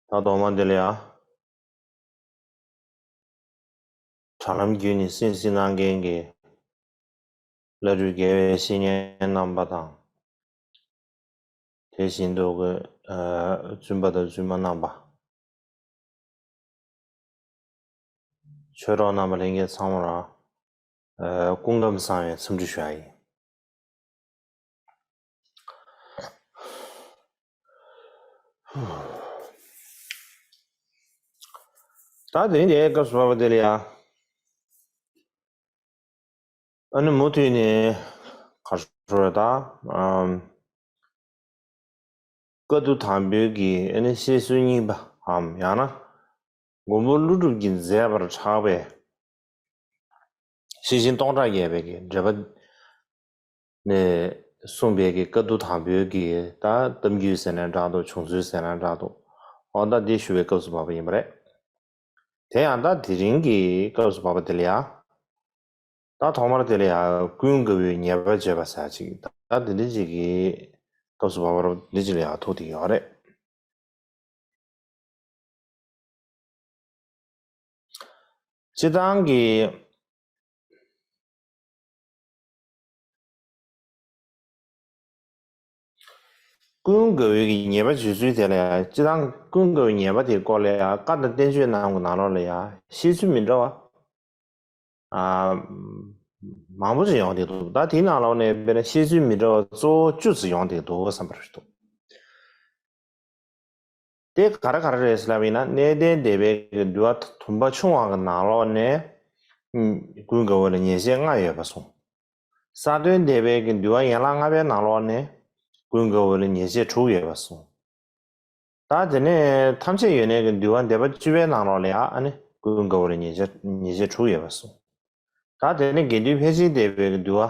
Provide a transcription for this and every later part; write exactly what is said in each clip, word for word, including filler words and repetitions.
ད་ཐོག་མ་འདི་ལ་ཡ། དྲ་ལམ་བརྒྱུད་ནས་གསན་གཟིགས་གནང་མཁན་གྱི་བླ་སྤྲུལ་དགེ་བའི་བཤེས་གཉེན་རྣམ་པ་དང་། དེ་བཞིན་དུ་གི་བཙུན་པ་དང་བཙུན་མ་རྣམ་པ། ཆོས་གྲོགས་རྣམ་པ་ལྷན་རྒྱས་ཚང་མར་སྐུ་ཁམས་བཟང་བའི་འཚམས་འདྲི་ཞུ་ཡ་ཡིན། ད་དེ་རིང་འདིའི་སྐབས་སུ་བབས་པ་དེ་ལ་ཡ། ཨ་ནི་མུ་མཐུད་ནས་ག་རེ་ཟེར་ད། ཨམ། བཀའ་བསྡུ་དང་པོའི་གི་ཨ་ནི་བཤད་ཚུལ་གཉིས་པའམ་ཡང་ན། མགོན་པོ་ཀླུ་སྒྲུབ་ཀྱིས་མཛད་པར་གྲགས་པའི་ཤེར་ཕྱིན་སྟོང་ཕྲག་བརྒྱད་པའི་གི་འགྲེལ་པ་ནས་གསུངས་པའི་གི་བཀའ་བསྡུ་དང་པོའི་གི་ད་གཏམ་རྒྱུད་ཟེར་ན་འདྲ་འདུག་བྱུང་ཚུལ་ཟེར་ན་འདྲ་འདུག་འོ་ད་འདི་ཞུ་བའི་སྐབས་སུ་བབས་པ་ཡིན་པ་རེད། དེ་ཡང་ད་དེ་རིང་གི་སྐབས་སུ་བབས་པ་དེ་ལ་ཡ། ད་ཐོག་མར་དེ་ལ་ཡ་ཀུན་དགའ་བོའི་ཉེས་པ་བརྗོད་པ་ཟེར་ཅིག་ད་དེ་འདྲ་ཅིག་གི་སྐབས་སུ་བབས་པ་འདི་ཅིག་ལ་ཡ་ཐུག་བསྡད་ཡོད་རེད། སྤྱིར་བཏང་གི། ཀུན་དགའ་བོའི་གི་ཉེས་པ་བརྗོད་ཚུལ་དེ་ལ་ཡང་སྤྱིར་བཏང་ཀུན་དགའ་བོའི་ཉེས་པ་དེའི་སྐོར་ལ་ཡང་བཀའ་དང་བསྟན་བཅོས་རྣམས་ཀྱི་ནང་ལོགས་ལ་ཡང་བཤད་ཚུལ་མི་འདྲ་བ། ཨ། མང་པོ་ཞིག་ཡོང་བསྡད་འདུག་ད་དེའི་ནང་ལོགས་ནས་དཔེར་ན་བཤད་ཚུལ་མི་འདྲ་བ་གཙོ་བོ་བཅུ་ཙམ་ཡོང་བསྡད་འདུག་བསམ་པ་རེད་འདུག་དེ་ག་རེ་ག་རེ་རེད་ཟེར་ལབ་ཡིན་ན། གནས་བརྟན་སྡེ་པའི་གི་འདུལ་བ་དུམ་པ་ཆུང་བ་གི་ནང་ལོགས་ནས། ཀུན་དགའ་བོ་ལ་ཉེས་བྱས་ལྔ་ཡོད་པ་གསུངས། གསར་སྟོན་སྡེ་པའི་གི་འདུལ་བ་ཡན་ལག་ལྔ་པའི་ནང་ལོགས་ནས། ཀུན་དགའ་བོ་ལ་ཉེས་བྱས་དྲུག་ཡོད་པ་གསུངས། ད་དེ་ནས་ཐམས་ཅད་ཡོད་གནས་ཀྱི་འདུལ་བ་སྡེ་པ་བཅུ་པའི་ནང་ལོགས་ལ་ཡང་ཨ་ནི་ཀུན་དགའ་བོ་ལ་ཉེས་བྱས་ཉེས་བྱས་དྲུག་ཡོད་པ་གསུངས། ད་དེ་ནས་དགེ་འདུན་ཕལ་ཆེར་སྡེ་པའི་གི་འདུལ་བ་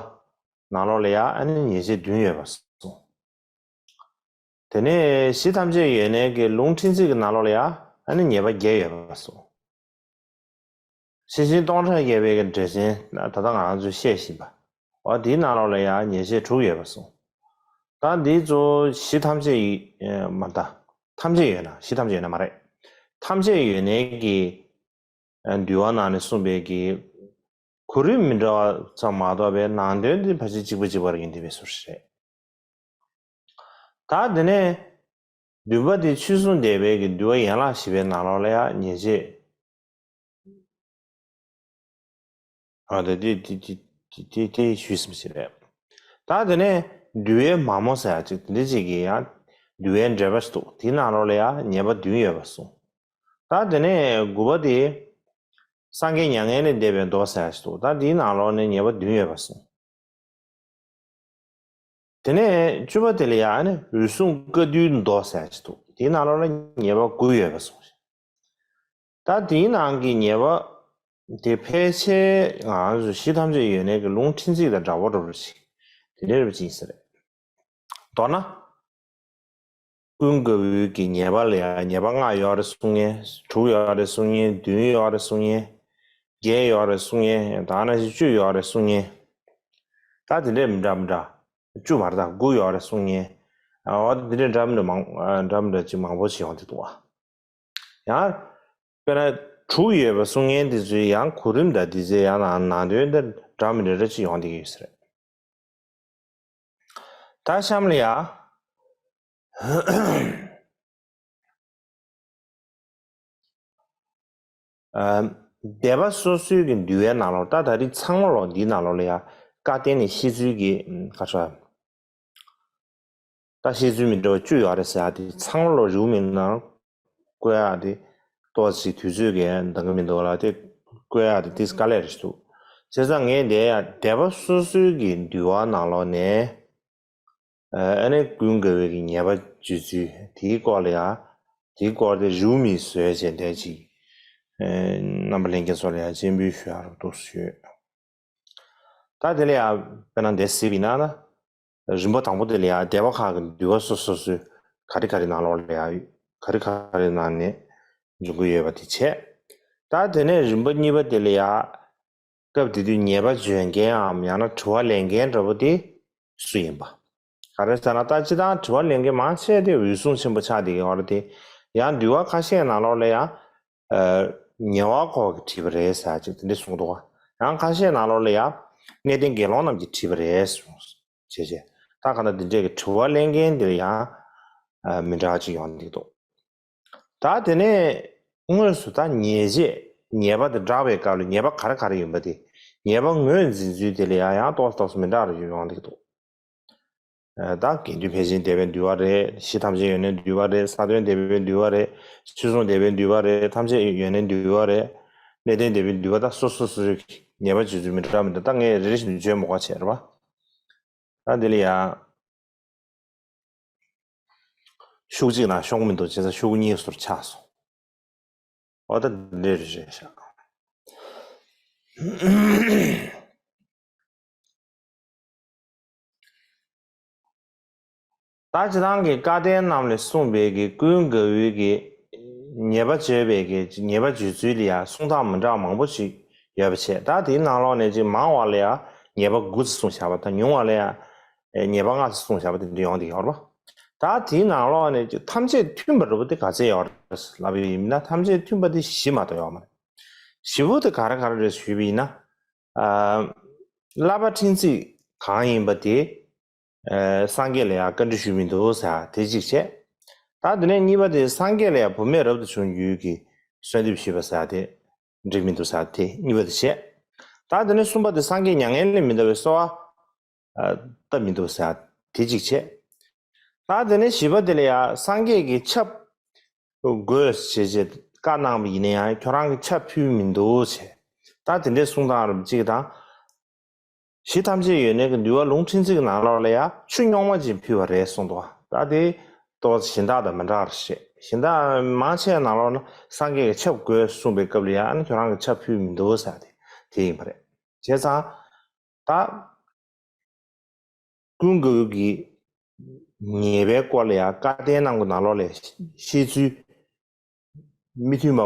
ནང་ལོགས་ལ་ཡང་ཨ་ནི་ཉེས་བྱས་བདུན་ཡོད་པ་གསུངས། དེ་ནས་གཞི་ཐམས་ཅད་ཡོད་གནས་ཀྱི་ལུང་ཕྲན་ཚེགས་ཀྱི་ནང་ལོགས་ལ་ཡང་ཨ་ནི་ཉེས་པ་བརྒྱད་ཡོད་པ་གསུངས། ཤེར་ཕྱིན་སྟོང་ཕྲག་བརྒྱད་པའི་གི་འགྲེལ་ཆེན་ད་ལྟ་ང་རང་ཚོས་བཤད་བཞིན་པ། འོ་དེའི་ནང་ལོགས་ལ་ཡང་ཉེས་བྱས་དྲུག་ཡོད་པ་གསུངས། ད་འདི་ཚོ་གཞི་ཐམས་ཅད་ཡི་མ་ད་ཐམས་ཅད་ཡོད་ན་གཞི་ཐམས་ཅད་ཡོད་ན་མ་རེད། ཐམས་ཅད་ཡོད་གནས་ཀྱི་འདུལ་བ་ནང་ནས་གསུངས་པའི་གི་གོ་རིམ་མི་འདྲ་བ་ཙམ་མ་གཏོགས་པའི་ནང་དོན་དེ་ཕལ་ཆེར་གཅིག་པ་གཅིག་པ་རེད། ཡིན་དེ་བས་སུ་རེད། ད་དེ་ནས་འདུན་པ་དེ་ཆོས་སྲུང་སྡེ་པའི་གི་འདུལ་བ་ཡན་ལག་བཞི་པའི་ནང་ལོགས་ལ་ཡང་ཉེས་བྱས། ཨ་དེ་དེ་དེ་དེ་དེ་དེ་ཞུས་ཟིན་པ་ཞིག་རེད། ད་དེ་ནས་འདུལ་བའི་མ་མོ་ཟེར་ཡ་ཅིག་དེ་འདྲ་ཅིག་གི་ཡང་འདུལ་བའི་འགྲེལ་པ་ཞིག་འདུག་དེའི་ནང་ལོགས་ལ་ཡང་ཉེས་པ་བདུན་ཡོད་པ་གསུངས། ད་དེ་ནས་དགུ་པ་དེ་སངས་རྒྱས་མྱ་ངན་ལས་འདས་པའི་མདོ་ཟེར་ཡ་ཞིག་འདུག་ད་དེའི་ནང་ལོགས་ནས་ཉེས་པ་བདུན་ཡོད་པ་གསུངས། དེ་ནས་བཅུ་པ་དེ་ལ་ཡང་ནི་འོད་སྲུང་བཀའ་བསྡུའི་མདོ་ཟེར་ཡ་ཅིག་འདུག་དེའི་ནང་ལོགས་ལ་ཉེས་པ་དགུ་ཡོད་པ་གསུངས། ད་དེའི་ནང་གི་ཉེས་པ་དེ་ཕལ་ཆེར་ང་རང་ཚོ་གཞི་ཐམས་ཅད་ཡོད་གནས་ཀྱི་ལུང་ཕྲན་ཚེགས་དང་འདྲ་བོ་འདྲ་བོ་ཞིག་དེ་འདྲ་རེད་པ་ཅིག་ཡིན་ས་རེད། མདོར་ན། ཀུན་དགའ་བོའི་གི་ཉེས་པ་ལ་ཡང་ཉེས་པ་ལྔ་ཡོད་རེད་གསུང་མཁན། དྲུག་ཡོད་རེད་གསུང་མཁན། བདུན་ཡོད་རེད་གསུང་མཁན། བརྒྱད་ཡོད་རེད་གསུང་མཁན། ད་ནང་བཞིན་བཅུ་ཡོད་རེད་གསུང་མཁན། ད་དེ་འདྲས་མི་འདྲ་མི་འདྲ། བཅུ་མ་རེད་ད། དགུ་ཡོད་རེད་གསུང་མཁན། འོ་ད་དེ་འདྲས་འདྲ་མི་འདྲ་མང་འདྲ་མི་འདྲ་ཅིག་མང་པོ་ཞིག་ཡོང་གི་འདུག་བ། ཡང་། དཔེར་ན། དྲུག་ཡོད་པ་གསུང་མཁན་དེ་ཚོའི་ཡང་གོ་རིམ་དང་དེ་ཚོའི་ཡང་ནང་ནང་དོན་དེ་འདྲ་མི་འདྲ་འདྲ་ཅིག་ཡོང་བསྡད་ཀྱི་ཡོད་ས་རེད། ད་གཤམ་ལ་ཡ། ཨ། སྡེ་པ་སོ་སོའི་གི་འདུལ་བའི་ནང་ལོགས་ད་ད་རེས་ཚང་མ་ལོག་འདིའི་ནང་ལོགས་ལ་ཡ་བཀའ་བསྟན་ནས་བཤད་ཚུལ་གྱི་ཁ་ཚ། ད་བཤད་ཚུལ་མི་འདྲ་བ་བཅུ་ཡོད་རེད་ཟེར་ཡ་དེ་ཚང་མ་ལོག་རེའུ་མིག་ནང་བཀོད་ཡ་དེ་ཏོག་ཙམ་དུས་ཚོད་ཀྱི་འདང་གི་མི་འདུག་ལ་དེ་བཀོད་ཡ་དེ་ཏིས་དཀའ་ལས་རེད་འདུག་བྱས་ཙང་ངས་འདི་ཡ་སྡེ་པ་སོ་སོའི་གི་འདུལ་བ་ནང་ལོགས་ནས། ཨ་ནི་ཀུན་དགའ་བོའི་གི་ཉེས་པ་བརྗོད་ཚུལ་དེའི་སྐོར་ལ་ཡང་། དེའི་སྐོར་དེ་རེའུ་མིག་བཟོས་བྱས་འདས་ཅིག་རྣམ་པ་ལྷན་རྒྱས་ཚོ་ལ་ཡང་སྤྱན་འབུལ་ཞུ་ཡག་རུ་འདུག་ཞུས། ད་དེ་ལ་ཡང་དཔེར་ན་འདས་ཟིན་པ་ཡིན་ན་ན། རིམ་པ་དང་པོ་དེ་ལ་ཡང་སྡེ་པ་ཁག་གི་འདུལ་བ་སོ་སོ་སོའི་ག་རེ་ག་རེ་ནང་ལོགས་ལ་ཡང་ག་རེ་ག་རེ་ནང་ནས་འབྱུང་གི་ཡོད་པ་དེ་བྱས། ད་དེ་ནས་རིམ་པ་གཉིས་པ་དེ་ལ་ཡང་། སྐབས་དེ་དུས་ཉེས་པ་བརྗོད་མཁན་འམ་ཡང་ན་དྲི་བ་ལེན་མཁན་འདྲ་པོ་དེ་སུ་ཡིན་པ། ག་རེ་ཟེར་ན་ད་སྤྱིར་བཏང་དྲི་བ་ལེན་མཁན་མང་ཆེ་དེ་འོད་སྲུང་ཆེན་པོ་ཆགས་བསྡད་ཀྱི་ཡོད་རེད་དེ། ཡང་འདུལ་བ་ཁ་ཤས་ནང་ལོགས་ལ་ཡང་ཉེ་བ་ཁོག་གིས་བྲིས་པ་རེད་ཟེར་ཅིག་དེ་འདྲ་གསུངས་འདུག་བ། ཡང་ཁ་ཤས་ནང་ལོགས་ལ་ཡང་གནས་བརྟན་དགེ་སློང་རྣམས་ཀྱིས་བྲིས་པ་རེད་གསུངས་བྱས་བྱས། ད་ག་ན་འདི་འདྲས་ཀྱི་དྲི་བ་གླེང་མཁན་འདིར་ཡང་མི་འདྲ་ཅིག་ཡོང་གི་འདུག་ད་དེ་ནས་དངོས་སུ་ད་ཉེས་བྱས་ཉེས་པ་དེ་བསྒྲགས་པའི་སྐབས་ལ་ཉེས་པ་ག་རེ་ག་རེ་ཡིན་པ་དེ། ཉེས་པ་ངོས་འཛིན་ཚུལ་དེ་ལ་ཡང་ཡང་ཏོག་ཙམ་ཏོག་ཙམ་མི་འདྲ་རུ་ཡོང་གི་འདུག་ད་དགེ་འདུན་ཕན་ཆད་འདས་པའི་འདུལ་བ་རེད། གཞི་ཐམས་ཅད་ཡོན་ཏན་འདུལ་བ་རེད། ས་བོན་འདས་པའི་འདུལ་བ་རེད། ཆོས་སྲུང་འདས་པའི་འདུལ་བ་རེད། ཐམས་ཅད་ཡོན་ཏན་འདུལ་བ་རེད། གནས་བརྟན་འདས་པའི་འདུལ་བ། ད་སོ་སོ་སོ་སོའི་ཉེས་པ་བྱེད་ཚུལ་མི་འདྲ་མི་འདྲ། ད་ངས་རེ་རེ་བཞིན་དུ་བརྗོད་མི་དགོས་བྱས་རེད་པ། ད་འདི་ལ་ཡང་ཤུགས་གཅིག་ན་ཤོང་མི་འདུག་བྱས་ཙང་ཤུགས་གཉིས་སུ་ཆགས་སོང་། འོ་ད་འདི་འདྲ་རེད་ཤག་ད་སྤྱིར་བཏང་གི་བཀའ་བསྟན་རྣམས་ལས་གསུངས་པའི་གི་ཀུན་དགའ་བོའི་གི་ཉེས་པ་བརྗོད་པའི་གི་ཉེས་པ་བརྗོད་ཚུལ་ལ་ཡང་གསུང་སྟངས་མི་འདྲ་བ་མང་པོ་ཞིག་ཡོད་པ་བྱས། ད་དེའི་ནང་ལོགས་ནས་ཅིག་མང་བ་ལ་ཡང་ཉེས་པ་དགུ་ཙམ་གསུངས་བཞག་པ་དང་། ཉུང་བ་ལ་ཡང་ཉེས་པ་ལྔ་ཙམ་གསུངས་བཞག་པ་དེ་འདྲ་ཡོང་བསྡད་ཡོད་རེད་པ། ད་དེའི་ནང་ལོགས་ནས་ཅིག་ཐམས་ཅད་མཐུན་པ་འདྲ་པོ་དེ་ག་ཚད་ཡོད་རེད་ལབ་པ་ཡིན་ན། ཐམས་ཅད་མཐུན་པ་དེ་བཞི་མ་གཏོགས་ཡོད་མ་རེད། བཞི་པོ་དེ་ག་རེ་ག་རེ་རེད་ཞུས་པ་ཡིན་ན། ཨ། བསླབ་པ་ཕྲན་ཚེགས་གང་ཡིན་པ་དེ། ཨ། སངས་རྒྱས་ལ་ཡང་བཀའ་འདྲི་ཞུས་མི་འདུག་ཟེར་དེ་གཅིག་བྱས། ད་དེ་ནས་གཉིས་པ་དེ་སངས་རྒྱས་ལ་ཡང་བུད་མེད་རབ་ཏུ་བྱུང་རྒྱུད་ཀྱི་གསོལ་འདེབས་ཞུས་པ་ཟེར་དེ་འགྲིག་མི་འདུག་ཟེར་དེ་གཉིས་པ་དེ་བྱས། ད་དེ་ནས་གསུམ་པ་དེ་སངས་རྒྱས་མྱ་ངན་ལས་མི་འདའ་བའི་གསོལ་བ་ཨ། བཏབ་མི་འདུག་ཟེར་དེ་གཅིག་བྱས། ད་དེ་ནས་བཞི་པ་དེ་ལ་ཡང་སངས་རྒྱས་ཀྱིས་ཆབ་དགོས་ཞེས་བྱས་བཀའ་གནང་བ་ཡིན་ན་ཡང་ཁྱོད་རང་གིས་ཆབ་ཕུལ་མི་འདུག་ཟེར། ད་དེ་འདྲའི་གསུང་སྟངས་རིམ་གཅིག་དང་། གཞི་ཐམས་ཅད་ཡོན་ཏན་གྱི་འདུལ་བ་ལུང་ཕྲན་ཚེགས་ཀྱི་ནང་ལོགས་ལ་ཡང་ཆུ་རྙོག་མ་ཅིག་ཕུལ་བ་རེད་གསུངས་འདུག་ད་དེ་ཏོག་ཙམ་གཞན་དག་དང་མི་འདྲ་བ་རེད། གཞན་དག་མང་ཆེ་བའི་ནང་ལོགས་ན་སངས་རྒྱས་ཀྱིས་ཆབ་དགོས་གསུངས་པའི་སྐབས་ལ་ཡང་ཨ་ནི་ཁྱོད་རང་གིས་ཆབ་ཕུལ་མི་འདུག་ཟེར་དེ་དེ་ཡིན་པ་རེད། བྱས་ཙང་ད། ཀུན་དགའ་བོ་གི་ཉེས་པའི་སྐོར་ལ་ཡང་བཀའ་བསྟན་གནང་གི་ནང་ལོགས་ལ་བཤད་ཚུལ་མི་མཐུན་པ་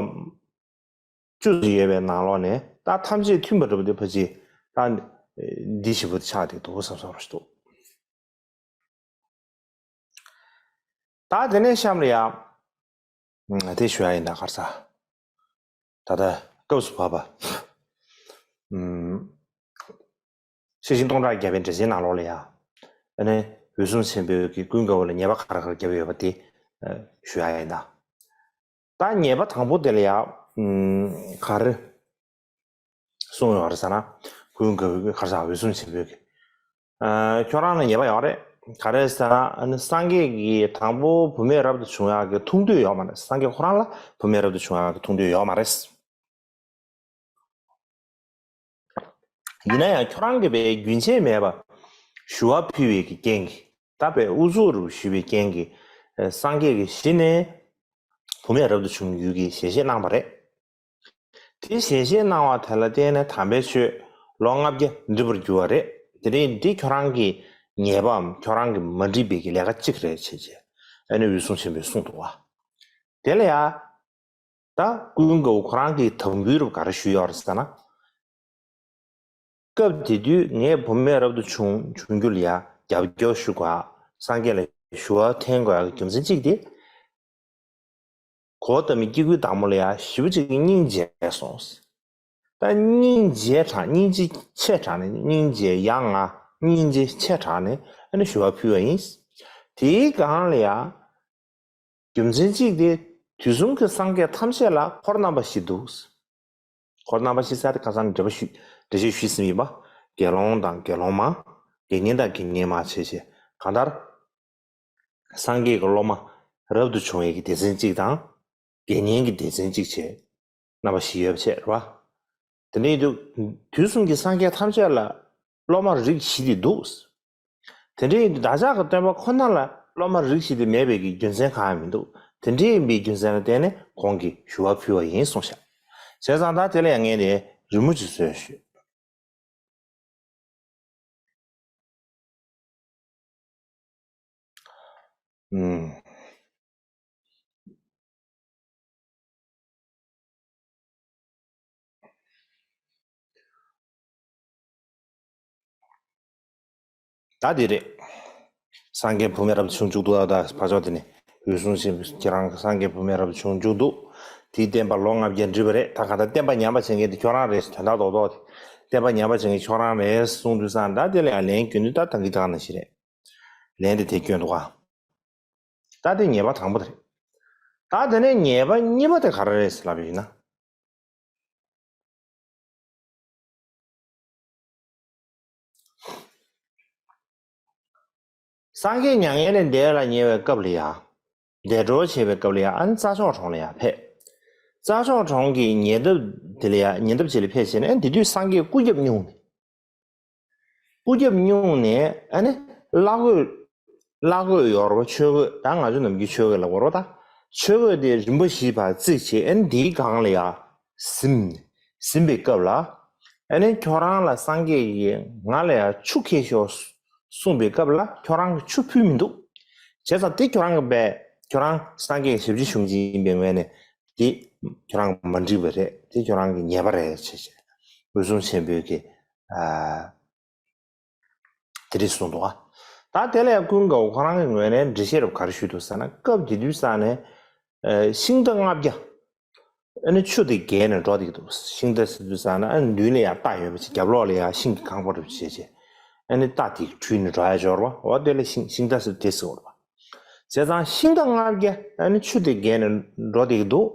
བཅུ་ཙམ་ཡོད་པའི་ནང་ལོགས་ནས། ད་ཐམས་ཅད་མཐུན་པ་འདྲ་པོ་དེ་ཕལ་ཆེར་ད་འདི་ཞེ་པོ་ཆགས་བསྡད་འདུག་བསམ་བསམ་རེད་འདུག་ད་དེ་ནས་གཤམ་ལ་ཡང་དེ་ཞུ་ཡ་ཡིན། ད་ག་རེ་ཟ། ད་ལྟ་སྐབས་སུ་བབ་པ། ཤེར་ཕྱིན་སྟོང་ཕྲག་བརྒྱ་པའི་འགྲེལ་ཆེན་ནང་ལོགས་ལ་ཡང་ཨ་ནི་འོད་སྲུང་ཆེན་པོས་ཀྱི་ཀུན་དགའ་བོ་ལ་ཉེས་པ་ག་རེ་ག་རེ་བརྒྱབ་ཡོད་པ་དེ་ཞུ་ཡ་ཡིན་ད། ད་ཉེས་པ་དང་པོ་དེ་ལ་ཡང་ག་རེ་གསུངས་ཡོད་རེད་ཟེར་ན། ཀུན་དགའ་བོས་ག་རེ་ཟེར། འོད་སྲུང་ཆེན་པོས་ཀྱི། ཨ། ཁྱོད་རང་ལ་ཉེས་པ་ཡོད་རེད། ག་རེ་ཟེར་ན། ཨ་ནི་སངས་རྒྱས་ཀྱིས་དང་པོ་བུད་མེད་རབ་ཏུ་བྱུང་ཡག་གི་ཐུང་དུས་ཡོད་མ་རེད། སངས་རྒྱས་ཁོ་རང་ལ་བུད་མེད་རབ་ཏུ་བྱུང་ཡག་གི་ཐུང་དུས་ཡོད་མ་རེད། ཡིན་ན་ཡང་ཁྱོད་རང་གིས་པའི་རྒྱུན་ཆད་མེད་པར་ཞུ་བ་ཕུལ་བའི་གི་རྐྱེན་གྱིས། ད་པའི་དབུ་ཚུགས་རུ་ཞུས་པའི་རྐྱེན་གྱིས། ཨ། སངས་རྒྱས་ཀྱིས་གཞི་ནས་བུད་མེད་རབ་ཏུ་བྱུང་རྒྱུ་གི་ཞལ་བཞེས་གནང་བ་རེད། དེ་ཞལ་བཞེས་གནང་བ་དེ་ལ་བརྟེན་ནས་དམ་པའི་ཆོས་ལོ་ལྔ་བརྒྱ་འགྲིབ་པར་འགྱུར་བ་རེད། དེ་རིང་འདི་ཁྱོད་རང་གི་ཉེས་པའམ་ཁྱོད་རང་གི་མ་འགྲིག་པའི་གི་ལས་ཀ་གཅིག་རེད་བྱས་བྱས། ཨ་ནི་འོད་སྲུང་ཆེན་པོས་གསུངས་འདུག་བ། དེ་ལ་ཡང་ད་ཀུན་དགའ་བོ་ཁོ་རང་གིས་དམ་འབུལ་རབ་ག་རེ་ཞུས་ཡོད་རེད་ཟེར་ན། སྐབས་དེ་དུས་ངས་བུད་མེད་རབ་ཏུ་བྱུང་བྱུང་རྒྱུ་ལ་ཡང་རྒྱབ་སྐྱོར་ཞུ་དགོས། སངས་རྒྱས་ལ་ཞུ་བ་འཐེན་དགོས་ཡག་གི་རྒྱུ་མཚན་གཅིག་དེ། གོ་བརྡ་མའི་སྐྱེ་དགུའི་བདག་མོ་ལ་ཡང་ཞེ་པོ་ཅིག་སྙིང་རྗེ་སོང་། ད་སྙིང་རྗེ་དྲགས། སྙིང་རྗེ་ཆེ་དྲགས་ནས། སྙིང་རྗེ་ཡ་ང་སྙིང་རྗེ་ཆེ་དྲགས་ནས་ཨ་ནི་ཞུ་བ་ཕུལ་བ་ཡིན། དེའི་སྒང་ལ་ཡང་རྒྱུ་མཚན་གཅིག་དེ། དུས་གསུམ་གྱི་སངས་རྒྱས་ཐམས་ཅད་ལ་འཁོར་རྣམ་པ་བཞི་འདུག་འཁོར་རྣམ་པ་བཞི་ཟེར་དེ་ཁ་སང་འགྲེལ་པ་ཞུས། འགྲེལ་བཤད་ཞུས་ཟིན་ཡིན་པ། དགེ་སློང་དང་དགེ་སློང་མ། དགེ་བསྙེན་དང་དགེ་བསྙེན་མ་བྱས་བྱས། གང་ལྟར་སངས་རྒྱས་ཀྱི་སློབ་མ་རབ་ཏུ་བྱུང་བའི་གི་སྡེ་ཚན་གཅིག་དང་། དགེ་བསྙེན་གྱི་སྡེ་ཚན་གཅིག་བྱས། རྣམ་པ་བཞི་ཡོད་པ་བྱས་རེད་བ། དེ་འདྲ་ཡིན་དུས་དུས་གསུམ་གྱི་སངས་རྒྱས་ཐམས་ཅད་ལ་སློབ་མ་རིགས་བཞི་དེ་འདུག་དེ་འདྲ་ཡིན་དུས་བདག་ཅག་གི་སྟོན་པ་ཁོ་ན་ལ་སློབ་མ་རིགས་བཞི་དེ་མེད་པའི་གི་རྒྱུ་མཚན་གང་ཡང་མི་འདུག་དེ་འདྲ་ཡིན་པའི་རྒྱུ་མཚན་ལ་བརྟེན་ནས་ཁོང་གིས་ཞུ་བ་ཕུལ་བ་ཡིན་གསུངས་ཤག་བྱས་ཙང་ད་དེ་ལ་ཡང་ངས་ནི་རི་མོ་ཅིག་བཟོས་ཞུས། ཨུམ། ད་འདི་རེད། སངས་རྒྱས་བུད་མེད་རབ་ཏུ་བྱུང་བཅུག་འདུག་ད་ཕར་ཕྱོགས་དེ་ནས་ འོད་སྲུང་ཆེན་པོས་ཁྱེད་རང་གི་སངས་རྒྱས་བུད་མེད་རབ་ཏུ་བྱུང་བཅུག་འདུག་དེའི་བསྟན་པ་ལོ་ལྔ་བརྒྱ་འགྲིབ་པ་རེད། ད་ག་ད་བསྟན་པ་ཉམས་པ་བྱེད་མཁན་དེ་ཁྱོད་རང་རེད། དོན་དག་རྡོག་རྡོག་དེ་བསྟན་པ་ཉམས་པ་བྱེད་མཁན་ཁྱོད་རང་རེད་གསུངས་དུས་ཙང་། ད་དེ་ལ་ཡང་ལན་སྐྱོན་དུས་ད་ད་གི་ད་ག་ནང་བཞིན་རེད། ལན་དེ་དེ་སྐྱོན་འདུག་ག་ད་དེ་ཉེས་པ་དང་པོ་དེ་རེད། ད་དེ་ནས་ཉེས་པ་གཉིས་པ་དེ་ག་རེ་རེད་ཟེར་ལབ་པ་ཡིན་ན། སངས་རྒྱས་མྱ་ངན་ལས་འདས་ལ་ཉེ་བའི་སྐབས་ལ་ཡ། འདས་གྲོངས་བྱས་པའི་སྐབས་ལ་ཡ། ཨ་ནི་རྩྭ་མཆོག་གྲོང་ལ་ཡ་ཕེབས། རྩྭ་མཆོག་གྲོང་གི་ཉེ་འདབས་དེ་ལ་ཡ། ཉེ་འདབས་ཅིག་ལ་ཕེབས་བྱས་ནས། ཨ་ནི་དེ་དུས་སངས་རྒྱས་སྐུ་རྒྱབ་སྨྱུང་ནས། སྐུ་རྒྱབ་སྨྱུང་ནས། ཨ་ནི་བླ་གོས། བླ་གོས་ཡོད་རེད་པ། ཆོས་གོས། ད་ང་ཚོ་ནམ་རྒྱུན་ཆོས་གོས་ལབ་ཀྱི་ཡོད་རེད་པ། ད་ཆོས་གོས་དེ་རིམ་པ་བཞི་བར་བརྩིགས་བྱས། ཨ་ནི་དེའི་སྒང་ལ་ཡ་གཟིམས། གཟིམས་པའི་སྐབས་ལ། ཨ་ནི་ཁྱོད་རང་ལ་སངས་རྒྱས་ཀྱིས་ང་ལ་ཡ་ཆུ་ཁྱེར་ཤོག་གསུངས་པའི་སྐབས་ལ་ཁྱོད་རང་གིས་ཆུ་ཕུལ་མི་འདུག་བྱས་ཙང་དེ་ཁྱོད་རང་གིས་འབད། ཁྱོད་རང་སངས་རྒྱས་ཀྱི་ཞབས་ཕྱི་ཞུ་མཁན་ཅིག་ཡིན་པའི་ངོས་ནས་དེ་ཁྱོད་རང་གིས་མ་འགྲིག་པ་རེད། དེ་ཁྱོད་རང་གི་ཉེས་པ་རེད་ཅེས་བྱས། འོད་སྲུང་ཆེན་པོས་ཀྱིས། ཨ། དེ་འདྲས་གསུངས་འདུག་ག་ད་དེ་ལ་ཡང་ཀུན་དགའ་བོ་ཁོ་རང་གི་ངོས་ནས་འགྲེལ་བཤད་རབ་ག་རེ་ཞུས་འདུག་ཟེར་ན། སྐབས་དེ་དུས་ཙང་ནས། ཨ། ཤིང་རྟ་ལྔ་བརྒྱ། ཨ་ནི་ཆུ་དེ་བརྒལ་ནས་འགྲོ་བསྡད་ཀྱི་འདུག་ཤིང་རྟ་ཟེར་དུས་ཙང་ནས། ཨ་ནི་མདུན་ལ་ཡང་རྟ་ཡོད་པ་ཅིག་རྒྱབ་ལོགས་ལ་ཡང་ཤིང་གི་རྐང་པ་རུ་བྱས་བྱས། ཨ་ནི་རྟ་དེ་དྲུད་ནས་འགྲོ་ཡ་འབྱོར་བ། འོ་དེ་ལ་ཤིང་ཤིང་རྟ་ཟེར་དེ་ཟེར་བ་རེད་པ། བྱས་ཙང་ཤིང་རྟ་ལྔ་བརྒྱ། ཨ་ནི་ཆུ་དེ་བརྒལ་ནས་འགྲོ་བསྡད་ཀྱི་འདུག་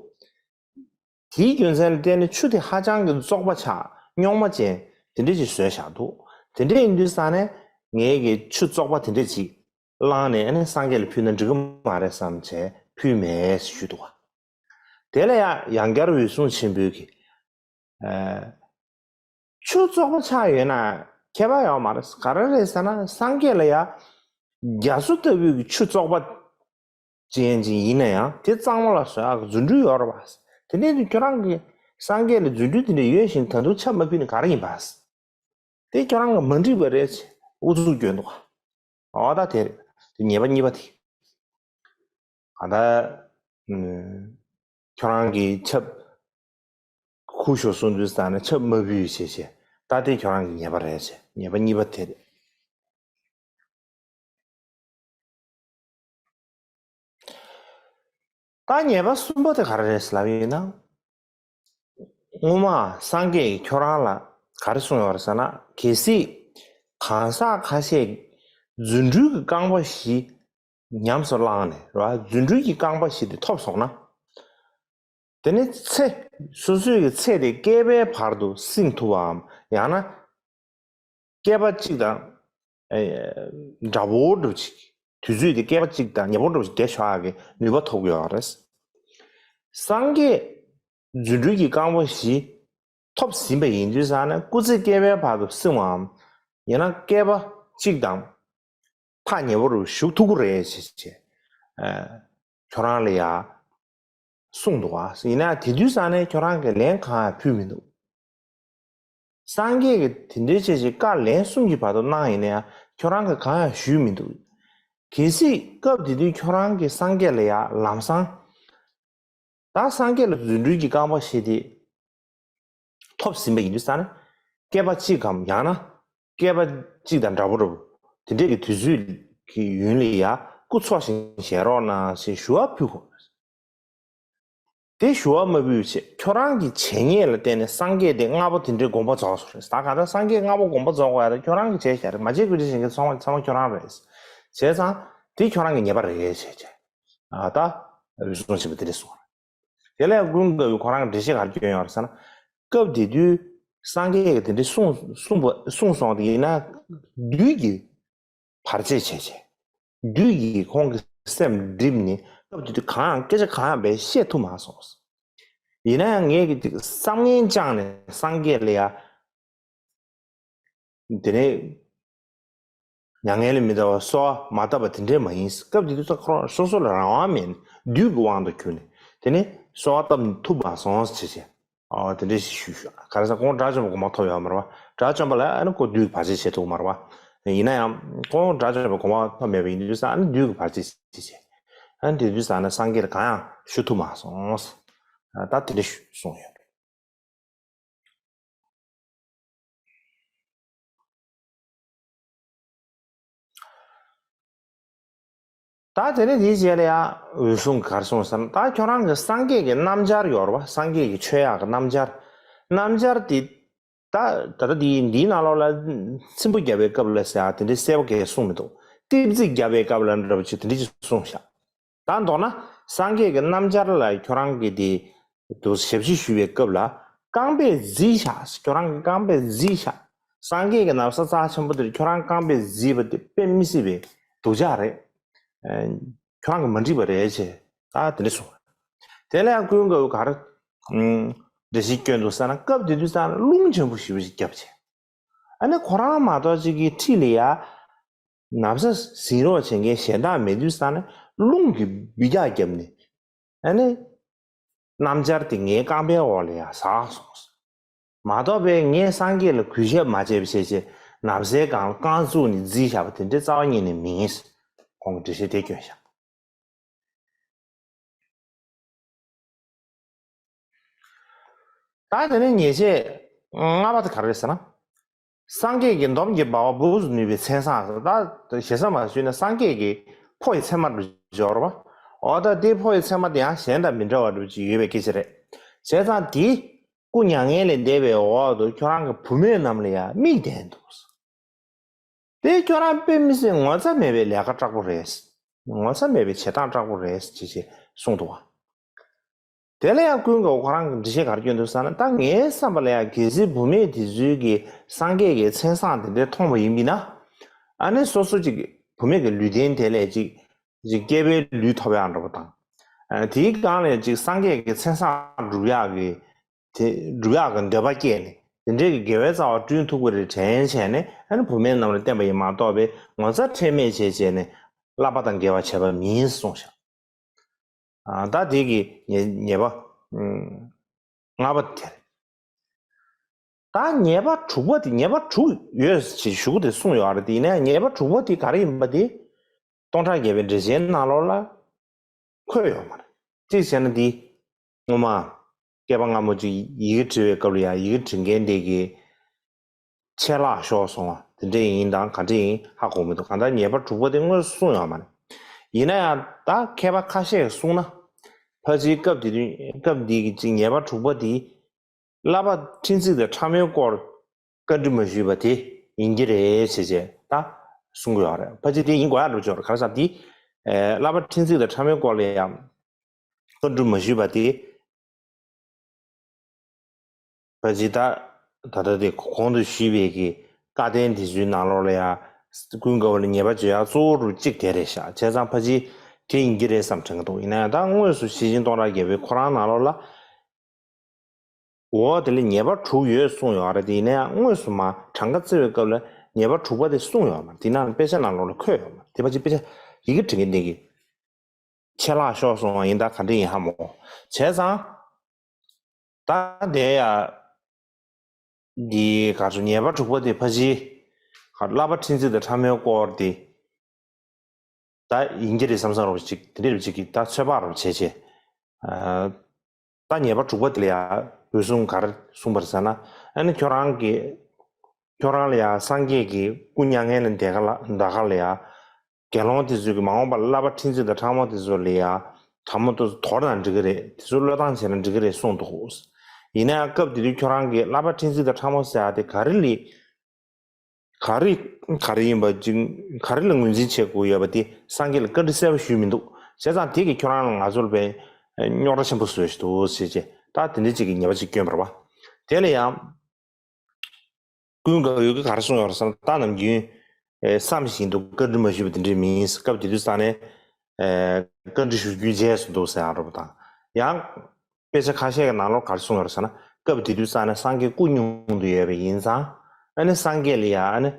དེའི་རྒྱུ་མཚན་ལ་བརྟེན་ནས་ཆུ་དེ་ཧ་ཅང་གི་བཙོག་པ་ཆགས། རྙོག་མ་ཅན་དེ་འདྲས་ཅིག་བཟོས་བཞག་འདུག་དེ་འདྲས་ཡིན་དུས་ཙང་ནས་ངས་ཀྱིས་ཆུ་བཙོག་པ་དེ་འདྲས་ཅིག་བླངས་ནས། ཨ་ནི་སངས་རྒྱས་ལ་ཕུལ་ན་འགྲིག་གི་མ་རེད་བསམ་བྱས་ཕུལ་མེད་ཞུས་འདུག་ག་དེ་ལ་ཡང་ཡང་བསྐྱར་འོད་སྲུང་ཆེན་པོས་ཀྱིས། ཨ། ཆུ་བཙོག་པ་ཆགས་ཡོད་ན་ཁྱད་པར་ཡོད་མ་རེད། ག་རེ་རེད་ཟེར་ན། སངས་རྒྱས་ལ་ཡ་རྒྱ་མཚོ་ལྟ་བུའི་གི་ཆུ་བཙོག་པ་ཅན་ཅིག་ཡིན་ན་ཡང་དེ་གཙང་མ་ལ་བཟོ་ཡག་གི་རྫུ་འཕྲུལ་ཡོད་རེད་པ། དེ་འདྲ་ཡིན་དུས་ཁྱོད་རང་གིས་སངས་རྒྱས་ལ་རྫུ་འཕྲུལ་དེ་འདྲ་ཡོད་བཞིན་ད་དུང་ཆབ་མ་ཕུལ་ནས་ག་རེ་ཡིན་པ། དེ་ཁྱོད་རང་གིས་མ་འགྲིག་པ་རེད་ཅེས་ཨུ་ཚུགས་སྐྱོན་འདུག་ག་འོ་ད་དེ་རེད། དེ་ཉེས་པ་གཉིས་པ་དེ། ཨ། ད། ཨུམ། ཁྱོད་རང་གིས་ཆབ་ཁུར་ཤོག་གསུངས་དུས་ཙང་ནས་ཆབ་མ་ཕུལ་བྱས་བྱས། ད་དེ་ཁྱོད་རང་གི་ཉེས་པ་རེད་ཅེས། ཉེས་པ་གཉིས་པ་དེ་རེད། ད་ཉེས་པ་གསུམ་པ་དེ་ག་རེ་རེད་ལབ་ཡིན་ན། སྔོན་མ་སངས་རྒྱས་ཀྱིས་ཁྱོད་རང་ལ་ག་རེ་གསུངས་ཡོད་རེད་ཟེར་ན། གལ་སྲིད་གང་ཟག་ཁ་ཤས་རྫུ་འཕྲུལ་གྱི་རྐང་པ་བཞི་ཉམས་སུ་བླངས་ནས། རེད་པ། རྫུ་འཕྲུལ་གྱི་རྐང་པ་བཞི་དེ་ཐོབ་སོང་ན། དེ་ནས་ཚེ། སོ་སོའི་གི་ཚེ་དེ་བསྐལ་པའི་བར་དུ་བསྲིང་ཐུབ་པའམ། ཡང་ན་བསྐལ་པ་གཅིག་དང་། ཨེ། འདྲ་པོ་འདྲ་པོ་ཅིག་དུས་ཚོད་དེ་བསྐལ་པ་གཅིག་དང་ཉེ་པོ་འདྲ་པོ་ཅིག་བསྡད་ཆོག་ཡག་གི་ནུས་པ་ཐོབ་ཀྱི་ཡོད་རེད། སངས་རྒྱས་རྫུ་འཕྲུལ་གྱི་རྐང་པ་བཞི་ཐོབ་ཟིན་པ་ཡིན་དུས་ཙང་ནས། སྐུ་ཚེ་བསྐལ་པའི་བར་དུ་བསྲིང་བའམ། ཡང་ན་བསྐལ་པ་གཅིག་དང་ཐག་ཉེ་པོ་རུ་བཞུགས་ཐུབ་ཀྱི་རེད་ཅེས་བྱས། ཨ། ཁྱོད་རང་ལ་ཡ་གསུངས་འདུག་ག་ཡིན་ན་དེ་དུས་ཙང་ནས་ཁྱོད་རང་གིས་ལན་གང་ཡང་ཕུལ་མི་འདུག་སངས་རྒྱས་ཀྱིས་དེ་འདྲའི་བྱས་བྱས་བཀའ་ལན་གསུམ་གྱི་བར་དུ་གནང་ཡིན་ན་ཡང་ཁྱོད་རང་གིས་གང་ཡང་ཞུས་མི་འདུག་གལ་སྲིད་སྐབས་དེ་དུས་ཁྱོད་རང་གིས་སངས་རྒྱས་ལ་ཡ་ལམ་སང་། ད་སངས་རྒྱས་ལ་རྫུ་འཕྲུལ་གྱི་རྐང་པ་བཞི་དེ་ཐོབ་ཟིན་པ་ཡིན་དུས་ཙང་ནས། བསྐལ་པ་གཅིག་གམ། ཡང་ན་བསྐལ་པ་གཅིག་དང་འདྲ་པོ་འདྲ་པོ་དེ་འདྲས་ཀྱི་དུས་ཚོད་ཀྱི་ཡུན་ལ་ཡ་སྐུ་འཚོ་ཞིང་གཞེས་རོགས་གནང་ཞེས་ཞུ་བ་ཕུལ་དགོས། དེ་ཞུ་བ་མ་ཕུལ་བྱས་ཁྱོད་རང་གི་བྱས་ཉེས་ལ་བརྟེན་ནས་སངས་རྒྱས་དེ་ལྔ་པོ་དེ་འདྲའི་དགོངས་པ་རྫོགས་སོང་རེད། ད་ག་ད་སངས་རྒྱས་ལྔ་པོ་དགོངས་པ་རྫོགས་དགོས་ཡ་ད་ཁྱོད་རང་གིས་བྱས་བཞག་རེད། མ་བྱས་དགོས་ཀྱི་བྱེད་མཁན་ཚང་མ་ཚང་མ་ཁྱོད་རང་རེད། བྱས་ཙང་དེ་ཁྱོད་རང་གི་ཉེས་པ་རེད་བྱས་བྱས། ཨ། ད་འོད་སྲུང་ཆེན་པོས་དེ་འདྲས་གསུངས་རེད། དེ་ལས་ཀུན་དགའ་བོས་ཁོ་རང་གི་འགྲེལ་བཤད་ག་རེ་བསྐྱོན་ཡོད་རེད་ཟེར་ན། སྐབས་དེ་དུས་སངས་རྒྱས་ཀྱིས་དེ་འདྲའི་གསུངས་གསུངས་པ་གསུངས་སོང་། དེ་ཡིན་ན་བདུད་ཀྱིས་བར་ཆད་བྱས་བྱས། བདུད་ཀྱིས་ཁོང་གི་སེམས་བསྒྲིབས་ནས་སྐབས་དེ་དུས་གང་ཡང་སྐད་ཆ་གང་ཡང་བས་བཤད་ཐུབ་མ་སོང་། ཡིན་ན་ཡང་ངས་ཀྱི་ཅིག་བསམ་ངན་བཅངས་ནས་སངས་རྒྱས་ལ་ཡ། དེ་ནས་མྱ་ངན་ལས་མི་འདའ་བར་གསོལ་བ་མ་བཏབ་པ་དེ་འདྲས་མ་ཡིན། སྐབས་དེ་དུས་ཁོ་རང་སོ་སོ་ལ་རང་དབང་མེད་ནས་བདུད་ཀྱི་དབང་དུ་གྱུར་ནས། དེ་ནས་གསོལ་བ་བཏབ་ཐུབ་མ་སོང་ཞེས་བྱས། ཨོ། དེ་འདྲས་ཞིག་ཞུས་ཞུས། ག་རེ་ཟེར་ན་ཁོང་དགྲ་བཅོམ་པའི་གོ་འཕང་ཐོབ་ཡོད་མ་རེད་པ། དགྲ་བཅོམ་པ་ལ་ཨ་ནི་ཁོ་བདུད་ཀྱིས་བར་ཆད་བྱེད་ཐུབ་མ་རེད་པ། ཡིན་ན་ཡང་ཁོང་དགྲ་བཅོམ་པའི་གོ་འཕང་ཐོབ་མེད་པ་ཡིན་དུས་ཙང་ཨ་ནི་བདུད་ཀྱིས་བར་ཆད་བྱེད་བྱེད། ཨ་ནི་དེ་དུས་ཙང་ནས་སངས་རྒྱས་ལ་གང་ཡང་ཞུ་ཐུབ་མ་སོང་། ད་དེ་འདྲས་ཞུ་གསུངས་ཡོད། ད་དེ་ནས་དེའི་རྗེས་ལ་ཡང་འོད་སྲུང་གིས་ག་རེ་གསུངས་ཟེར་ན། ད་ཁྱོད་རང་གི་སངས་རྒྱས་ཀྱི་རྣམ་སྦྱར་ཡོད་རེད་བ། སངས་རྒྱས་ཀྱི་མཆོད་ཡག་གི་རྣམ་སྦྱར། རྣམ་སྦྱར་དེ་ད་ད་ལྟ་འདི་འདིའི་ནང་ལོགས་ལ་ཚིམ་པོ་བརྒྱབ་པའི་སྐབས་ལ་ཟེར་ཡག་དེ་འདྲའི་གསལ་པོ་གས་གསུངས་མི་འདུག། ཏིབ་ཙིག་བརྒྱབ་པའི་སྐབས་ལ་འདྲ་པོ་ཅིག་དེ་འདྲ་ཅིག་གསུངས་ཤག། ད་མདོར་ན་སངས་རྒྱས་ཀྱི་རྣམ་སྦྱར་ལ་ཁྱོད་རང་གིས་དེ་དུ་ཞབས་ཕྱི་ཞུ་བའི་སྐབས་ལ་རྐང་པས་བརྫིས་ཤག། ཁྱོད་རང་གི་རྐང་པས་བརྫིས་ཤག། སངས་རྒྱས་ཀྱི་ན་བཟའ་རྩ་ཆེན་པོ་དེར་ཁྱོད་རང་རྐང་པས་བརྫིས་པ་དེ་དཔེ་མི་སྲིད་པའི་སྡུག་ཅག་རེད། ཨ། ཁྱོད་རང་གིས་མ་འགྲིག་པ་རེད་ཅེས་ད་དེ་འདྲ་གསུངས། དེ་ལ་ཡང་ཀུན་དགའ་བོས་ག་རེ་འགྲེལ་བཤད་བསྐྱོན་འདུག་ཟེར་ན། སྐབས་དེ་དུས་ཙམ་ལ་རླུང་ཆེན་པོ་ཞེ་པོ་ཞིག་བརྒྱབ་བྱས། ཨ་ནི་ཁོ་རང་མ་གཏོགས་ཅིག་གི་འཁྲིས་ལ་ཡ་ན་བཟའ་ཟིན་རོགས་བྱེད་མཁན་གཞན་དག་མེད་དུས་ཙམ་ལ་རླུང་གིས་འབུད་རྒྱག་བརྒྱབ་ནས། ཨ་ནི་རྣམ་སྦྱར་དེ་ངའི་རྐང་པའི་འོག་ལ་ཡ་ཟགས་སོང་། མ་གཏོགས་པའི་ངས་སངས་རྒྱས་ལ་གུས་ཞབས་མ་བྱས་པ་བྱས་བྱས་ན་བཟའི་སྒང་ལ་རྐང་བཙུགས་ནས་བརྫིས་བཞག་པ་དེ་འདྲའི་རྩ་བ་ཉིད་ནས་མིན། ཁོང་གིས་འགྲེལ་བཤད་དེ་བསྐྱོན་བཞག། ད་དེ་ནས་ཉེས་བྱས་ལྔ་པ་དེ་ག་རེ་རེད་ཟེར་ན། སངས་རྒྱས་ཀྱི་འདོམ་གྱི་སྦ་བ་འབུབས་སུ་ནུས་པའི་མཚན་བཟང་ཟེར། ད་ཞེ་ས་མ་ཞུས་ན་སངས་རྒྱས་ཀྱི་ཕོ་ཡི་མཚན་མ་འདྲ་སྦྱོར་བ། འོ་ད་དེ་ཕོ་ཡི་མཚན་མ་དེ་ཡང་གཞན་དང་མི་འདྲ་བ་འདྲ་ཅིག་ཡོད་པའི་སྐད་ཆ་རེད། བྱས་ཙང་དེ་སྐུ་མྱ་ངན་ལས་འདས་པའི་འོག་ཏུ་ཁྱོད་རང་གི་བུད་མེད་རྣམས་ལ་ཡང་མིག་ལྡན་འདུག། དེ་ཁྱོད་རང་དཔེ་མི་སྲིད་ངོ་ཚ་མེད་པའི་ལས་ཀ་དྲག་པོ་རེད། ངོ་ཚ་མེད་པའི་བྱེད་སྟངས་དྲག་པོ་རེད་ཅེས་ཅེས་གསུངས་འདུག་བ། དེ་ལ་ཡང་ཀུན་དགའ་བོ་ཁོ་རང་གིས་འགྲེལ་བཤད་ག་རེ་བསྐྱོན་འདུག་ཟེར་ན། ད་ངའི་བསམ་པ་ལ་ཡང་གལ་སྲིད་བུད་མེད་དེ་ཚོའི་གི་སངས་རྒྱས་ཀྱི་མཚན་བཟང་དེ་འདྲ་མཐོང་བ་ཡིན་པ་ཡིན་ན། ཨ་ནི་སོ་སོ་ཅིག་བུད་མེད་ཀྱི་ལུས་རྟེན་དེ་ལས་ཅིག་ཅིག་སྐྱེས་པའི་ལུས་ཐོབ་ཡག་འདྲ་པོ་དང་། ཨ། དེའི་སྒང་ལས་ཅིག་སངས་རྒྱས་ཀྱི་མཚན་བཟང་སྒྲུབ་ཡག་གི་དེ་སྒྲུབ་ཡག་གི་འདོད་པ་སྐྱེས་ནས། དེ་འདྲའི་གི་དགེ་བའི་རྩ་བ་བསྐྲུན་ཐུབ་ཀྱི་རེད་དྲན་བྱས་ནས། ཨ་ནི་བུད་མེད་རྣམས་ལ་བསྟན་པ་ཡིན་མ་གཏོགས་པའི་ངོ་ཚ་ཁྲེལ་མེད་བྱས་བྱས་ནས་བསླབ་པ་དང་འགལ་བ་བྱས་པ་མིན་གསུངས་ཤག། ཨ། ད་དེ་གི་ཉེས་ཉེས་པ་ཨུམ་ལྔ་པ་དེ་རེད། ད་ཉེས་པ་དྲུག་པ་དེ། ཉེས་པ་དྲུག་ཡོད་ཅེས་ཞུ་གི་དེ་གསུངས་ཡོད་རེད། དེ་ཡིན་ན་ཉེས་པ་དྲུག་པ་དེ་ག་རེ་ཡིན་པ་དེ་སྟོང་ཕྲག་བརྒྱད་པའི་འགྲེལ་བྱའི་ནང་ལོགས་ལ་འཁོད་ཡོད་མ་རེད། གཅིག་བྱས་ན་འདི་སྔོན་མ་སྐལ་པ་སྔ་མོ་ཅིག་ཡི་གེ་འབྲི་བའི་སྐབས་ལ་ཡང་ཡི་གེ་འབྲི་མཁན་དེ་གིས་ཆད་ལྷག་ཤོར་སོང་བ་དེ་འདྲ་ཡིན་དང་ག་འདྲ་ཡིན་ཧ་གོ་མི་འདུག། གང་ལྟར་ཉེས་པ་དྲུག་པ་དེ་དངོས་སུ་གསུངས་ཡོད་མ་རེད། ཡིན་ན་ཡང་ད་མཁས་པ་ཁ་ཤས་ཀྱིས་གསུངས་ན། ཕལ་ཆེར་སྐབས་དེ་དུས་སྐབས་འདི་གི་ཅིག་ཉེས་པ་དྲུག་པ་དེ། བསླབ་པ་ཕྲན་ཚེགས་དང་ཕྲ་མོའི་སྐོར་བཀའ་འདྲི་མ་ཞུས་པ་དེ་ཡིན་གྱི་རེད་ཅེས་བྱས་ད་གསུང་གི་ཡོད་རེད། ཕལ་ཆེར་དེ་ཡིན་དགོས་ཡག་འགྲོ་ཆོག་རེད། ག་རེ་ཟེར་ན་དེ། ཨེ། བསླབ་པ་ཕྲན་ཚེགས་དང་ཕྲ་མོའི་སྐོར་ལ་ཡང་བཀའ་འདྲི་མ་ཞུས་པ་དེ། ཕལ་ཆེར་ད་ད་ལྟ་དེ་གོང་དུ་ཞུས་པའི་གི་བཀའ་བསྟན་དེ་ཚོའི་ནང་ལོགས་ལ་ཡང་ཀུན་དགའ་བོ་ལ་ཉེས་པ་བརྗོད་ཡག་གཙོ་བོ་རུ་གཅིག་དེ་རེད་ཤག། བྱས་ཙང་ཕལ་ཆེར་དེ་ཡིན་གྱི་རེད་བསམ་དྲན་གྱི་འདུག། ཡིན་ན་ཡང་ད་དངོས་སུ་ཤེར་ཕྱིན་སྟོང་ཕྲག་བརྒྱད་པའི་ཁོ་རང་ནང་ལོགས་ལ། འོ་དེ་ལ་ཉེས་པ་དྲུག་ཡོད་གསུངས་ཡོད་རེད། དེ་ཡིན་ན་ཡང་དངོས་སུ་མ་གྲངས་ཀ་བརྩི་བའི་སྐབས་ལ་ཉེས་པ་དྲུག་པ་དེ་གསུངས་ཡོད་མ་རེད། དེ་ནང་དཔེ་ཆ་ནང་ལོགས་ལ་འཁོད་ཡོད་མ་རེད། དེ་ཕལ་ཆེར་དཔེ་ཆ་ཡི་གེ་འབྲི་མཁན་དེ་གིས་ཆད་ལྷག་ཤོར་སོང་བ་ཡིན་ད་ག་འདྲ་ཡིན་ཧ་མོ། བྱས་ཙང་ད་དེ་ཡ་འདི་ག་ཚོད་ཉེས་པ་དྲུག་པ་དེ་ཕལ་ཆེར་བསླབ་པ་ཕྲན་ཚེགས་དང་ཕྲ་མོའི་སྐོར་དེ། ད་ཡིན་གྱི་རེད་བསམ་བསམ་རོགས་ཅིག་དེ་འདྲ་རེད་ཅིག་གི་ད་ཚོད་དཔག་རོགས་བྱས་བྱས། ཨ། ད་ཉེས་པ་དྲུག་པ་དེ་ལ་ཡ་འོད་སྲུང་ག་རེ་གསུངས་པ་རེད་ཟེར་ན། ཨ་ནི་ཁྱོད་རང་གི་ཁྱོད་རང་ལ་ཡ་སངས་རྒྱས་ཀྱི་སྐུ་མྱ་ངན་ལས་འདས་ཁ་ལ་འདའ་ཁ་ལ་ཡ་དགེ་སློང་དེ་ཚོས་ཀྱི་མ་འོངས་པ་ལ་བསླབ་པ་ཕྲན་ཚེགས་དང་ཕྲ་མོ་དེ་ཚོ་ལ་ཡ་ཕྲ་མོ་དེ་ཚོ་དོར་ན་འགྲིག་གི་རེད། དེ་ཚོ་བློས་བཏང་བྱས་ན་འགྲིག་གི་རེད་གསུངས་འདུག། ཡིན་ན་ཡང་སྐབས་དེ་དུས་ཁྱོད་རང་གིས་བསླབ་པ་ཕྲན་ཚེགས་དང་ཕྲ་མོ་ཟེར་ཡ་དེ་ག་རེ་ལས། ག་རེ་ག་རེ་ཡིན་པ་ཅིག་ག་རེ་ལ་ངོས་འཛིན་བྱེད་དགོས་ཡོད་པ་དེ་སངས་རྒྱས་ལ་བཀའ་འདྲི་གསལ་པོ་ཞུས་མི་འདུག། བྱས་ཙང་དེ་གིས་ཁྱོད་རང་ལ་ང་ཚོར་བའི་རྙོག་དྲ་ཆེན་པོ་བཟོས་ཤིག་འདུག་ཟེར་བྱས་ད་དེ་འདྲ་ཅིག་གི་ཉེས་པ་ཅིག་བསྐྱོན་པ་རེད་བ། དེ་ལ་ཡང་ཀུན་དགའ་བོས་ག་རེ་གསུངས་ཡོད་རེད་ཟེར་ན། ད་ནམ་རྒྱུན་ཨེ་བསམ་བཞིན་དུ་བཀའ་འདྲི་མ་ཞུས་པ་དེ་འདྲ་མིན། སྐབས་དེ་དུས་ས་ནས་ཨེ་བཀའ་འདྲི་ཞུ་རྒྱུའི་རྗེས་སུ་འདུག་ཟེར་ཡག་འདྲ་པོ་དང་། ཡང་དཔེ་ཆ་ཁ་ཤས་ཀྱི་ནང་ལོགས་ག་རེ་གསུངས་ཡོད་རེད་ཟེར་ན། སྐབས་དེ་དུས་ས་ནས་སངས་རྒྱས་སྐུ་སྙུང་དུ་ཡོད་པ་ཡིན་ཙང་། ཨ་ནི་སངས་རྒྱས་ལ་ཡ་ཨ་ནི་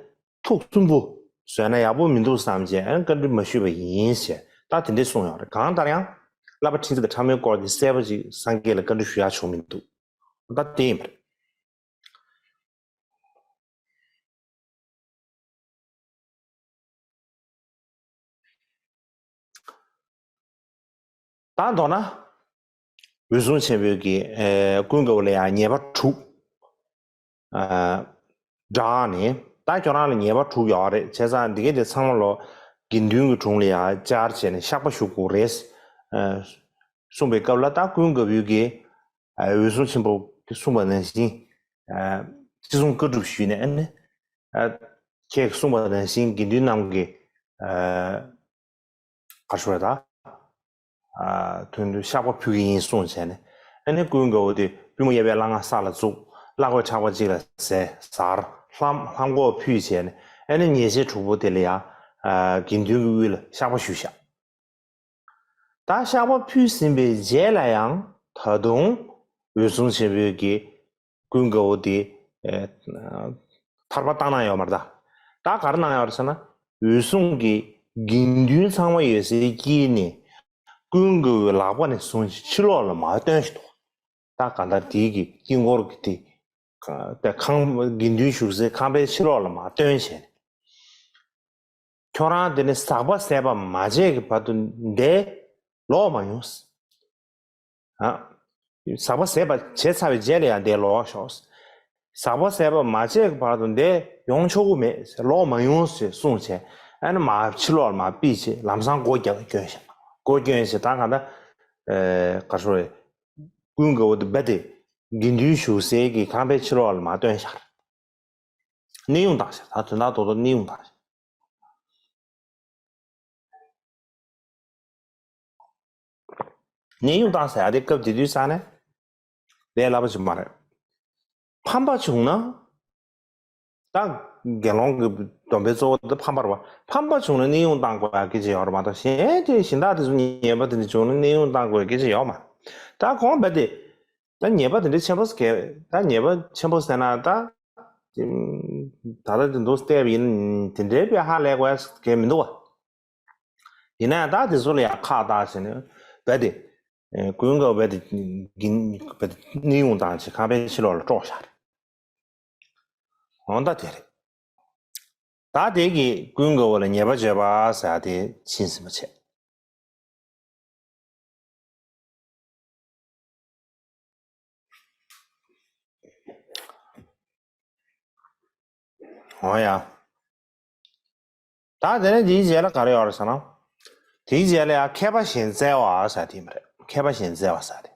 ཐུགས་སུན་པོ་བཟོས་ན་ཡག་པོ་མི་འདུག་བསམ་བྱས་ཨ་ནི་བཀའ་འདྲི་མ་ཞུས་པ་ཡིན་ཞེས་ད་དེ་འདྲས་གསུངས་ཡོད་རེད། གང་ལྟར་ཡང་བསླབ་པ་ཕྲན་ཚེགས་དང་ཕྲ་མོའི་སྐོར་དེ་གསལ་པོ་ཅིག་སངས་རྒྱས་ལ་བཀའ་འདྲི་ཞུ་ཡག་བྱུང་མི་འདུག། ད་དེ་ཡིན་པ་རེད། ད་མདོར་ན། འོད་སྲུང་ཆེན་པོས་ཀྱི་ཨེ་ཀུན་དགའ་བོ་ལ་ཡང་ཉེས་པ་དྲུག་ཨ་བསྒྲགས་ནས། ད་ཁྱོད་རང་ལ་ཉེས་པ་དྲུག་ཡོད་རེད། བྱས་ཙང་འདི་གའི་དེ་ཚང་མ་ལོ་ དགེ་འདུན་གྱི་དྲུང་ལ་ཡང་བཅར་བྱས་ནས་བཤགས་པ་ཞུ་དགོས་རེད། ཨ་གསུངས་པའི་སྐབས་ལ་ད་ཀུན་དགའ་བོས་ཀྱིས་ཨ་འོད་སྲུང་ཆེན་པོ་གིས་གསུངས་པ་ནང་བཞིན་ཨ་ཅི་གསུང་བཀའ་སྒྲུབ་ཞུས་ནས། ཨ་ནི་ཨ་ཁྱེད་ཀྱིས་གསུངས་པ་ནང་བཞིན་དགེ་འདུན་རྣམས་ཀྱིས་ཨ་ག་རེ་ཞུ་དགོས་རེད་ད། ཨ་དོན་དུ་བཤགས་པ་ཕུལ་གྱི་ཡིན་གསུངས་བྱས་ནས། ཨ་ནི་ཀུན་དགའ་བོ་དེ་པུས་མོ་གཡས་པའི་ལྷ་ང་ས་ལ་བཙུགས། བླ་གོས་ཕྲག་པ་གཅིག་ལ་ཟས་ཟར། ལྷམ་ལྷམ་གོག་ཕུད་བྱས་ནས། ཨ་ནི་ཉེས་བྱས་དྲུག་པོ་དེ་ལ་ཡང་ཨ་དགེ་འདུན་གྱི་དབུས་ལ་བཤགས་པ་ཞུས་བཞག། ད་བཤགས་པ་ཕུལ་ཟིན་པའི་རྗེས་ལ་ཡང་ད་དུང་འོད་སྲུང་ཆེན་པོས་ཀྱིས་ཀུན་དགའ་བོ་དེ་ཨེ་ཐར་པ་བཏང་གནང་ཡོད་མ་རེད་ད། ད་ག་རེ་གནང་ཡོད་རེད་ཟེར་ན། འོད་སྲུང་གིས་དགེ་འདུན་ཚང་མ་ཡོད་སའི་དཀྱིལ་ནས་ཀུན་དགའ་བོའི་ལག་པ་ནས་བཟུང་ཕྱི་ལོགས་ལ་མར་བཏོན་བཞག་འདུག། ད་གང་ལྟར་དེའི་གི་དཀྱིལ་འཁོར་གྱི་དེ་ཁང་དགེ་འདུན་བཞུགས་སའི་ཁང་པའི་ཕྱི་ལོགས་ལ་མར་བཏོན་བྱས་ནས། ཁྱོད་རང་དེ་ནི་ཟག་པ་ཟད་པ་མ་བྱས་ཀྱི་བར་དུ་འདིར་ལོག་མ་ཡོང་། ཨ། ཟག་པ་ཟད་པ་བྱས་ཚར་བའི་རྗེས་ལ་ཡང་འདིར་ལོག་ཤོག། ཟག་པ་ཟད་པ་མ་བྱས་ཀྱི་བར་དུ་འདིར་ཡོང་ཆོག་གི་མེད། ལོག་མ་ཡོང་ཞེས་གསུངས་བྱས། ཨ་ནི་མར་ཕྱི་ལོགས་ལ་མར་ཕུད་བྱས། ལམ་སང་སྒོ་རྒྱབ་བསྐྱོན་བཞག། སྒོ་བསྐྱོན་བྱས། ད་གང་ལྟར་ཨེ་ག་རེ་ཞུ་དགོས་རེད། ཀུན་དགའ་བོ་དེ་རྦད་དེ་དགེ་འདུན་བཞུགས་སའི་གི་ཁང་པའི་ཕྱི་ལོགས་ལ་མར་བཏོན་བཞག། གནས་དབྱུང་བཏང་ཤག། ད་དོན་དག་རྡོག་རྡོག་གནས་དབྱུང་བཏང་ཤག། གནས་དབྱུང་བཏང་ཟེར་ཡ་དེ་སྐབས་དེ་དུས་ས་ནས་ལས་སླ་པོ་ཞིག་མ་རེད། ཕམ་པ་བྱུང་ན། ད་དགེ་སློང་གི་སྡོམ་པའི་གཙོ་བོ་དེ་ཕམ་པ་རེད་བ། ཕམ་པ་བྱུང་ན་གནས་དབྱུང་བཏང་དགོས་ཡ་སྐད་ཆ་ཡོད་རེད་མ་གཏོགས། གཞན་དེ་གཞན་དག་དེ་ཚོ་ཉེས་པ་དེ་འདྲ་བྱུང་ན་གནས་དབྱུང་བཏང་དགོས་ཡ་སྐད་ཆ་ཡོད་མ་རེད། ད་གོང་བ་དེ། ད་ཉེས་པ་དེ་འདྲའི་ཆེན་པོ་ཟེར་གི། ད་ཉེས་པ་ཆེན་པོ་ཟེར་ན་ད། ད་ལྟ་དེ་འདུག་བལྟས་པ་ཡིན་ན་དེ་འདྲའི་དཔེ་ཧ་ལས་དགོས་ཡ་གི་མི་འདུག་བ། ཡིན་ན་ཡང་ད་དེ་ཚོ་ལ་ཡང་ཁག་བཏགས་བྱས་ནས་རྦད་དེ། ཀུན་དགའ་བོ་རྦད་དེ་གིན་རྦད་དེ་གནས་དབྱུང་བཏང་བྱས་ཁང་པའི་ཕྱི་ལོགས་ལ་དཀྲོགས་བཞག་རེད། འོ་ད་དེ་རེད། ད་དེ་གིས་ཀུན་དགའ་བོ་ལ་ཉེས་པ་བྱས་པ་ཟེར་ཡ་དེ་ཕྱིན་ཟིན་པ་བྱས། འོ་ཡ། ད་དེ་ནས་དེའི་རྗེས་ལ་ག་རེ་ཡོད་རེད་ཟེར་ན། དེའི་རྗེས་ལ་ཡང་མཁས་པ་གཞན་བཙལ་བ་ཟེར་དེ་མ་རེད། མཁས་པ་གཞན་བཙལ་བ་ཟེར་དེ།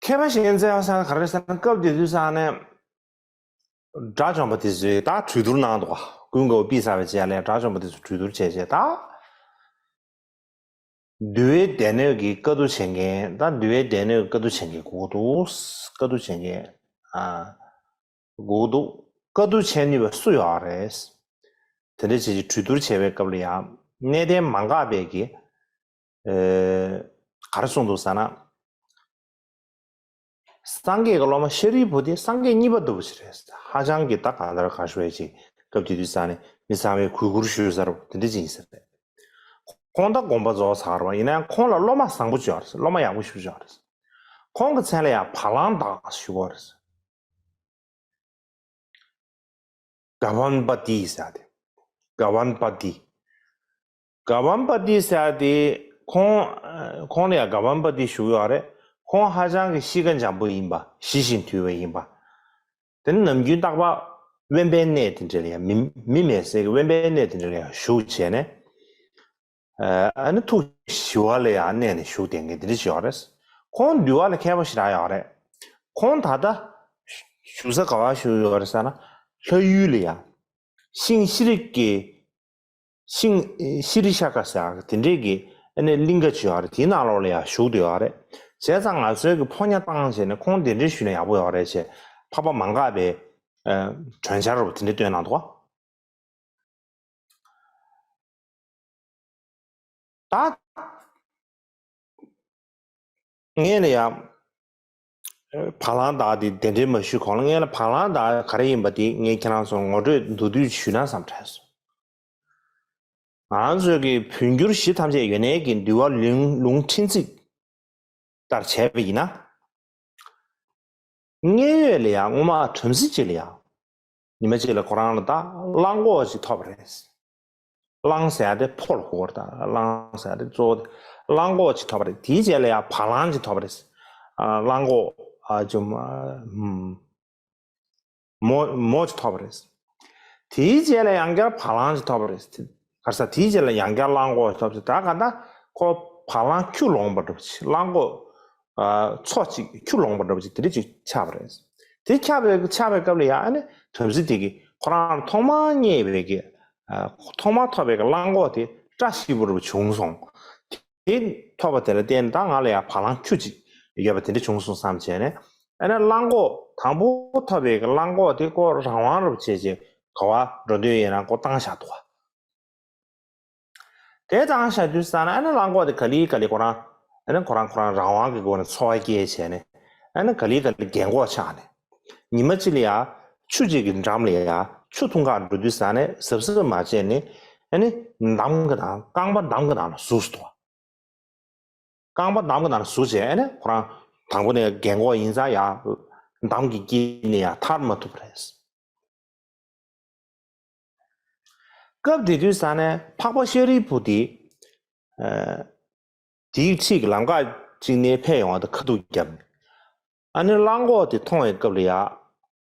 མཁས་པ་གཞན་བཙལ་བ་ཟེར་ན་ག་རེ་ཟེར་ན། སྐབས་དེ་དུས་ས་ནས་དགྲ་བཅོམ་པ་དེ་ཚོས་ད་གྲོས་བསྡུར་གནང་འདུག་ག། ཀུན་དགའ་བོ་ཕུད་ཚར་བའི་རྗེས་ལ་དགྲ་བཅོམ་པ་དེ་ཚོས་གྲོས་བསྡུར་བྱས་བྱས་ད། འདུལ་བའི་སྡེ་སྣོད་ཀྱི་བཀའ་བསྡུ་བྱེད་མཁན། ད་འདུལ་བའི་སྡེ་སྣོད་ཀྱི་བཀའ་བསྡུ་བྱེད་མཁན་དགོས་འདུག། བཀའ་བསྡུ་བྱེད་མཁན། ཨ། དགོས་འདུག། བཀའ་བསྡུ་བྱེད་ནུས་པ་སུ་ཡོད་རེད། དེ་འདྲ་བྱས་ཀྱི་གྲོས་བསྡུར་བྱས་པའི་སྐབས་ལ་ཡང་གནས་བརྟན་མ་འགགས་པའི་གི། ཨེ། ག་རེ་གསུངས་འདུག་ཟེར་ན། སངས་རྒྱས་ཀྱི་སློབ་མ་ཤཱ་རིའི་བུ་དེ་སངས་རྒྱས་གཉིས་པ་ལྟ་བུ་ཞིག་རེད། ཧ་ཅང་གི་ད་ག་ལྟར་ག་ཞུ་བའི་ཅིག་སྐབས་དེ་དུས་ས་ནས་མི་ཚང་མས་གུས་བཀུར་ཞུ་ས་རུ་དེ་འདྲ་ཅིག་ཡིན་ས་རེད། ཁོང་ད་དགོངས་པ་རྫོགས་ཚར་བ་ཡིན་ན་ཡང་ཁོང་ལ་སློབ་མ་བཟང་པོ་ཅིག་ཡོད་རེད། སློབ་མ་ཡག་པོ་ཞེ་པོ་ཅིག་ཡོད་རེད། ཁོང་གི་མཚན་ལ་ཡང་བ་ལང་བདག་ཞུ་གི་ཡོད་རེད། ག་བན་པ་ཏི་ཟེར་ཏེ། ག་བན་པ་ཏི། ག་བན་པ་ཏི་ཟེར་ཏེ། ཁོང་ཁོང་ལ་ཡང་ག་བན་པ་ཏི་ཞུ་གི་ཡོད་རེད། ཁོང་ཧ་ཅང་གི་གཤིས་ཀ་འཇམ་པོ་ཡིན་པ། ཞི་ཞིང་དུལ་བ་ཡིན་པ། དེ་ནི་ནམ་རྒྱུན་རྟག་པར་དབེན་པའི་གནས་དེ་འདྲ་ལ་ཡང་མི་མི་མེད་སའི་གི་དབེན་པའི་གནས་དེ་འདྲ་ལ་ཡང་བཞུགས་བྱས་ནས། ཨ་ནི་ཐུགས་ཞི་བ་ལ་ཡང་གནས་ནས་བཞུགས་བསྡད་མཁན་དེ་འདྲ་ཞིག་ཡོད་རེད། ཁོང་འདུལ་བ་ལ་མཁས་པོ་ཞེ་དྲག་ཡོད་རེད། ཁོང་ད་ལྟ་བཞུགས་ས་ག་པར་བཞུགས་ཡོད་རེད་ཟེར་ན། ལྷ་ཡུལ་ལ་ཡང་། ཤིང་ཤེལ་རི་གི། ཤིང་ཤེལ་རི་ཤ་ཀ་ཟེར་ཡག་དེ་འདྲས་ཀྱི་ཨ་ནི་གླིང་ག་ཅིག་ཡོད་རེད། དེའི་ནང་ལོགས་ལ་ཡང་བཞུགས་བསྡད་ཡོད་རེད། བྱས་ཙང་ང་ཚོའི་གི་ཕོ་ཉ་བཏང་བྱས་ནས་ཁོང་གདན་འདྲེན་ཞུས་ན་ཡག་པོ་ཡོད་རེད་ཅེས་འཕགས་པ་མ་འགགས་པའི་ཨ་དྲན་འཆར་རུ་དེ་འདྲས་བཏོན་གནང་འདུག་ག། ད་ངས་ལ་ཡང་བ་ལང་བདག་དེ་གདན་འདྲེན་མ་ཞུས་གོང་ལ་ངས་ལ་བ་ལང་བདག་ག་རེ་ཡིན་པ་དེ་ངས་ཁྱེད་རང་ཚོར་ངོ་སྤྲོད་མདོར་བསྡུས་ཞུས་ན་བསམ་དྲན་སོང་། ང་ཚོས་ཀྱི་འབྱུང་འགྱུར་གཞི་ཐམས་ཅད་ཡོན་གནས་ཀྱི་འདུལ་བ་ལུང་ལུང་ཕྲན་ཚེགས་ལྟར་བྱས་པ་ཡིན་ན། དངོས་ཡོད་ལ་ཡང་སྔོན་མ་བྲམ་ཟེ་གཅིག་ལ་ཡང་ཉི་མ་གཅིག་ལ་ཁོ་རང་ལ་ད་གླང་གོག་ཅིག་ཐོབ་པ་རེད། གླང་ཟེར་ཡ་དེ་ཕོ་ལ་གོ་བར་ད་གླང་ཟེར་ཡ་དེ་གཙོ་བོ་དེ་གླང་གོག་ཅིག་ཐོབ་པ་རེད། དེའི་རྗེས་ལ་ཡང་བ་ལང་ཅིག་ཐོབ་པ་རེད། ཨ་གླང་གོག་ཨ་ཅུ་མ་ཧུམ། མོ་མོ་ཅིག་ཐོབ་པ་རེད། དེའི་རྗེས་ལ་ཡང་བསྐྱར་བ་ལང་ཅིག་ཐོབ་པ་རེད། ག་རེ་ཟེར། དེའི་རྗེས་ལ་ཡང་བསྐྱར་གླང་གོག་ཅིག་ཐོབ་ཅིག་ད་ག་ད་ཁོ་བ་ལང་ཁྱུ་ལོངས་པ་འདྲ་པོ་ཅིག་གླང་གོག་ཨ་མཚོ་ཅིག་ཁྱུ་ལོངས་པ་འདྲ་པོ་ཅིག་དེ་འདྲ་ཅིག་ཆགས་པ་རེད། དེ་ཆགས་པའི་ཆགས་པའི་སྐབས་ལ་ཡང་ཨ་ནི་བྲམ་ཟེ་དེ་གིས་ཁོ་རང་ཐོག་མར་རྙེད་པའི་གི་ཨ་ཐོག་མར་ཐོབ་པའི་གི་གླང་གོག་དེ་བཀྲ་ཤིས་པ་འདྲ་པོ་བྱུང་སོང་། དེ་ཐོབ་པ་དེ་ལ་བརྟེན་ནས་ད་ང་ལ་ཡང་བ་ལང་ཁྱུ་ཅིག་ཡོད་པ་དེ་འདྲ་བྱུང་སོང་བསམ་བྱས་ནས། ཨ་ནི་གླང་གོག་དང་པོ་ཐོབ་པའི་གི་གླང་གོག་དེ་ཁོ་རང་དབང་རབ་བྱས་བྱས་ག་བ་འགྲོ་འདོད་ཡིན་ན་ཁོ་བཏང་བཞག་འདུག་བ། དེ་བཏང་བཞག་དུས་ཙ་ན་ཨ་ནི་གླང་གོག་དེ་ག་ལེ་ག་ལེ་ཁོ་རང་ཨ་ནི་ཁོ་རང་ཁོ་རང་རང་དབང་གི་སྒོ་ནས་འཚོ་བ་སྐྱེལ་བྱས་ནས། ཨ་ནི་ག་ལེ་ག་ལེ་རྒན་གོག་ཆགས་ནས། ཉི་མ་གཅིག་ལ་ཡ་ཆུ་གཅིག་གི་འགྲམ་ལ་ཡ་ཆུ་འཐུང་གར་འགྲོ་དུས་ཙ་ནས་གཟབ་གཟབ་མ་བྱས་ནས། ཨ་ནི་འདམ་གྱི་ནང་རྐང་པ་འདམ་གྱི་ནང་ལ་ཟུག་སོང་། རྐང་པ་འདམ་གྱི་ནང་ལ་ཟུག་བྱས་ཨ་ནི་ཁོ་རང་དང་པོ་ནས་རྒན་གོག་ཡིན་ཙང་ཡ་འདམ་གྱི་དཀྱིལ་ནས་ཡ་ཐར་མ་ཐུབ་པ་རེད། སྐབས་དེ་དུས་ཙ་ནས་འཕགས་པ་ཤཱ་རིའི་བུ་དེ། ཨ་དེའི་འཁྲིས་ཀྱི་ལམ་ཁ་ཅིག་ནས་ཕེབས་ཡོང་བ་དང་ཁ་ཐུག་བརྒྱབ་ནས། ཨ་ནི་གླང་གོག་དེ་མཐོང་བའི་སྐབས་ལ་ཡ།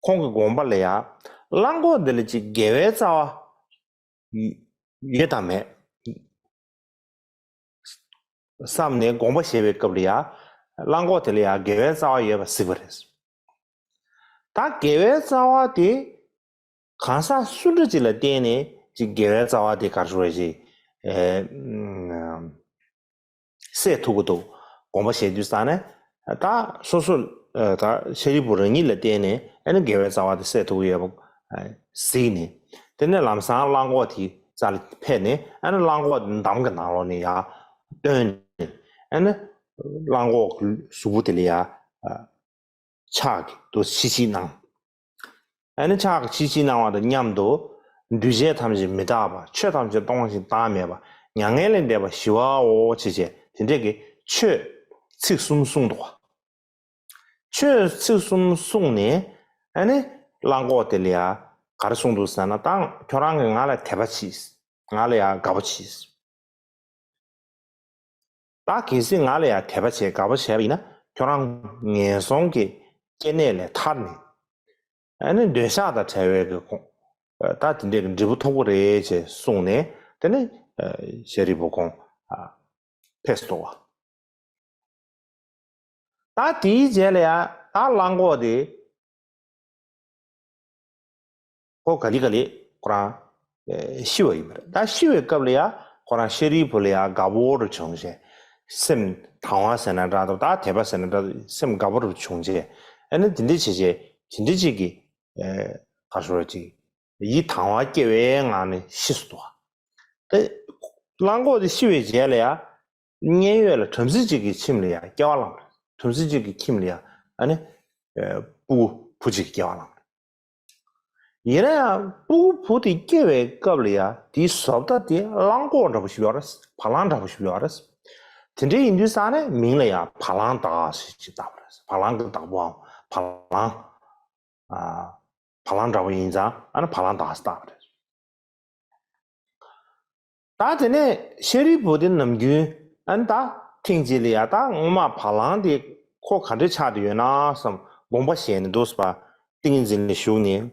ཁོང་གི་དགོངས་པ་ལ་ཡ། གླང་གོག་འདི་ལ་ཅིག་དགེ་བའི་རྩ་བ་ཡོད་དམ་མེད། བསམ་ནས་དགོངས་པ་བཞེས་པའི་སྐབས་ལ་ཡ། གླང་གོག་དེ་ལ་ཡ་དགེ་བའི་རྩ་བ་ཡོད་པ་གཟིགས་པ་རེད། ད་དགེ་བའི་རྩ་བ་དེ་གང་ཟག་སུ་འདྲ་ཅིག་ལ་བརྟེན་ནས་ཅིག་དགེ་བའི་རྩ་བ་དེ་ག་རེ་ཞིག་ཨེ་སད་ཐུབ་ཀྱི་འདུག་དགོངས་པ་བཞེས་དུས་ཙ་ནས་ད་སོ་སོ་ཨེ་ད་ཤཱ་རིའི་བུ་རང་ཉིད་ལ་བརྟེན་ནས་ཨ་ནི་དགེ་བའི་རྩ་བ་དེ་སད་ཐུབ་ཀྱི་ཡོད་པ་གཟིགས་ནས། དེ་ནས་ལམ་སང་གླང་གོག་དེའི་རྩ་ལ་ཕེབས་ནས་ཨ་ནི་གླང་གོག་དེ་འདམ་གྱི་ནང་ལོགས་ནས་ཡར་བཏོན་ནས་ཨ་ནི་གླང་གོག་གི་གཟུགས་པོ་དེ་ལ་ཡར་ཨ་ཕྱག་གིས་དུ་ཕྱི་བཤིག་གནང་། ཨ་ནི་ཕྱག་གིས་ཕྱི་བཤིག་གནང་བ་དང་མཉམ་དུ། འདུས་བྱས་ཐམས་ཅད་མི་རྟག་པ། ཆོས་ཐམས་ཅད་སྟོང་ཞིང་བདག་མེད་པ། མྱ་ངན་ལས་འདས་པ་ཞི་བའོ་ཞེས་བྱས་དེ་འདྲས་ཀྱི་ཆོས་ཚིག་གསུམ་གསུངས་འདུག་བ། ཆོས་ཚིག་གསུམ་གསུངས་ནས་ཨ་ནི་གླང་གོག་དེ་ལ་ཡ་ག་རེ་གསུངས་འདུག་ཟེར་ན། ད་ཁྱོད་རང་གིས་ང་ལ་དད་པ་གྱིས། ང་ལ་ཡ་དགའ་པོ་གྱིས། ད་གལ་སྲིད་ང་ལ་ཡང་དད་པ་བྱས་དགའ་པོ་བྱས་པ་ཡིན་ན། ཁྱོད་རང་ངན་སོང་གི་སྐྱེ་གནས་ལས་ཐར་ནས། ཨ་ནི་འདོད་ཆགས་དང་བྲལ་བའི་གི་ཁོང་ད་དེ་འདྲའི་གི་འབྲས་བུ་ཐོབ་ཀྱི་རེད་ཅེས་གསུངས་ནས། དེ་ནས་ཤཱ་རིའི་བུ་ཁོང་ཕེབས་སོང་བ། ད་དེའི་རྗེས་ལ་ཡང་ད་གླང་གོག་དེ་ཁོ་ག་ལེ་ག་ལེ་ཁོ་རང་ཤི་བ་ཡིན་པ་རེད། ད་ཤི་བའི་སྐབས་ལ་ཡང་ཁོ་རང་ཤཱ་རིའི་བུ་ལ་ཡང་དགའ་པོ་རུ་བྱུང་བྱས། སེམས་དང་བ་ཟེར་ན་འདྲ་འདུག་ད་དད་པ་ཟེར་ན་འདྲ་འདུག་སེམས་དགའ་པོ་རུ་བྱུང་བྱས། ཨ་ནི་དེ་འདྲ་བྱས་བྱས་དེ་འདྲ་ཅིག་གི་ག་ཞོར་ཅིག་ཡིད་དང་བ་སྐྱེ་བའི་ངང་ནས་ཤི་སོང་འདུག་ད་གླང་གོག་དེ་ཤི་བའི་རྗེས་ལ་ཡང་མཉན་ཡོད་ལ་བྲམ་ཟེ་གཅིག་གི་ཁྱིམ་ལ་ཡང་སྐྱེ་བ་བླངས་པ་རེད། བྲམ་ཟེ་གཅིག་གི་ཁྱིམ་ལ་ཡང་ཨ་ནི་སྤུ་གུ་བུ་གཅིག་གི་སྐྱེ་བ་བླངས་པ་རེད། ཡིན་ན་ཡང་སྤུ་གུ་བུ་དེ་སྐྱེ་བའི་སྐབས་ལ་ཡང་དེའི་བཟོ་ལྟ་དེ་གླང་གོག་འདྲ་པོ་ཞིག་ཡོད་རེད། བ་ལང་འདྲ་པོ་ཞིག་ཡོད་རེད། དེ་འདྲ་ཡིན་དུས་ཙང་ནས་མིང་ལ་ཡང་བ་ལང་བདག་ཞེས་བཏགས་པ་རེད། བ་ལང་གི་བདག་པོའམ་བ་ལང་། ཨ། བ་ལང་འདྲ་པོ་ཡིན་ཙང་ཨ་ནི་བ་ལང་བདག་ཟེར་བཏགས་པ་རེད། ད་དེ་ནས་ཤཱ་རིའི་བུ་དེ་ནམ་རྒྱུན་ཨ་ནི་ད་ཐེངས་གཅིག་ལ་ཡ་ད་སྔོན་མ་བ་ལང་དེ་ཁོ་ག་འདྲ་ཆགས་བསྡད་ཡོད་ན་བསམ་དགོངས་པ་བཞེས་ནས་འདུག་སེ་ཏིང་ངེ་འཛིན་ལ་ཞུགས་ནས་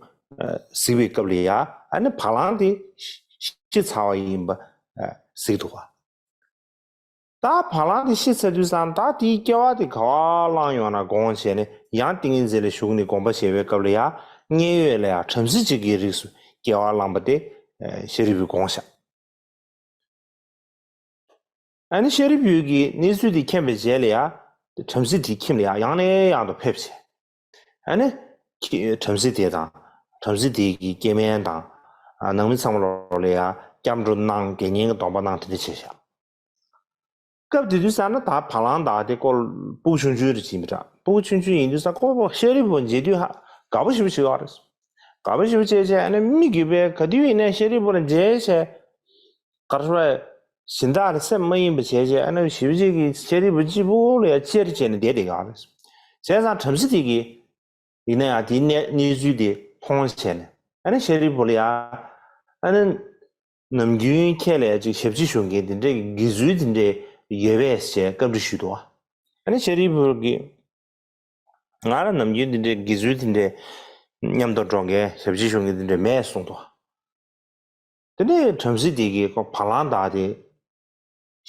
གཟིགས་པའི་སྐབས་ལ་ཡ་ཨ་ནི་བ་ལང་དེ་ཤི་ཚར་བ་ཡིན་པ་གཟིགས་འདུག་བ། ད་བ་ལང་དེ་ཤི་ཚར་དུས་ཙང་ད་དེའི་སྐྱེ་བ་དེ་ག་བ་བླངས་ཡོང་ན་དགོངས་བྱས་ནས་ཡང་ཏིང་ངེ་འཛིན་ལ་ཞུགས་ནས་དགོངས་པ་བཞེས་པའི་སྐབས་ལ་ཡང་མཉན་ཡོད་ལ་ཡང་བྲམ་ཟེ་གཅིག་གི་རིགས་སུ་སྐྱེ་བ་བླངས་པ་དེ་ཤཱ་རིའི་བུས་དགོངས་བཞག་ཨ་ནི་ཤཱ་རིའི་བུ་གིས་གནས་ཚུལ་དེ་མཁྱེན་པའི་རྗེས་ལ་ཡང་བྲམ་ཟེ་དེའི་ཁྱིམ་ལ་ཡང་ཡང་ནས་ཡང་དུ་ཕེབས་བྱས། ཨ་ནི་ཁྱི་བྲམ་ཟེ་དེ་དང་བྲམ་ཟེ་དེ་གི་སྐྱེ་དམན་དང་ནང་མི་ཚང་མ་ལོག་ལ་ཡང་སྐྱབས་འགྲོ་གནང་། དགེ་བསྙེན་གྱི་སྡོམ་པ་གནང་། དེ་འདྲ་བྱས་བཞག་སྐབས་དེ་དུས་ཙ་ན་ད་བ་ལང་དག་དེ་ཁོ་སྤུ་གུ་ཆུང་ཆུང་རེ་བྱིན་པ་འདྲ། སྤུ་གུ་ཆུང་ཆུང་ཡིན་དུས་ཙ་ཁོ་ཤཱ་རིའི་བུ་མཇལ་དུས་ཧ་དགའ་པོ་ཞེ་པོ་བྱེད་ཀྱི་ཡོད་རེད། དགའ་པོ་ཞེ་པོ་བྱས་བྱས་ཨ་ནི་མི་རྒྱུད་པས་ག་དུས་ཡིན་ནའི་ཤཱ་རིའི་བུ་ལ་མཇལ་བྱས་གར་སོང་བས་གཞན་དག་ལ་སེམས་མ་ཡེངས་པ་བྱས་བྱས་ཨ་ནི་ཞེ་པོ་ཅིག་གིས་ཤཱ་རིའི་བུ་གཅིག་པུ་ལ་ཡ་ཅེར་བྱས་ནས་བསྡད་བསྡད་ཀྱི་ཡོད་རེད། བྱས་ཙང་བྲམ་ཟེ་དེ་གིས་ཡིན་ན་ཡང་དེའི་གནས་གནས་ཚུལ་དེ་མཐོང་བྱས་ནས་ཨ་ནི་ཤཱ་རིའི་བུ་ལ་ཡ་ཨ་ནི། ནམ་རྒྱུན་ཁྱེད་ལ་ཅིག་ཞབས་ཕྱི་ཞུ་མཁན་དེ་འདྲའི་དགེ་ཚུལ་དེ་འདྲའི་ཡོད་པས་ཞེས་བཀའ་འདྲི་ཞུས་འདུག་ཨ་ནི་ཤཱ་རིའི་བུ་གིས་ང་ལ་ནམ་རྒྱུན་དེ་འདྲའི་དགེ་ཚུལ་དེ་འདྲའི་མཉམ་དུ་འགྲོ་མཁན་ཞབས་ཕྱི་ཞུ་མཁན་དེ་འདྲའི་མེད་གསུངས་འདུག་དེ་ནས་བྲམ་ཟེ་དེ་གིས་ཁོ་བ་ལང་སྟག་དེ་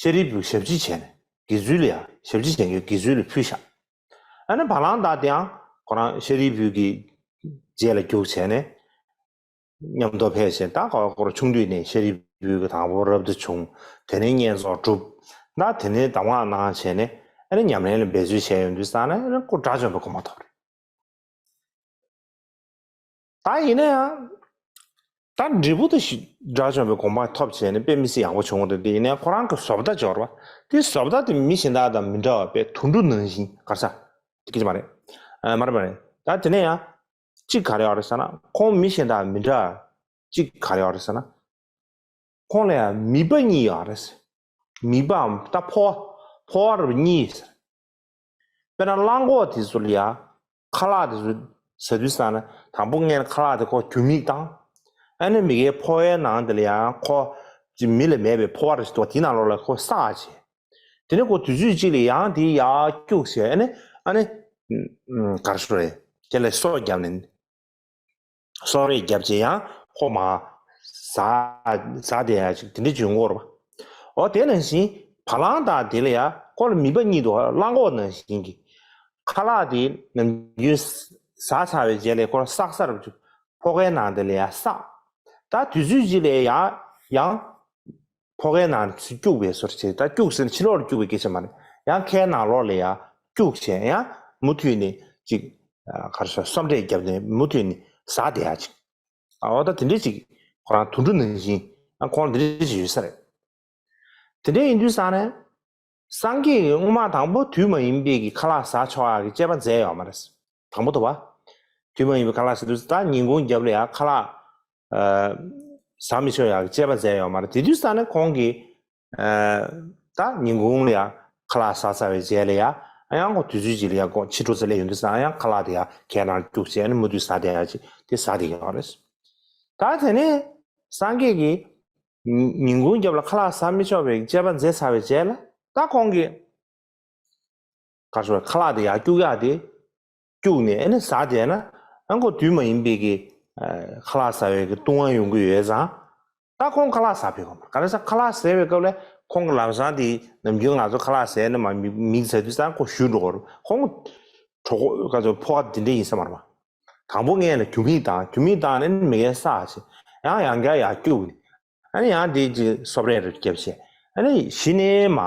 ཤཱ་རིའི་བུ་ཞབས་ཕྱི་བྱས་ནས་དགེ་ཚུལ་ལ་ཡ་ཞབས་ཕྱི་བྱེད་མཁན་དགེ་ཚུལ་ལ་ཕུལ་བཞག་ཨ་ནི་བ་ལང་སྟག་དེའང་ཁོ་རང་ཤཱ་རིའི་བུ་གི་རྗེས་ལ་རྒྱུགས་བྱས་ནས། མཉམ་དུ་ཕེབས་ཤིང་ད་ཁོ་ཁོ་ཆུང་དུས་ནས་ཤཱ་རིའི་བུ་གི་དང་པོ་རབ་ཏུ་བྱུང་། དེ་ནས་བསྙེན་རྫོགས་གྲུབ། ད་དེ་ནས་གདམས་ངག་གནང་བྱས་ནས་ཨ་ནི་ཉམས་ལེན་ལ་འབད་རྩོལ་བྱས་ཡོང་དུས་ཙང་ནས་ཨ་ནི་ཁོ་དགྲ་བཅོམ་པའི་གོ་འཕང་ཐོབ་རེད། ད་ཡིན་ན་ཡང་ད་འབྲས་བུ་དེ་ཞིག་དགྲ་བཅོམ་པའི་གོ་འཕང་ཐོབ་བྱས་ནས་དཔེ་མི་སྲིད་ཡག་པོ་བྱུང་བ་རེད། དེ་ཡིན་ན་ཡང་ཁོ་རང་གི་བཟོ་ལྟ་སྦྱོར་བ་དེ་བཟོ་ལྟ་དེ་མི་གཞན་དག་དང་མི་འདྲ་བ་དཔེ་དུད་འགྲོ་ནང་བཞིན་ག་རེ་ཟ་དེ་སྐད་ཆ་མ་རེད། ཨ་མ་རེད་མ་རེད། ད་དེ་ནས་ཡང་གཅིག་ག་རེ་ཡོད་རེད་ཟེར་ན། ཁོང་མི་གཞན་དང་མི་འདྲ་གཅིག་ག་རེ་ཡོད་རེད་ཟེར་ན། ཁོང་ལ་ཡང་མིད་པ་གཉིས་ཡོད་རེད། མིད་པའམ་ད་ཕོ་བ་ཕོ་བ་རུ་གཉིས་ཟེར། དཔེར་ན་གླང་གོག་དེ་ཚོ་ལ་ཡང་ཁ་ལག་དེ་ཚོ་ཟ་དུས་ཙང་ན་དང་པོ་སྔོན་ལ་ཁ་ལག་དེ་ཁོ་རྒྱུ་མིག་བཏང་། ཨ་ནི་མི་ཁའི་ཕོ་བའི་ནང་དེ་ལ་ཡང་ཁོ་ཅི་མི་ལ་མེད་པའི་ཕོ་བ་རེ་ཞིག་འདུག་དེའི་ནང་ལོགས་ལ་ཁོ་བསགས་བྱས། དེ་ནས་ཁོ་དུས་ཚོད་གཅིག་ལ་ཡང་དེ་ཡར་སྐྱུགས་བྱས་ཨ་ནི་ཨ་ནི་ཨམ་ག་རེ་ཞུ་རེད། དེ་ལ་སོ་བརྒྱབ་ནས་སོ་རེ་བརྒྱབ་བྱས་ཡང་ཁོ་མར་ཟག་ཟག་བསྡད་ཡ་ཅིག་དེ་འདྲ་བྱུང་གི་ཡོད་རེད་པ། འོ་དེ་ནང་བཞིན་བ་ལང་སྟག་དེ་ལ་ཡ་ཁོ་ལ་མིད་པ་གཉིས་འདུག་གླང་གོག་ནང་བཞིན་གྱི་ཁ་ལག་དེ་ནམ་རྒྱུན་ཟ་ཚར་བའི་རྗེས་ལ་ཁོ་བསགས་ཚར་བ་ཅིག་ཕོ་བའི་ནང་དེ་ལ་ཡ་བསགས། ད་དུས་ཚོད་གཅིག་ལ་ཡ་ཡང་ཕོ་ཁའི་ནང་ཚུར་སྐྱུག་པའི་བཟོ་འདྲ་བྱས། ད་སྐྱུག་ཟེར་ན་ཕྱི་ལོགས་ལ་སྐྱུག་པའི་སྐད་ཆ་མ་རེད། ཡང་ཁའི་ནང་ལོགས་ལ་ཡང་སྐྱུག་བྱས་ཡང་མུ་མཐུད་ནས་ཅིག་ག་རེ་ཟེར་སོ་འདྲ་བརྒྱབ་ནས་མུ་མཐུད་ནས་ཟག་བསྡད་ཡ་ཅིག་འོ་ད་དེ་འདྲ་ཅིག་ཁོ་རང་དུད་འགྲོ་ནང་བཞིན་ཁོང་དེ་འདྲ་ཅིག་ཡོད་ས་རེད། དེ་འདྲ་ཡིན་དུས་ཙང་ནས་སངས་རྒྱས་ཀྱིས་སྔོན་མ་དང་པོ་དུས་མ་ཡིན་པའི་གི་ཁ་ལག་ཟ་ཆོག་ཡ་གི་བཅས་པ་མཛད་ཡོད་མ་རེད། དང་པོ་དུ་བ། དུས་མ་ཡིན་པའི་ཁ་ལག་ཟ་དུས་ད་ཉིན་གུང་རྒྱབ་ལ་ཡ་ཁ་ལག་ཨ་ཟ་མི་ཆོག་ཡ་གི་བཅས་པ་མཛད་ཡོད་མ་རེད། དེ་དུས་ཙང་ནས་ཁོང་གིས་ཨ་ད་ཉིན་གུང་ལ་ཡ་ཁ་ལག་ཟ་ཚར་བའི་རྗེས་ལ་ཡ་ཨ་ཡང་ཁོ་དུས་ཚོད་ཅིག་ལ་ཡ་ཁོ་ཕྱི་དྲོ་ཚེ་ལས་ཡོང་དུས་ཙང་ཨ་ཡང་ཁ་ལག་དེ་ཡ་ཁའི་ནང་སྐྱུག་བྱས་ནས་མུ་མཐུད་ཟ་བསྡད་ཡ་ཅིག་དེ་ཟ་བསྡད་ཀྱི་ཡོད་རེད། ད་དེ་ནས་སངས་རྒྱས་ཀྱིས་ཉིན་གུང་རྒྱབ་ལ་ཁ་ལག་ཟ་མི་ཆོག་པའི་བཅས་པ་མཛད་ཚར་བའི་རྗེས་ལ་ད་ཁོང་གིས་ག་རེ་ཟེར་ཁ་ལག་དེ་ཡར་སྐྱུག་ཡག་དེ་སྐྱུག་ནས་ཨ་ནི་ཟ་བསྡད་ན་ཨ་ཁོ་དུས་མ་ཡིན་པའི་གི་ཁ་ལག་ཟ་བའི་གི་ལྟུང་བ་ཡོང་གི་ཡོད་ཙང་ད་ཁོང་ཁ་ལག་ཟ་ཕེབས་གོ། ག་རེ་ཟེར་ཁ་ལག་ཟ་བའི་སྐབས་ལ་ཁོང་གི་ལམ་སང་དེ་ནམ་རྒྱུན་ང་ཚོ་ཁ་ལག་ཟས་ནས་མ་མིག་ཟ་དུས་ཙང་ཁོ་བཞུད་འགྲོ་གི་རེད། ཁོང་གྲོད་ཁོག་ག་ཚོད་ཕོ་བ་དེ་འདྲ་ཡིན་ས་མ་རེད་པ། དང་པོ་སྔོན་ལ་རྒྱུ་མིག་བཏང་། རྒྱུ་མིག་བཏང་ནས་མི་ཁའི་བསགས་བྱས་ཡང་ཡང་བསྐྱར་ཡར་སྐྱུག་ནས་ཨ་ནི་ཡང་དེ་ཅིག་སོབ་རེ་རེ་བརྒྱབ་བྱས་ཨ་ནི་གཞི་ནས་མ་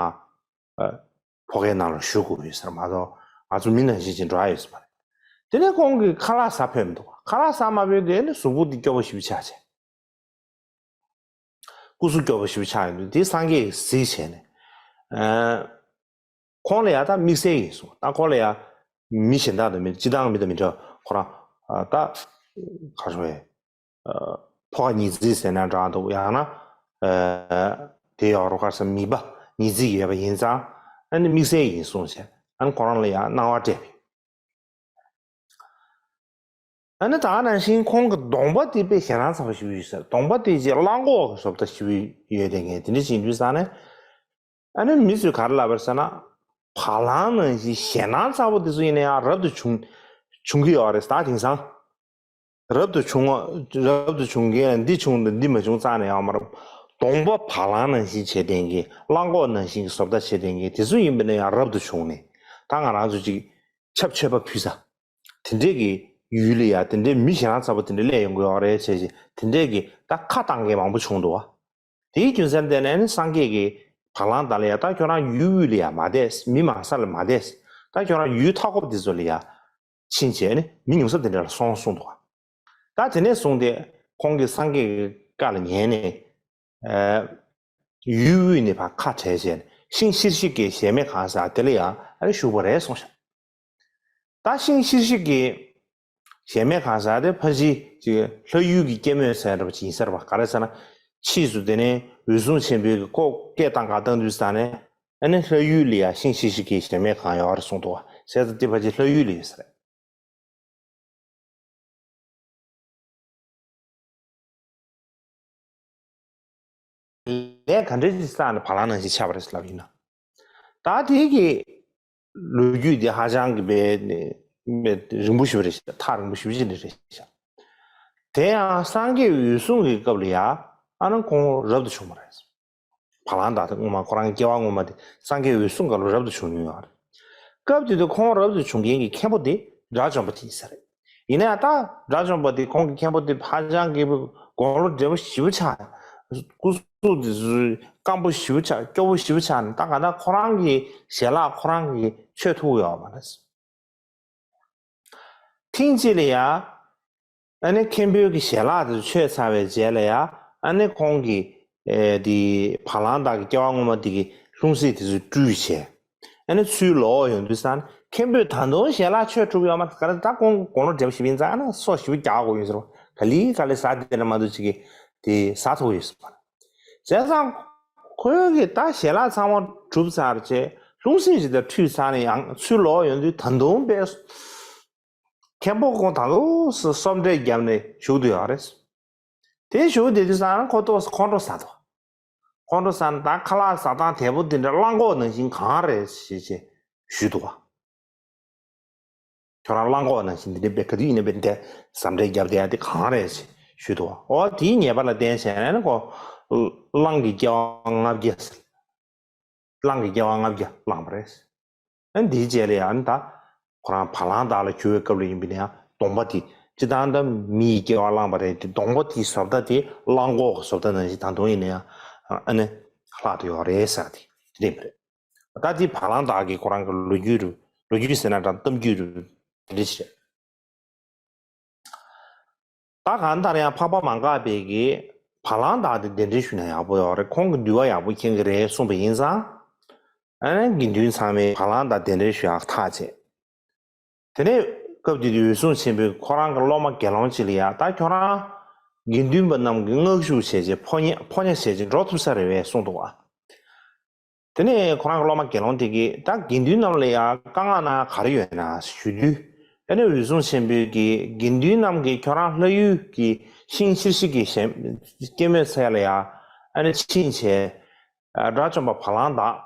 ཕོ་ཁའི་ནང་ལ་བཞུགས་དགོས་ཡོད་ས་རེད་མ་གཏོགས་ང་ཚོ་མི་ནང་བཞིན་ཅིག་འགྲོ་ཡ་ཡོད་ས་མ་རེད། དེ་ནས་ཁོང་གིས་ཁ་ལག་ཟ་ཕོད་མི་འདུག་ཁ་ལག་ཟ་མ་ཕོད་དུས་ཨ་ནི་གཟུགས་པོ་དེ་སྐྱོ་པོ་ཞེ་པོ་ཆགས་བྱས། སྐུ་གཟུགས་སྐྱོ་པོ་ཞེ་པོ་ཆགས་ཡོང་དུས་དེ་སངས་རྒྱས་ཀྱིས་གཟིགས་བྱས་ནས། ཨ། ཁོང་ལ་ཡ་ད་དམིགས་བསལ་ཡིན་གསུངས། ད་ཁོང་ལ་ཡ་མི་གཞན་དག་དང་མི་སྤྱིར་བཏང་མི་དང་མི་འདྲ་ཁོ་རང་ཨ་ད་ག་རེ་ཟེར་ཨ་ཕོ་ཁ་ཉིས་བརྩེགས་ཟེར་ན་འདྲ་འདུག་ཡང་ན་ཨ་དེ་ཡོད་རེད་ག་རེ་ཟེར་མིད་པ་ཉིས་བརྩེགས་ཡོད་པ་ཡིན་ཙང་ཨ་ནི་དམིགས་བསལ་ཡིན་གསུངས་བྱས་ཨ་ནི་ཁོ་རང་ལ་ཡ་གནང་བ་སྤྲད་པས། ཨ་ནི་ད་ག་ནང་བཞིན་ཁོང་གི་གདོང་པ་དེ་དཔེ་ཞེད་སྣང་ཚ་པོ་ཞིག་ཡོད་ཟེར། གདོང་པ་དེ་ཅིག་གླང་གོག་གི་བཟོ་ལྟ་ཞིག་ཡོད་དེ་ངས་དེ་འདྲ་ཞིག་ཡིན་དུས་ཙང་ནས་ཨ་ནི་མི་ཚོས་ག་རེ་ལབ་པ་རེད་ཟེར་ན། བ་ལང་ནང་བཞིན་ཞེད་སྣང་ཚ་པོ་དེ་ཚོ་ཡིན་ན་ཡང་རབ་ཏུ་བྱུང་བྱུང་གི་ཡོད་རེད། ད་དེང་སང་རབ་ཏུ་བྱུང་བ་རབ་ཏུ་བྱུང་མཁན་འདི་བྱུང་དང་འདི་མ་བྱུང་རྩ་ནས་ཡོད་མ་རེད། གདོང་པ་བ་ལང་ནང་བཞིན་བྱེད་བསྡད་མཁན་གླང་གོག་ནང་བཞིན་གྱི་བཟོ་ལྟ་བྱེད་བསྡད་མཁན་དེ་ཚོ་ཡིན་པ་ན་ཡང་རབ་ཏུ་བྱུང་ནས་ད་ང་རང་ཚོ་ཅིག་ཆབ་མཆོད་པ་ཕུལ་ས། དེ་འདྲས་ཀྱི་ཡུལ་ལ་ཡ་དེ་འདྲས་མི་ཞེད་སྣང་ཚ་པོ་དེ་འདྲས་སླེབས་ཡོང་གི་ཡོད་རེད་བྱས་ཞེས་དེ་འདྲས་ཀྱི་ད་ཁ་བཏང་མཁན་མང་པོ་བྱུང་འདུག་བ། དེའི་རྒྱུ་མཚན་བརྟེན་ནས་ནི་སངས་རྒྱས་ཀྱིས་བ་ལང་དག་ལ་ཡ་ད་ཁྱོད་རང་ཡུལ་དབུས་ལ་ཡ་མ་བསྡད། མི་མང་ས་ལ་མ་བསྡད། ད་ཁྱོད་རང་ཡུལ་མཐའ་འཁོབ་དེ་ཚོ་ལ་ཡ་ཕྱིན་བྱས་ནི་མི་ཉུང་ས་དེ་འདྲ་ལ་སོང་གསུངས་འདུག་བ། ད་དེ་ནས་བཟུང་སྟེ་ཁོང་གིས་སངས་རྒྱས་ཀྱི་བཀའ་ལ་ཉན་ནས། ཨ། ཡུལ་དབུས་ནས་ཕར་ཁ་བྲལ་བྱས་ནས་ཤིང་ཤིར་ཤིར་གྱི་གཞལ་མེད་ཁང་ཟེར་དེ་ལ་ཡང་ཨ་ནི་བཞུགས་པ་རེད་གསུངས་ཤག་ད་ཤིང་ཤིར་ཤིར་གྱི་གཞལ་མེད་ཁང་ཟེར་དེ་ཕལ་ཆེར་ཅིག་ལྷ་ཡུལ་གྱི་སྐྱེད་མོས་ཚལ་འདྲ་པོ་ཅིག་ཡིན་ས་རེད་པ། ག་རེ་ཟེར་ན་ཕྱིས་སུ་དེ་ནས་འོད་སྲུང་ཆེན་པོའི་གི་ཁོ་སྐད་བཏང་ག་བཏང་དུས་ཙང་ནས་ཨ་ནི་ལྷ་ཡུལ་ལ་ཡང་ཤིང་ཤིར་ཤིར་གྱི་གཞལ་མེད་ཁང་ཡོད་རེད་གསུངས་འདུག་བ། བྱས་ཙང་དེ་ཕལ་ཆེར་ལྷ་ཡུལ་ལ་ཡོད་ས་རེད། ལས་ག་འདྲ་ཞིག་བསགས་ནས་བ་ལང་ནང་བཞིན་ཆགས་པ་རེད་ལབ་ཡིན་ན། ད་དེ་གི་ལོ་རྒྱུས་དེ་ཧ་ཅང་གི་བས་ནས་རིང་པོ་ཞིག་རེད་ཤག་ཐག་རིང་པོ་ཞིག་ཅིག་རེད་ཤག་དེ་ཡང་སངས་རྒྱས་འོད་སྲུང་གི་སྐབས་ལ་ཡ་ ཨ་ནི་ཁོང་རབ་ཏུ་བྱུང་བ་རེད། བ་ལང་བདག་དེ་སྔོན་མ་ཁོ་རང་སྐྱེ་བ་སྔོན་མ་དེ་སངས་རྒྱས་འོད་སྲུང་སྒང་ལ་རབ་ཏུ་བྱུང་མྱོང་ཡོད་རེད། སྐབས་དེ་དུས་ཁོང་རབ་ཏུ་བྱུང་མཁན་གྱི་མཁན་པོ་དེ་དགྲ་བཅོམ་པ་དེ་ཡིན་ས་རེད། ཡིན་ན་ཡང་ད་དགྲ་བཅོམ་པ་དེ་ཁོང་གི་མཁན་པོ་དེ་ཧ་ཅང་གི་དགུང་ལོ་བགྲེས་པོ་ཞེ་པོ་ཆགས། སྐུ་གཟུགས་དེ་ཚོ་སྐམ་པོ་ཞེ་པོ་ཆགས། སྐྱོ་པོ་ཞེ་པོ་ཆགས་ནས་ད་ག་ད་ཁོ་རང་གི་ཞལ་ལག་ཁོ་རང་གིས་མཆོད་ཐུབ་ཡོད་མ་རེད། ཐེངས་གཅིག་ལ་ཡ། ཨ་ནི་མཁན་པོའི་གི་ཞལ་ལག་དེ་མཆོད་ཚར་བའི་རྗེས་ལ་ཡ། ཨ་ནི་ཁོང་གི་ཨེ་དེ་བ་ལང་བདག་གི་སྐྱེ་བ་སྔོན་མ་དེ་གི་ལྷུང་བཟེད་དེ་ཚོ་བཀྲུས་བྱས། ཨ་ནི་ཚུར་ལོག་ཡོང་དུས་ཙང་མཁན་པོས་ད་དུང་ཞལ་ལག་མཆོད་ཐུབ་ཡོད་མ་རེད། ག་རེ་ད་ཁོང་དགུང་ལོ་བགྲེས་པོ་ཞེ་པོ་ཡིན་ཙང་ཨ་ནི་སོ་ཞེ་པོ་རྒྱག་དགོས་ཡོད་ཟེར་བ། ག་ལེ་ག་ལེ་ཟ་བསྡད་ན་མ་གཏོགས་ཅིག་གི་དེ་ཟ་ཐུབ་ཡོད་ཟེར་བ། བྱས་ཙང་ཁོའི་གི་ད་ཞལ་ལག་ཚང་མ་གྲུབ་ཚར་རྗེས་ལྷུང་བཟེད་ཅིག་ད་བཀྲུས་ཚར་ནས་ཡང་ཚུར་ལོག་ཡོང་དུས་ད་དུང་དཔེ་མཁན་པོ་ཁོང་ད་དུང་སོ་སོ་འབྲས་བརྒྱབ་ནས་བཞུགས་བསྡད་ཡོད་རེད། དེ་བཞུགས་བསྡད་དུས་ཙང་ཁོ་ཏོག་ཙམ་ཁོང་ཁྲོ་ཟ་འདུག་ཁོང་ཁྲོ་ཟ་ནས་ད་ཁ་ལག་ཟ་སྟངས་དལ་པོ་འདི་འདྲ་གླང་གོག་ནང་བཞིན་གང་རེད་ཞེས་ཞེས་ཞུས་འདུག་བ། ཁྱོད་རང་གླང་གོག་ནང་བཞིན་འདི་འདྲའི་བེ་ག་དུས་ཡིན་ན་བེ་འདི་ཟ་འབྲས་བརྒྱབ་བསྡད་ཡ་དེ་གང་རེད་ཞེས་ཞུས་འདུག་བ། འོ་དེའི་ཉེས་པ་ལ་བརྟེན་བྱས་ནས་ཁོ་གླང་གི་སྐྱེ་བ་ལྔ་བརྒྱ། གླང་གི་སྐྱེ་བ་ལྔ་བརྒྱ་བླངས་པ་རེད། ཨ་ནི་དེའི་རྗེས་ལ་ཡང་ད་ཁོ་རང་བ་ལང་བདག་ལ་གྱུར་བའི་སྐབས་ལ་ཡིན་པ་ཡིན་ན་ཡང་གདོང་པ་དེ་སྤྱིར་བཏང་ད་མི་ཡི་སྐྱེ་བ་བླངས་པ་རེད་དེ། གདོང་པ་དེའི་བཟོ་ལྟ་དེ་གླང་གོག་གི་བཟོ་ལྟ་ནང་བཞིན་ད་དུང་ཡིན་ན་ཡང་ཨ་ནི་ལྷག་ཏུ་ཡོད་རེད་ཟེར་དེ་དེ་རེད་པ་རེད། ད་དེ་བ་ལང་བདག་གི་ཁོ་རང་གི་ལོ་རྒྱུས་རུ་ལོ་རྒྱུས་ཟེར་ན་འདྲ་གཏམ་རྒྱུད་རུ་དེ་འདྲ་ཞིག་རེད། ད་གང་ལྟར་ཡང་འཕགས་པ་མ་འགགས་པའི་གི་བ་ལང་བདག་དེ་གདན་འདྲེན་ཞུས་ན་ཡག་པོ་ཡོད་རེད། ཁོང་གི་འདུལ་བ་ཡག་པོ་མཁྱེན་གི་རེད་གསུངས་པ་ཡིན་ཙང་། ཨ་ནི་དགེ་འདུན་ཚང་མས་བ་ལང་བདག་གདན་འདྲེན་ཞུ་ཡག་ཐག་བཅད། དེ་ནས་སྐབས་དེ་དུས་འོད་སྲུང་ཆེན་པོས་ཁོ་རང་གི་སློབ་མ་དགེ་སློང་གཅིག་ལ་ཡ་ད་ཁྱོད་རང་དགེ་འདུན་པ་རྣམས་ཀྱི་མངག་གཞུག་བྱས་རྗེས་ཕོ་ཉ་ཕོ་ཉ་བྱས་རྗེས་འགྲོ་ཐུབ་ས་རེད་པས་གསུངས་འདུག་བ། དེ་ནས་ཁོ་རང་གི་སློབ་མ་དགེ་སློང་དེ་གིས་ད་དགེ་འདུན་རྣམས་ལ་ཡང་བཀའ་མངགས་ན་ག་རེ་ཡོད་ན་ཞུ་དུས། ཨ་ནི་འོད་སྲུང་ཆེན་པོས་ཀྱིས་དགེ་འདུན་རྣམས་ཀྱིས་ཁྱོད་རང་ལྷ་ཡུལ་གྱི་ཤིང་ཤིར་ཤིང་གི་ཞལ་སྐྱེད་མོས་ཚལ་ལ་ཡང་ཨ་ནི་ཕྱིན་བྱས། དགྲ་བཅོམ་པ་བ་ལང་བདག་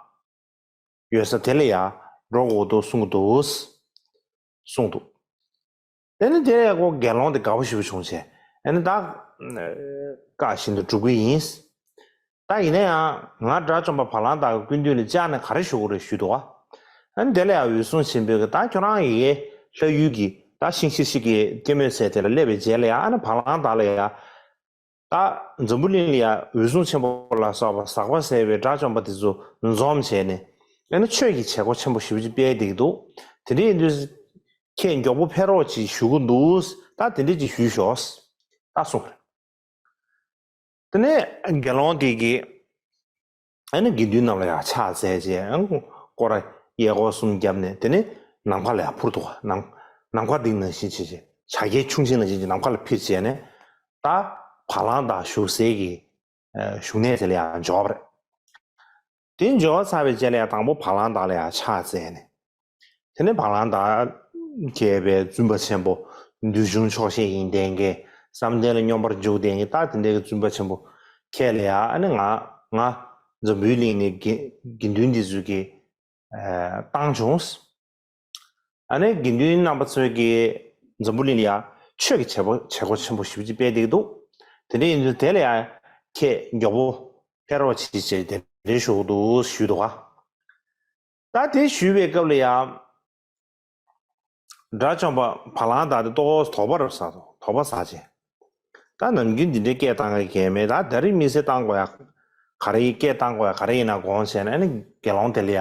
ཡོད་ས་དེ་ལ་ཡང་འགྲོ་དགོས་འདུག་གསུང་གི་འདུག་གསུངས་འདུག་དེ་ནི་དེ་ལས་ཁོ་དགེ་སློང་དེ་དགའ་པོ་ཞེ་པོ་བྱུང་བྱས། ཨ་ནི་ད་བཀའ་བཞིན་དུ་སྒྲུབ་ཀྱི་ཡིན། ད་ཡིན་ན་ཡང་ང་དགྲ་བཅོམ་པ་བ་ལང་བདག་གི་སྐུ་མདུན་ལ་བཅར་ནས་ག་རེ་ཞུ་དགོས་རེད་ཞུས་འདུག་བ། ཨ་ནི་དེ་ལ་ཡང་འོད་སྲུང་ཆེན་པོས་ཀྱིས་ད་ཁྱོད་རང་ཡི་གེ་ལྷ་ཡུལ་གྱི་ད་ཤིང་ཤིར་ཤིང་གི་སྐྱེད་མོས་ཚལ་དེ་ལ་སླེབས་པའི་རྗེས་ལ་ཡང་ཨ་ནི་བ་ལང་བདག་ལ་ཡང་། ད་འཛམ་བུ་གླིང་ལ་ཡང་འོད་སྲུང་ཆེན་པོ་ལ་སོགས་པ་ཟག་པ་ཟད་པའི་དགྲ་བཅོམ་པ་དེ་ཚོ་འཛོམས་བྱས་ནས། ཨ་ནི་ཆོས་ཀྱི་བྱེད་སྒོ་ཆེན་པོ་ཞེ་པོ་ཅིག་སྤེལ་བསྡད་ཀྱི་འདུག་དེ་འདྲ་ཡིན་དུས། ཁྱེད་མགྱོགས་པོ་ཕེབས་རོགས་ཅིག་ཞུ་གི་འདུག་ད་དེ་འདྲ་ཅིག་ཞུས་ཤོག་ད་གསུངས་པ་རེད། དེ་ནས་དགེ་སློང་དེ་གིས་ཨ་ནི་དགེ་འདུན་རྣམས་ལ་ཡང་ཕྱག་འཚལ་བྱས། ཨ་ནི་སྐོར་ར་གཡས་སྐོར་གསུམ་བརྒྱབ་ནས་དེ་ནས་ནམ་མཁའ་ལ་ཡང་འཕུར་འདུག་ནམ་ནམ་མཁའ་ལྡིང་ནང་བཞིན་བྱས་བྱས། བྱ་རྒྱལ་ཁྱུང་ཆེན་ནང་བཞིན་གྱི་ནམ་མཁའ་ལ་འཕུར་བྱས་ནས། ད་བ་ལང་བདག་བཞུགས་སའི་གི་ཨ་བཞུགས་གནས་དེ་ལ་ཡང་འབྱོར་བ་རེད། དེ་འབྱོར་ཚར་བའི་རྗེས་ལ་ཡང་དང་པོ་བ་ལང་བདག་ལ་ཡང་ཕྱག་འཚལ་ནས། དེ་ནས་བ་ལང་བདག་མཁས་པའི་བཙུན་པ་ཆེན་པོ། འདུལ་བྱུང་ཆོག་ཤེས་ཡིན་ལྡན་གྱི། བསམ་གཏན་ལ་སྙོམས་པར་འཇུག་ལྡན་གྱི། ད་དེ་འདྲའི་གི་བཙུན་པ་ཆེན་པོ་ཁྱེད་ལ་ཡང་ཨ་ནི་ང་ང་འཛམ་བུའི་གླིང་ནས་དགེ་དགེ་འདུན་འདི་ཚོས་ཀྱིས་ཨ་བཏང་བྱུང་། ཨ་ནི་དགེ་འདུན་རྣམ་པ་ཚོས་ཀྱིས་འཛམ་བུ་གླིང་ལ་ཡང་ཆོས་ཀྱི་བྱེད་པོ་བྱེད་སྒོ་ཆེན་པོ་ཞེ་པོ་ཅིག་སྤེལ་བསྡད་ཀྱི་འདུག་དེ་འདྲ་ཡིན་དུས་དེ་ལ་ཡང་ཁྱེད་མགྱོགས་པོ་ཕེབས་རོགས་བྱེད་ཅེས་གདན་འདྲེན་ཞུ་གི་འདུག་ཞུས་འདུག་ག་ད་དེ་ཞུས་པའི་སྐབས་ལ་ཡང་། དགྲ་བཅོམ་པ་བ་ལང་བདག་དེ་ཏོག་ཙམ་དོགས་པ་རུ་ཟ་འདུག་དོགས་པ་ཟ་བྱས། ད་ནམ་རྒྱུན་འདི་འདྲའི་སྐད་བཏང་གི་གལ་མེད། ད་ད་རེས་མི་ཚེ་བཏང་དགོས་ཡ། ག་རེ་ཡི་སྐད་བཏང་དགོས་ཡ་ག་རེ་ཡིན་ན་དགོངས་བྱས་ནས་ནི་དགེ་སློང་དེ་ལ་ཡ།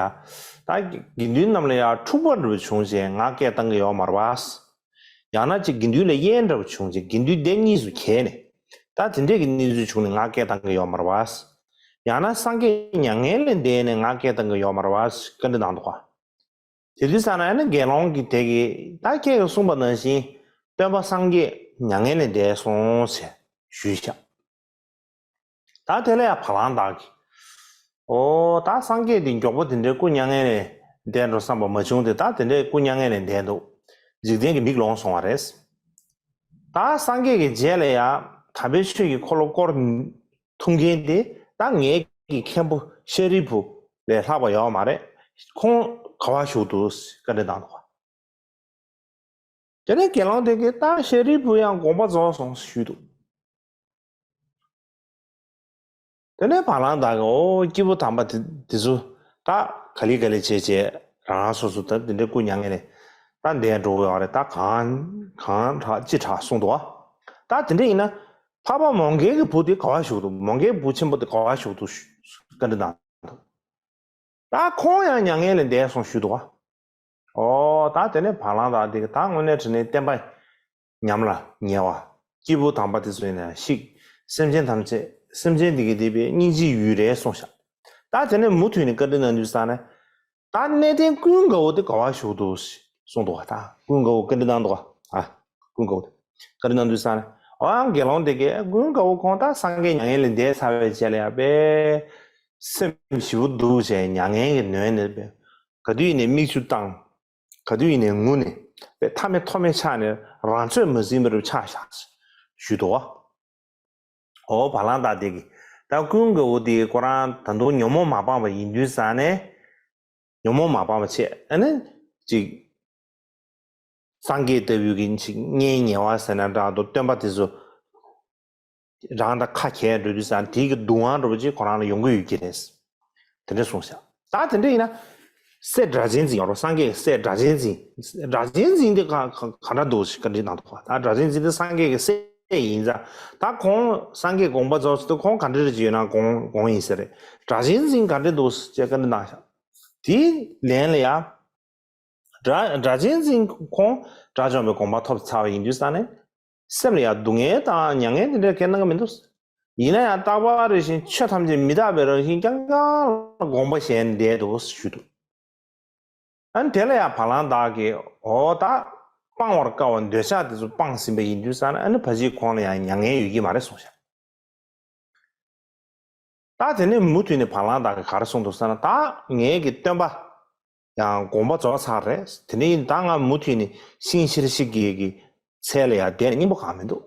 ད་དགེ་འདུན་རྣམས་ལ་ཡ་འཁྲུག་པ་འདྲ་བོ་བྱུང་རྗེས་ང་སྐད་བཏང་གི་ཡོད་མ་རེད་པ། ཡང་ན་ཅིག་དགེ་འདུན་ལ་དབྱེན་འདྲ་བོ་བྱུང་རྗེས་དགེ་འདུན་སྡེ་གཉིས་སུ་གྱེས་ནས། ད་དེ་འདྲས་ཀྱི་གནས་ཚུལ་བྱུང་ནས་ང་སྐད་བཏང་གི་ཡོད་མ་རེད་པ། ཡང་ན་སངས་རྒྱས་མྱ་ངན་ལས་འདས་ནས་ང་སྐད་བཏང་གི་ཡོད་མ་རེད་པ། བཀའ་འདྲི་གནང་འདུག་ག་དེ་དུས་ཙ་ན་ཨ་ནི་དགེ་སློང་གིས་དེ་གི་ད་ཁྱེད་ཀྱིས་གསུངས་པ་ནང་བཞིན་སྟོན་པ་སངས་རྒྱས་མྱ་ངན་ལས་འདས་སོང་ཞེས་ཞུས་ཤག་ད་དེ་ལ་ཡང་བ་ལང་བདག་གིས། ཨོ་ད་སངས་རྒྱས་འདི་མགྱོགས་པོ་དེ་འདྲའི་སྐུ་མྱ་ངན་ལས་འདས་འགྲོ་བསམ་པ་མ་བྱུང་སྟེ། ད་དེ་འདྲའི་སྐུ་མྱ་ངན་ལས་འདས་འདུག་འཇིག་རྟེན་གྱི་མིག་ལོང་སོང་བ་རེད། ད་སངས་རྒྱས་ཀྱི་རྗེས་ལ་ཡང་དམ་པའི་ཆོས་ཀྱི་འཁོར་ལོ་བསྐོར་ཐུབ་མཁན་དེ་ད་ངེད་ཀྱི་མཁན་པོ་ཤཱ་རིའི་བུ་ལས་ལྷག་པ་ཡོད་མ་རེད། ཁོང་ག་པར་བཞུགས་འདུག་བཀའ་འདྲི་གནང་འདུག་ག་དེ་ནས་དགེ་སློང་དེ་གིས་ད་ཤཱ་རིའི་བུ་ཡང་དགོངས་པ་རྫོགས་སོང་ཞུས་འདུག་དེ་ནས་བ་ལང་བདག་གིས་འོ་སྐྱེས་བུ་དམ་པ་དེ་དེ་ཚོ་ད་ག་ལེ་ག་ལེ་བྱས་བྱས་རང་རང་སོ་སོ་ད་དེ་འདྲའི་སྐུ་མྱ་ངན་ལས་ད་འདས་འགྲོ་གི་ཡོད་རེད། ད་གང་གང་དྲག་ཅི་དྲག་གསུངས་འདུག་བ། ད་དེ་འདྲ་ཡིན་ན་འཕགས་པ་མོའུ་འགལ་གྱི་བུ་དེ་ག་བ་བཞུགས་འདུག་མོའུ་འགལ་བུ་ཆེན་པོ་དེ་ག་བ་བཞུགས་འདུག་བཀའ་འདྲི་གནང་འདུག་ད་ཁོང་ཡང་མྱ་ངན་ལས་འདས་སོང་ཞུས་འདུག་བ། ཨོ་ད་དེ་ནས་བ་ལང་བདག་དེ་གིས་ད་དངོས་གནས་དྲང་གནས་བསྟན་པ་ཉམས་ལ་ཉེ་བ། སྐྱེས་བུ་དམ་པ་དེ་ཚོ་ཡིན་ན་ཤིག་སེམས་ཅན་ཐམས་ཅད་སེམས་ཅན་དེ་གི་བདེ་བའི་སྙིང་རྗེའི་ཡུལ་རེད་གསུངས་ཤག་ད་དེ་ནས་མུ་མཐུད་ནས་བཀའ་འདྲི་གནང་དུས་ཙང་ནས། ད་གནས་བརྟན་ཀུན་དགའ་བོ་དེ་ག་བ་བཞུགས་འདུག་གསུངས་འདུག་བ། ད་ཀུན་དགའ་བོ་བཀའ་འདྲི་གནང་འདུག་བ། ཨ་ཀུན་དགའ་བོ་དེ་བཀའ་འདྲི་གནང་དུས་ཙང་ནས། ཨོ་ཡང་དགེ་སློང་དེ་གིས་ཀུན་དགའ་བོ་ཁོང་ད་སངས་རྒྱས་མྱ་ངན་ལས་འདས་ཚར་བའི་རྗེས་ལ་ཡང་པས་སེམས་ཞེ་པོ་སྡུག་བྱས་མྱ་ངན་གྱིས་ནོན་ནས་པས་ག་དུས་ཡིན་ནའི་མིག་ཆུ་བཏང་། ག་དུས་ཡིན་ནའི་ངུ་ནས་པས་མཐའ་མེད་ཐོགས་མེད་ཆགས་ནས་རང་ཚོད་མ་ཟིན་པ་རུ་ཆགས་བཞག་ཞུས་འདུག་བ། ཨོ་བ་ལང་བདག་དེ་གིས་ད་ཀུན་དགའ་བོ་དེ་ཁོ་རང་ད་དུང་ཉོན་མོངས་མ་སྤངས་པ་ཡིན་དུས་ཙང་ནས། ཉོན་མོངས་མ་སྤངས་པ་བྱས་ཨ་ནི་ཅིག་སངས་རྒྱས་ལྟ་བུའི་གི་ཅིག་མངོན་ཉེ་བ་ཟེར་ན་འདྲ་འདུག་སྟོན་པ་དེ་ཚོ་རང་དང་ཁ་གྱེས་འགྲོ་དུས་ཙང་དེའི་གི་སྡུག་དབང་འདྲ་པོ་ཅིག་ཁོ་རང་ལ་ཡོང་གི་ཡོད་ཀྱི་རེད། དེ་འདྲ་གསུངས་ཤག་ད་དེ་འདྲ་ཡིན་ན། སྲས་སྒྲ་གཅན་འཛིན་ཡོད་རེད། སངས་རྒྱས་ཀྱི་སྲས་སྒྲ་གཅན་འཛིན། སྒྲ་གཅན་འཛིན་དེ་ག་ག་ག་འདྲ་འདུག་ཞེས་བཀའ་འདྲི་གནང་འདུག་ད་སྒྲ་གཅན་འཛིན་དེ་སངས་རྒྱས་ཀྱི་སྲས་ཡིན་ཙང་ད་ཁོང་སངས་རྒྱས་དགོངས་པ་རྫོགས་ཚར་དུས་ཁོང་ག་འདྲ་རེ་ཅིག་ཡོད་ན་དགོངས་དགོངས་ཡིན་ཟེར་རེད། སྒྲ་གཅན་འཛིན་ག་འདྲ་འདུག་ཅེས་བཀའ་འདྲི་གནང་ཤག་དེའི་ལན་ལ་ཡང་། སྒྲ་སྒྲ་གཅན་འཛིན་ཁོང་དགྲ་བཅོམ་པའི་དགོངས་པ་ཐོབ་ཚར་བ་ཡིན་དུས་ཙང་ནས། སེམས་ལ་ཡང་སྡུག་བསྔལ་དང་མྱ་ངན་དེ་འདྲ་སྐྱེ་གནང་གི་མི་འདུག་ཡིན་ན་ཡང་རྟག་པ་རེ་བཞིན་ཆོས་ཐམས་ཅད་མི་རྟག་པའི་རང་བཞིན་རྐྱང་རྐྱང་ལ་དགོངས་པ་བཞེས་ནས་བསྡད་འདུག་ཞུས་འདུག་ཨ་ནི་དེ་ལ་ཡང་བ་ལང་བདག་གིས་འོ་ད་སྤང་བར་དཀའ་བ་འདོད་ཆགས་དེ་ཚོ་སྤངས་ཟིན་པ་ཡིན་དུས་ཙང་ནས་ཨ་ནི་ཕལ་ཆེར་ཁོང་ལ་ཡང་མྱ་ངན་ཡོད་ཀྱི་མ་རེད་གསུངས་ཤག་ད་དེ་ནས་མུ་མཐུད་ནས་བ་ལང་བདག་གིས་ག་རེ་གསུངས་འདུག་ཟེར་ན། ད་ངའི་གི་སྟོན་པ་ཡང་དགོངས་པ་རྫོགས་ཚར་རེད། དེ་ནས་ཡིན་ད་ང་མུ་མཐུད་ནས་ཤིང་ཤེར་ཕྱིན་གྱི་གི་ཚལ་ལ་ཡང་བསྡད་སྙིང་པོ་གང་མི་འདུག་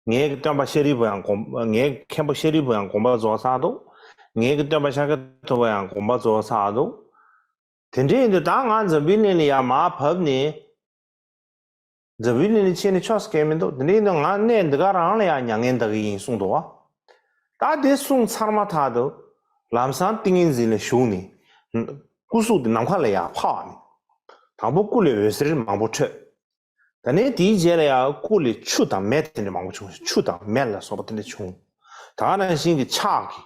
ངའི་གི་སྟོན་པ་ཤཱ་རིའི་བུ་ཡང་དགོངས་ངའི་མཁན་པོ་ཤཱ་རིའི་བུ་ཡང་དགོངས་པ་རྫོགས་ཚར་འདུག་ངའི་གི་སྟོན་པ་ཤཱཀྱ་ཐུབ་པ་ཡང་དགོངས་པ་རྫོགས་ཚར་འདུག་དེ་འདྲ་ཡིན་དུས་ད་ང་འཛམ་བུའི་གླིང་ལ་ཡང་མར་བབས་ནས། འཛམ་བུའི་གླིང་ལ་ཕྱིན་ནས་ཆོག་ས་གང་མི་འདུག་དེ་འདྲ་ཡིན་དུས་ང་གནས་འདི་ག་རང་ལ་ཡང་མྱ་ངན་འདའ་གི་ཡིན་གསུངས་འདུག་བ། ད་དེ་གསུངས་ཚར་མ་ཐག་ཏུ་ལམ་སང་ཏིང་ངེ་འཛིན་ལ་ཞུགས་ནས། སྐུ་གཟུགས་དེ་ནམ་མཁའ་ལ་ཡར་འཕར་བ་ནས། དང་པོ་སྐུ་ལས་འོད་ཟེར་མང་པོ་འཕྲོས། ད་ནས་དེའི་རྗེས་ལ་ཡང་སྐུ་ལས་ཆུ་དང་མེ་དེ་འདྲ་མང་པོ་བྱུང་། ཆུ་དང་མེ་ལ་སོགས་པ་དེ་འདྲ་བྱུང་། ད་ག་ནང་བཞིན་གྱི་ཕྱག་གིས་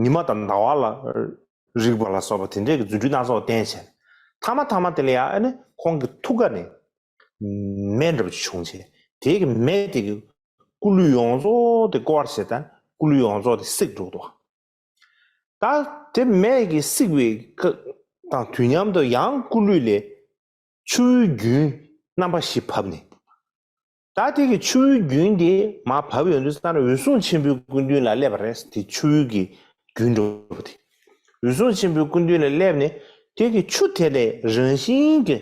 ཉི་མ་དང་ཟླ་བ་ལ་རིག་པ་ལ་སོགས་པ་དེ་འདྲའི་གི་རྫུ་འཕྲུལ་སྣ་ཚོགས་བསྟན་བྱས། ཐ་མ་ཐ་མ་དེ་ལ་ཡང་ཨ་ནི་ཁོང་གི་ཐུགས་ཀ་ནས་མེ་འདྲ་པོ་ཅིག་བྱུང་བྱས། དེ་གི་མེ་དེ་གིས་སྐུ་ལུས་ཡོངས་རྫོགས་དེ་བསྐོར་བྱས། ད་སྐུ་ལུས་ཡོངས་རྫོགས་དེ་བསྲེགས་འགྲོ་འདུག་ད་དེ་མེ་གིས་བསྲེགས་པའི་སྐབས་དང་དུས་མཉམ་དུ་ཡང་སྐུ་ལུས་ལས་ཆུ་བོའི་རྒྱུན་རྣམ་པ་བཞི་བབས་ནས། ད་དེ་གི་ཆུ་བོའི་རྒྱུན་དེ་མར་བབས་ཡོང་དུས་ཙང་ནས་འོད་སྲུང་ཆེན་པོའི་སྐུ་མདུན་ལ་སླེབས་པ་རེད། དེ་ཆུ་བོའི་གི་རྒྱུན་འདྲ་པོ་དེ། འོད་སྲུང་ཆེན་པོའི་སྐུ་མདུན་ལ་སླེབས་ནས་དེ་གི་ཆུ་དེ་ལས་རང་བཞིན་གྱིས་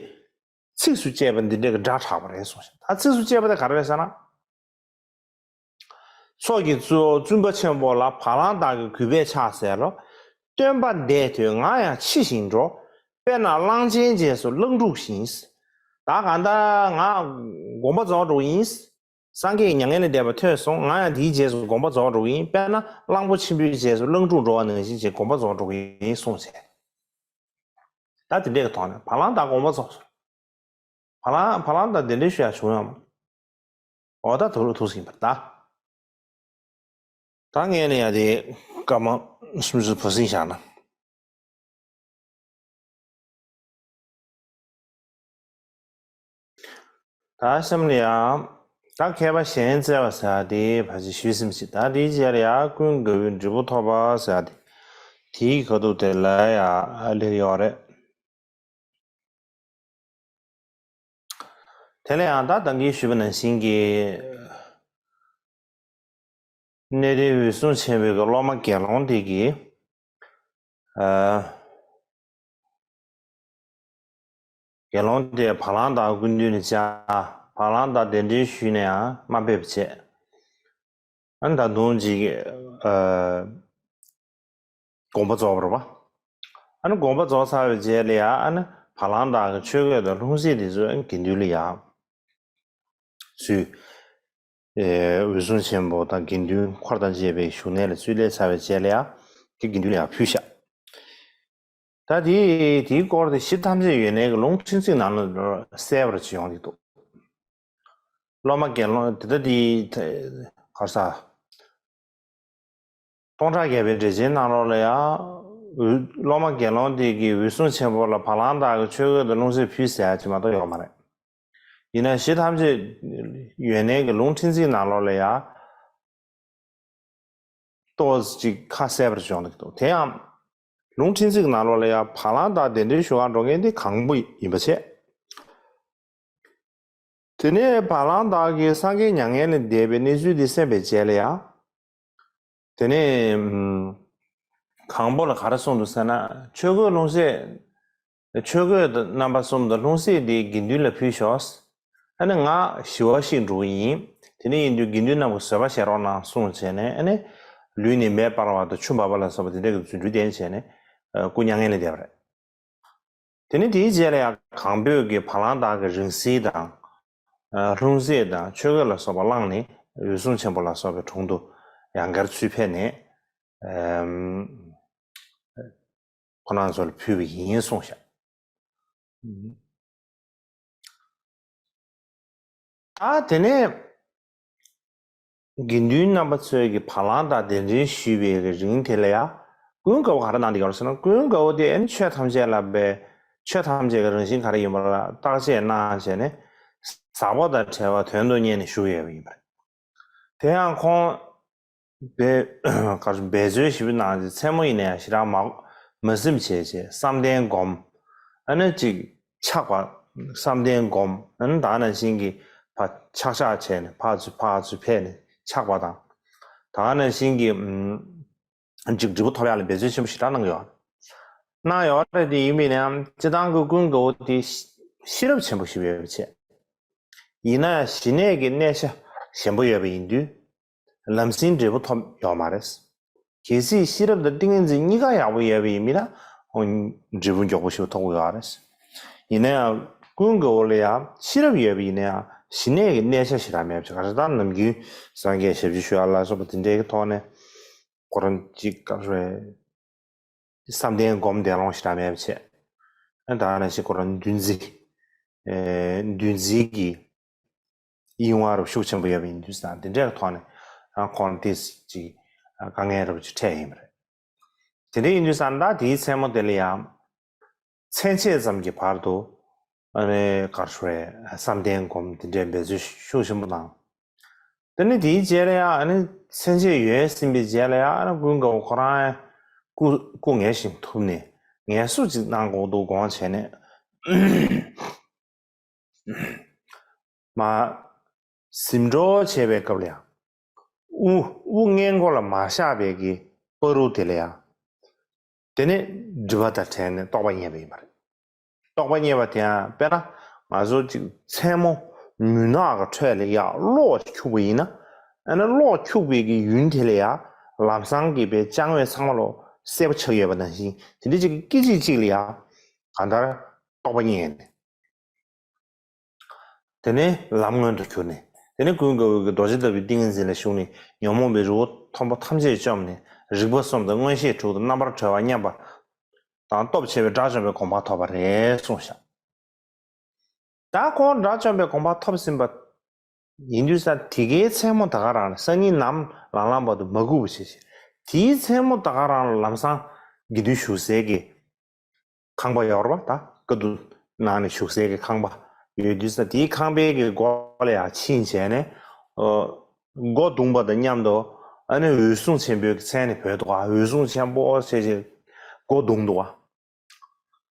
ཚིགས་སུ་བཅད་པ་འདི་འདྲ་གི་སྒྲ་གྲགས་པ་རེད་གསུངས་ཤག་ད་ཚིགས་སུ་བཅད་པ་དེ་ག་རེ་རེད་ཟེར་ན། ཚོགས་ཀྱི་གཙོ་བོ་བཙུན་པ་ཆེན་པོ་ལ་བ་ལང་བདག་གི་གུས་པས་ཕྱག་འཚལ་ལོ། སྟོན་པ་འདས་ཐོས་ང་ཡང་འཆི་ཞིང་འགྲོ། དཔེར་ན་གླང་ཆེན་རྗེས་སུ་གླང་ཕྲུག་བཞིན། ད་གང་ལྟར་ང་དགོངས་པ་རྫོགས་འགྲོ་གི་ཡིན། སངས་རྒྱས་ཀྱི་མྱ་ངན་ལས་འདས་པ་ཐོས་སོང་། ང་ཡང་དེའི་རྗེས་སུ་དགོངས་པ་རྫོགས་འགྲོ་གི་ཡིན། དཔེར་ན་གླང་པོ་ཆེན་པོའི་རྗེས་སུ་གླང་ཕྲུག་འགྲོ་བ་ནང་བཞིན་བྱས་དགོངས་པ་རྫོགས་འགྲོ་གི་ཡིན་གསུངས་བྱས། ད་དེ་འདྲའི་གི་ཐོག་ནས་བ་ལང་བདག་དགོངས་པ་རྫོགས་སོང་། བ་ལང་བ་ལང་བདག་དེ་འདྲའི་ཞུ་ཡ་བྱུང་ཡོད་མ། འོ་ད་དུ་རུ་ཐུགས་ཟིན་པར་གདའ། ད་ངས་ནི་ཡ་དེ་སྐར་མ་སུམ་ཅུ་བུད་ཟིན་བཞག་ན། ད་གཤམ་ལ་ཡང་ད་མཁས་པ་གཞན་བཙལ་བ་ཟེར་ཡ་དེ་ཕལ་ཆེར་ཞུས་ཟིན་པ་ཞིག་ད་དེའི་རྗེས་ལ་ཡང་ཀུན་དགའ་བོའི་འབྲས་བུ་ཐོབ་པ་ཟེར་ཡ་དེ་དེའི་ཁ་ཐུག་དེ་ལ་ཡང་སླེབས་ཡོད་རེད། དེ་ལ་ཡང་ད་ད་གིན་ཞུས་པ་ནང་བཞིན་གྱི་གནས་བརྟན་འོད་སྲུང་ཆེན་པོའི་གི་སློབ་མ་དགེ་སློང་དེ་གིས་ཨ། དགེ་སློང་དེས་བ་ལང་བདག་སྐུ་མདུན་ནས་བཅར། བ་ལང་བདག་གདན་འདྲེན་ཞུས་ནས་ཡང་མ་ཕེབས་པ་བྱས། ཨ་ནི་ད་དུང་ཅིག་ཨ། དགོངས་པ་རྫོགས་པ་རེད་པ། ཨ་ནི་དགོངས་པ་རྫོགས་ཚར་བའི་རྗེས་ལ་ཡང་ཨ་ནི་བ་ལང་བདག་གི་ཆོས་གོས་དང་ལྷུང་བཟེད་དེ་ཚོ་ཨ་ནི་དགེ་འདུན་ལ་ཡང་ཚུར་ ཨེ་འོད་སྲུང་ཆེན་པོ་དང་དགེ་འདུན་འཁོར་དང་བཅས་པའི་བཞུགས་གནས་ལ་ཚུར་སླེབས་ཚར་བའི་རྗེས་ལ་ཡང་དགེ་འདུན་ལ་ཡང་ཕུལ་བཞག་ད་དེ་དེའི་སྐོར་དེ་གཞི་ཐམས་ཅད་ཡོན་གནས་ཀྱི་ལུང་ཕྲན་ཚེགས་ནང་ལ་གསལ་བར་བྱས་ཡོང་གི་འདུག་སློབ་མ་དགེ་སློང་དེ་ལྟ་དེའི་གར་ས། སྟོང་ཕྲག་བརྒྱ་པའི་འགྲེལ་ཆེན་ནང་ལོགས་ལ་ཡང་། སློབ་མ་དགེ་སློང་དེ་གིས་འོད་སྲུང་ཆེན་པོ་ལ་བ་ལང་དག་གི་ཆོས་གོས་དང་ལྷུང་བཟེད་ཕུལ་ཟེར་ཡ་ཅིག་མ་གཏོགས་ཡོད་མ་རེད། ཡིན་ན་གཞི་ཐམས་ཅད་ཡོན་གནས་ཀྱི་ལུང་ཕྲན་ཚེགས་ནང་ལོགས་ལ་ཡང་། ཏོག་ཙམ་ཅིག་ཁ་གསལ་བར་བྱུང་འདུག་དེ་ཡང་། ལུང་ཕྲན་ཚེགས་ནང་ལོགས་ལ་ཡང་བ་ལང་དག་གདན་འདྲེན་ཞུ་གར་འགྲོ་མཁན་དེ་གང་པོ་ཡིན་པ་བྱས། དེ་ནས་བ་ལང་དག་གིས་སངས་རྒྱས་མྱ་ངན་ལས་འདས་པའི་གནས་ཚུལ་འདི་གསན་པའི་རྗེས་ལ་ཡང་། དེ་ནས་ཨམ། གང་པོ་ལ་ག་རེ་གསུངས་འདུག་ཟེར་ན། ཆོས་གོས་ལྷུང་བཟེད། ཆོས་གོས་རྣམ་པ་གསུམ་དང་ལྷུང་བཟེད་འདི་དགེ་འདུན་ལ་ཕུལ་ཤོག་ཨ་ནི་ང་ཞི་བ་ཞིག་འགྲོ་གི་ཡིན། དེ་ནས་ཡིན་དུས་དགེ་འདུན་རྣམས་ཀྱིས་བཟོད་པ་བཞེས་རོགས་གནང་གསུངས་བྱས་ནས། ཨ་ནི་ལུས་ནི་མེ་སྤར་བ་དང་ཆུ་འབབ་པ་ལ་སོགས་པ་དེ་འདྲ་གི་རྫུ་འཕྲུལ་བསྟན་བྱས་ནས་སྐུ་མྱ་ངན་ལས་འདས་པ་རེད། དེ་ནས་དེའི་རྗེས་ལ་ཡང་གང་པོས་ཀྱི་བ་ལང་དག་གི་རིང་བསྲེལ་དང་། ལྷུང་བཟེད་དང་ཆོས་གོས་ལ་སོགས་པ་བླངས་ནས་འོད་སྲུང་ཆེན་པོ་ལ་སོགས་པའི་དྲུང་དུ་ཡང་བསྐྱར་ཚུར་ཕེབས་ནས། ཁོ་རང་ཚོ་ལ་ཕུལ་བ་ཡིན་གསུངས་ཤག་ད་དེ་ནས་དགེ་འདུན་རྣམ་པ་ཚོས་ཀྱི་བ་ལང་དང་གདན་འདྲེན་ཞུས་པའི་རིང་དེ་ལ་ཡང་ཀུན་དགའ་བོ་ག་རེ་གནང་བསྡད་ཡོད་ཟེར་ན། ཀུན་དགའ་བོ་དེ་ཨ་ནི་ཆོས་ཐམས་ཅད་ལ་བས་ཆོས་ཐམས་ཅད་ཀྱི་རང་བཞིན་ག་རེ་ཡིན་པ་ལ་བརྟག་དཔྱད་གནང་བྱས་ནས་ཟག་པ་དང་བྲལ་བ་དོན་དུ་གཉེར་ནས་བཞུགས་ཡོད་པ་ཡིན་པ་རེད། དེ་ཡང་ཁོང་འབད་ག་རེ་འབད་རྩོལ་ཞེ་པོ་གནང་རྗེས་མཚན་མོ་ཡིན་ན་ཡང་ཞེ་དྲག་མ་མ་ཟིན་བྱས་བྱས་བསམ་གཏན་སྒོམ། ཨ་ནི་ཅིག་ཆགས་པ། བསམ་གཏན་སྒོམ། ཨ་ནི་ད་ནང་བཞིན་གྱི་ཕར་ཆག་ཆག་བྱས་ནས་ཕར་ཚུར་ཕར་ཚུར་ཕེབས་ནས་ཆགས་པ་དང་། ད་ནང་བཞིན་གྱི་ཨམ། ཅིག་འབྲས་བུ་ཐོབ་ཡག་ལ་འབད་རྩོལ་ཆེན་པོ་ཞེ་དྲག་གནང་གི་ཡོད། གནང་ཡོད་རེད་དེ། ཡིན་པས་ན་ཡང་སྤྱིར་བཏང་གི་ཀུན་དགའ་བོ་དེ་ཤེས་རབ་ཆེན་པོ་ཞིག་ཡོད་པ་བྱས། ཡིན་ན་ཡང་ཞི་གནས་ཀྱི་གནས་ཆ་ཞན་པོ་ཡོད་པ་ཡིན་དུས། ལམ་སེང་འབྲས་བུ་ཐོབ་ཡོད་མ་རེད། གལ་སྲིད་ཤེས་རབ་དང་ཏིང་ངེ་འཛིན་གཉིས་ཀ་ཡག་པོ་ཡོད་པ་ཡིན་མིན་ན། འབྲས་བུ་མགྱོགས་པོ་ཞིག་ཐོབ་ཀྱི་ཡོད་རེད། ཡིན་ན་ཡང་ཀུན་དགའ་བོ་ལ་ཡང་ཤེས་རབ་ཡོད་པ་ཡིན་ན་ཡང་ཞི་གནས་ཀྱི་གནས་ཆ་ཞེ་དྲག་མེད་པ་བྱས། ག་རེ་ད་ནམ་རྒྱུན་སངས་རྒྱས་ཞབས་ཕྱི་ཞུ་ཡག་ལ་སོགས་པ་དེ་འདྲའི་ཐོག་ནས་ཁོ་རང་ཅིག་ག་རེ་བསམ་གཏན་སྒོམ་བསྡད་ལོང་ཞེ་དྲག་མེད་པ་བྱས། ཨ་ད་ནང་བཞིན་ཁོ་རང་འདུ་འཛི། ཨེ་འདུ་འཛི་གི་གཡེང་བ་རུ་ཤུགས་ཆེན་པོ་ཡོད་པ་ཡིན་དུས་ཙང་དེ་འདྲའི་ཐོག་ནས་ཨ་ཁོང་ཏོག་ཙམ་ཅིག་ཨ་དཀའ་ངལ་རུ་ཅིག་འཕྲད་ཡིན་པ་རེད། དེ་འདྲ་ཡིན་དུས་ཙང་ད་དེའི་མཚན་མོ་དེ་ལ་ཡང་མཚན་ཕྱེད་ཙམ་གྱི་བར་དུ་ཨ་ནི་གར་ཧྲུའེ་བསམ་གཏན་སྒོམ་དེ་འདྲའི་འབད་རྩོལ་ཤུགས་ཆེན་པོ་གནང་། དེ་ནས་དེའི་རྗེས་ལ་ཡང་ཨ་ནི་མཚན་ཕྱེད་ཡོལ་ཟིན་པའི་རྗེས་ལ་ཡང་ཨ་ནི་ཀུན་དགའ་བོ་ཁོ་རང་ཡང་སྐུ་སྐུ་ངལ་ཞིག་ཐུབ་ནས་ངལ་གསོ་ཅིག་གནང་དགོས་འདུག་དགོངས་བྱས་ནས། མ། གཟིམ་འགྲོ་བྱེད་པའི་སྐབས་ལ་ཡང་། དབུ་དབུ་སྔས་མགོ་ལ་མ་བཞག་པའི་གི་བར་དུ་དེ་ལ་ཡང་། དེ་ནས་སྒྲིབ་པ་དང་བྲལ་ནས་རྟོགས་པ་རྙེད་པ་ཡིན་པ་རེད། རྟོགས་པ་རྙེད་པ་དེ་ཡང་དཔེར་ན་ང་ཚོ་ཅིག་མཚན་མོ་མུན་ནག་གི་ཁྲོད་ལ་ཡར་གློག་ཅིག་འཁྱུག་པ་ཡིན་ན། ཨ་ནི་གློག་འཁྱུག་པའི་གི་ཡུན་དེ་ལ་ཡང་ལམ་སང་གི་པའི་ཅང་བའི་ཚང་མ་ལོ་གསལ་པོ་ཆགས་ཡོད་པ་ནང་བཞིན། དེ་འདྲ་ཅིག་གི་སྐད་ཅིག་གཅིག་ལ་ཡང་གང་ལྟར་རྟོགས་པ་རྙེད་ནས། དེ་ནས་ལམ་མངོན་དུ་གྱུར་ནས། དེ་ནས་ཀུན་དགའ་བོས་ཀྱི་རྡོ་རྗེ་ལྟ་བུའི་ཏིང་ངེ་འཛིན་ལ་ཞུགས་ནས་ཉོན་མོངས་པའི་རི་བོ་མཐོན་པོ་ཐམས་ཅད་བཅོམ་ནས་རིག་པ་གསུམ་དང་མངོན་ཤེས་དྲུག་དང་རྣམ་པར་གྲོལ་བ་མཉམ་པ་དང་སྟོབས་ཆེ་བའི་དགྲ་བཅོམ་པའི་གོ་འཕང་ཐོབ་པ་རེད་གསུངས་ཤག་ད་ཁོང་དགྲ་བཅོམ་པའི་གོ་འཕང་ཐོབ་ཟིན་པ་ཡིན་དུས་ཙང་དེ་གའི་མཚན་མོ་ད་ག་རང་ལ་སང་ཉིན་ནམ་ལངས་ལངས་བར་དུ་མ་སྒུག་པ་བྱས་བྱས། དེའི་མཚན་མོ་ད་ག་རང་ལ་ལམ་སང་དགེ་འདུན་བཞུགས་སའི་གི་ཁང་པ་ཡོད་རེད་པ། ད་དཀའ་སྡུག་ནང་ནས་བཞུགས་སའི་གི་ཁང་པ་ཡོད་དུས་ཙང་དེའི་ཁང་པའི་གི་སྒོ་ལ་ཡར་ཕྱིན་བྱས་ནས། ཨོ། སྒོ་བརྡུངས་པ་དང་མཉམ་དུ་ཨ་ནི་འོད་སྲུང་ཆེན་པོའི་མཚན་ནས་བོས་འདུག་ག་འོད་སྲུང་ཆེན་པོ་ཟེར་བྱས་སྒོ་བརྡུངས་འདུག་ག་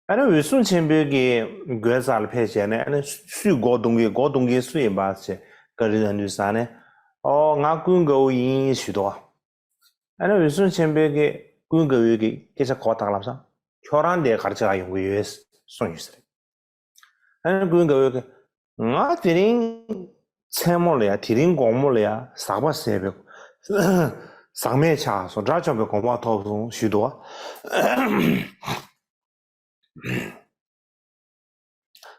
ཨ་ནི་འོད་སྲུང་ཆེན་པོའི་གི་སྒོའི་རྩ་ལ་ཕེབས་བྱས་ནས། ཨ་ནི་སུས་སྒོ་བརྡུངས་ཀྱི། སྒོ་བརྡུངས་མཁན་སུ་ཡིན་པ་ཞེས་བཀའ་འདྲི་གནང་དུས་ཙང་ནས། ཨོ་ང་ཀུན་དགའ་བོ་ཡིན་ཞུས་འདུག་ག་ཨ་ནི་འོད་སྲུང་ཆེན་པོས་ཀྱིས་ཀུན་དགའ་བོའི་གི་སྐད་ཆ་གོ་བཏང་ལབ་སོང་། ཁྱོད་རང་འདིར་ག་རེ་བྱེད་ག་ཡོང་གི་ཡོད་གསུངས་ཡོད་ཟེར། ཨ་ནི་ཀུན་དགའ་བོས་ཀྱིས་ང་དེ་རིང་མཚན་མོ་ལ་ཡ། དེ་རིང་དགོང་མོ་ལ་ཡ་ཟག་པ་ཟད་པའི་ཟག་མེད་ཆགས་སོང་། དགྲ་བཅོམ་པའི་གོ་འཕང་ཐོབ་སོང་ཞུས་འདུག་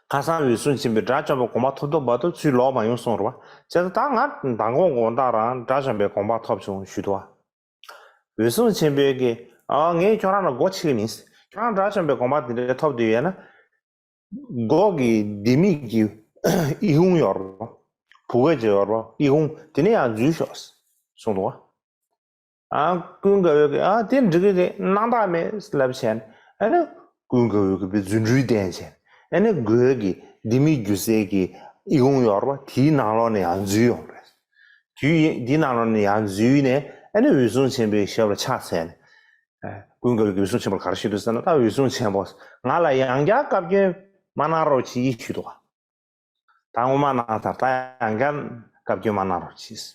ག་ཁ་སང་འོད་སྲུང་ཆེན་པོས་དགྲ་བཅོམ་པའི་དགོངས་པ་ཐོབ་ཐོབ་བར་དུ་ཚུར་ལོག་མ་ཡོང་གསུངས་རེད་བ། བྱས་ཙང་ད་ང་མདང་དགོང་དགོང་དག་རང་དགྲ་བཅོམ་པའི་དགོངས་པ་ཐོབ་བྱུང་ཞུས་འདུག་བ། འོད་སྲུང་ཆེན་པོས་ཀྱིས་ཨ་ངས་ཁྱོད་རང་ལ་སྒོ་ཕྱེ་གི་མིན། ཁྱོད་རང་དགྲ་བཅོམ་པའི་དགོངས་པ་འདི་འདྲ་ཐོབ་བསྡད་ཡོད་ན། སྒོ་གི་ལྡེ་མིག་གི་ཨི་ཁུང་ཡོད་རེད་བ། བུ་ག་ཅིག་ཡོད་རེད་བ། ཨི་ཁུང་དེ་ནས་ཡར་འཛུལ་ཤོག་གསུངས་འདུག་བ། ཨ་ཀུན་དགའ་བོས་ཀྱིས་ཨ་དེ་འགྲིག་གི་རེད། སྣང་དག་མེད་ལབ་བྱས་ནས། ཨ་ནི་ཀུན་དགའ་བོས་ཀྱིས་དཔེ་རྫུ་འཕྲུལ་བསྟན་བྱས་ནས། ཨ་ནི་སྒོའི་གི་ལྡེ་མིག་རྒྱུ་སའི་གི་ཨི་ཁུང་ཡོད་རེད་བ། དེའི་ནང་ལོགས་ནས་ཡར་འཛུལ་ཡོང་རེད། དུས་ཡིན་དེའི་ནང་ལོགས་ནས་ཡར་འཛུལ་ནས། ཨ་ནི་འོད་སྲུང་ཆེན་པོའི་ཞབས་ལ་ཕྱག་འཚལ་ནས། ཨ་ཀུན་དགའ་བོས་ཀྱིས་འོད་སྲུང་ཆེན་པོར་ག་རེ་ཞུས་འདུག་ཟེར་ན། ད་འོད་སྲུང་ཆེན་པོ། ང་ལ་ཡང་བསྐྱར་བཀའ་བཀྱོན་མ་གནང་རོགས་གྱིས་ཞུས་འདུག་ག། ད་སྔོན་མ་གནང་ཚར། ད་ཡང་བསྐྱར་བཀའ་བཀྱོན་མ་གནང་རོགས་གྱིས།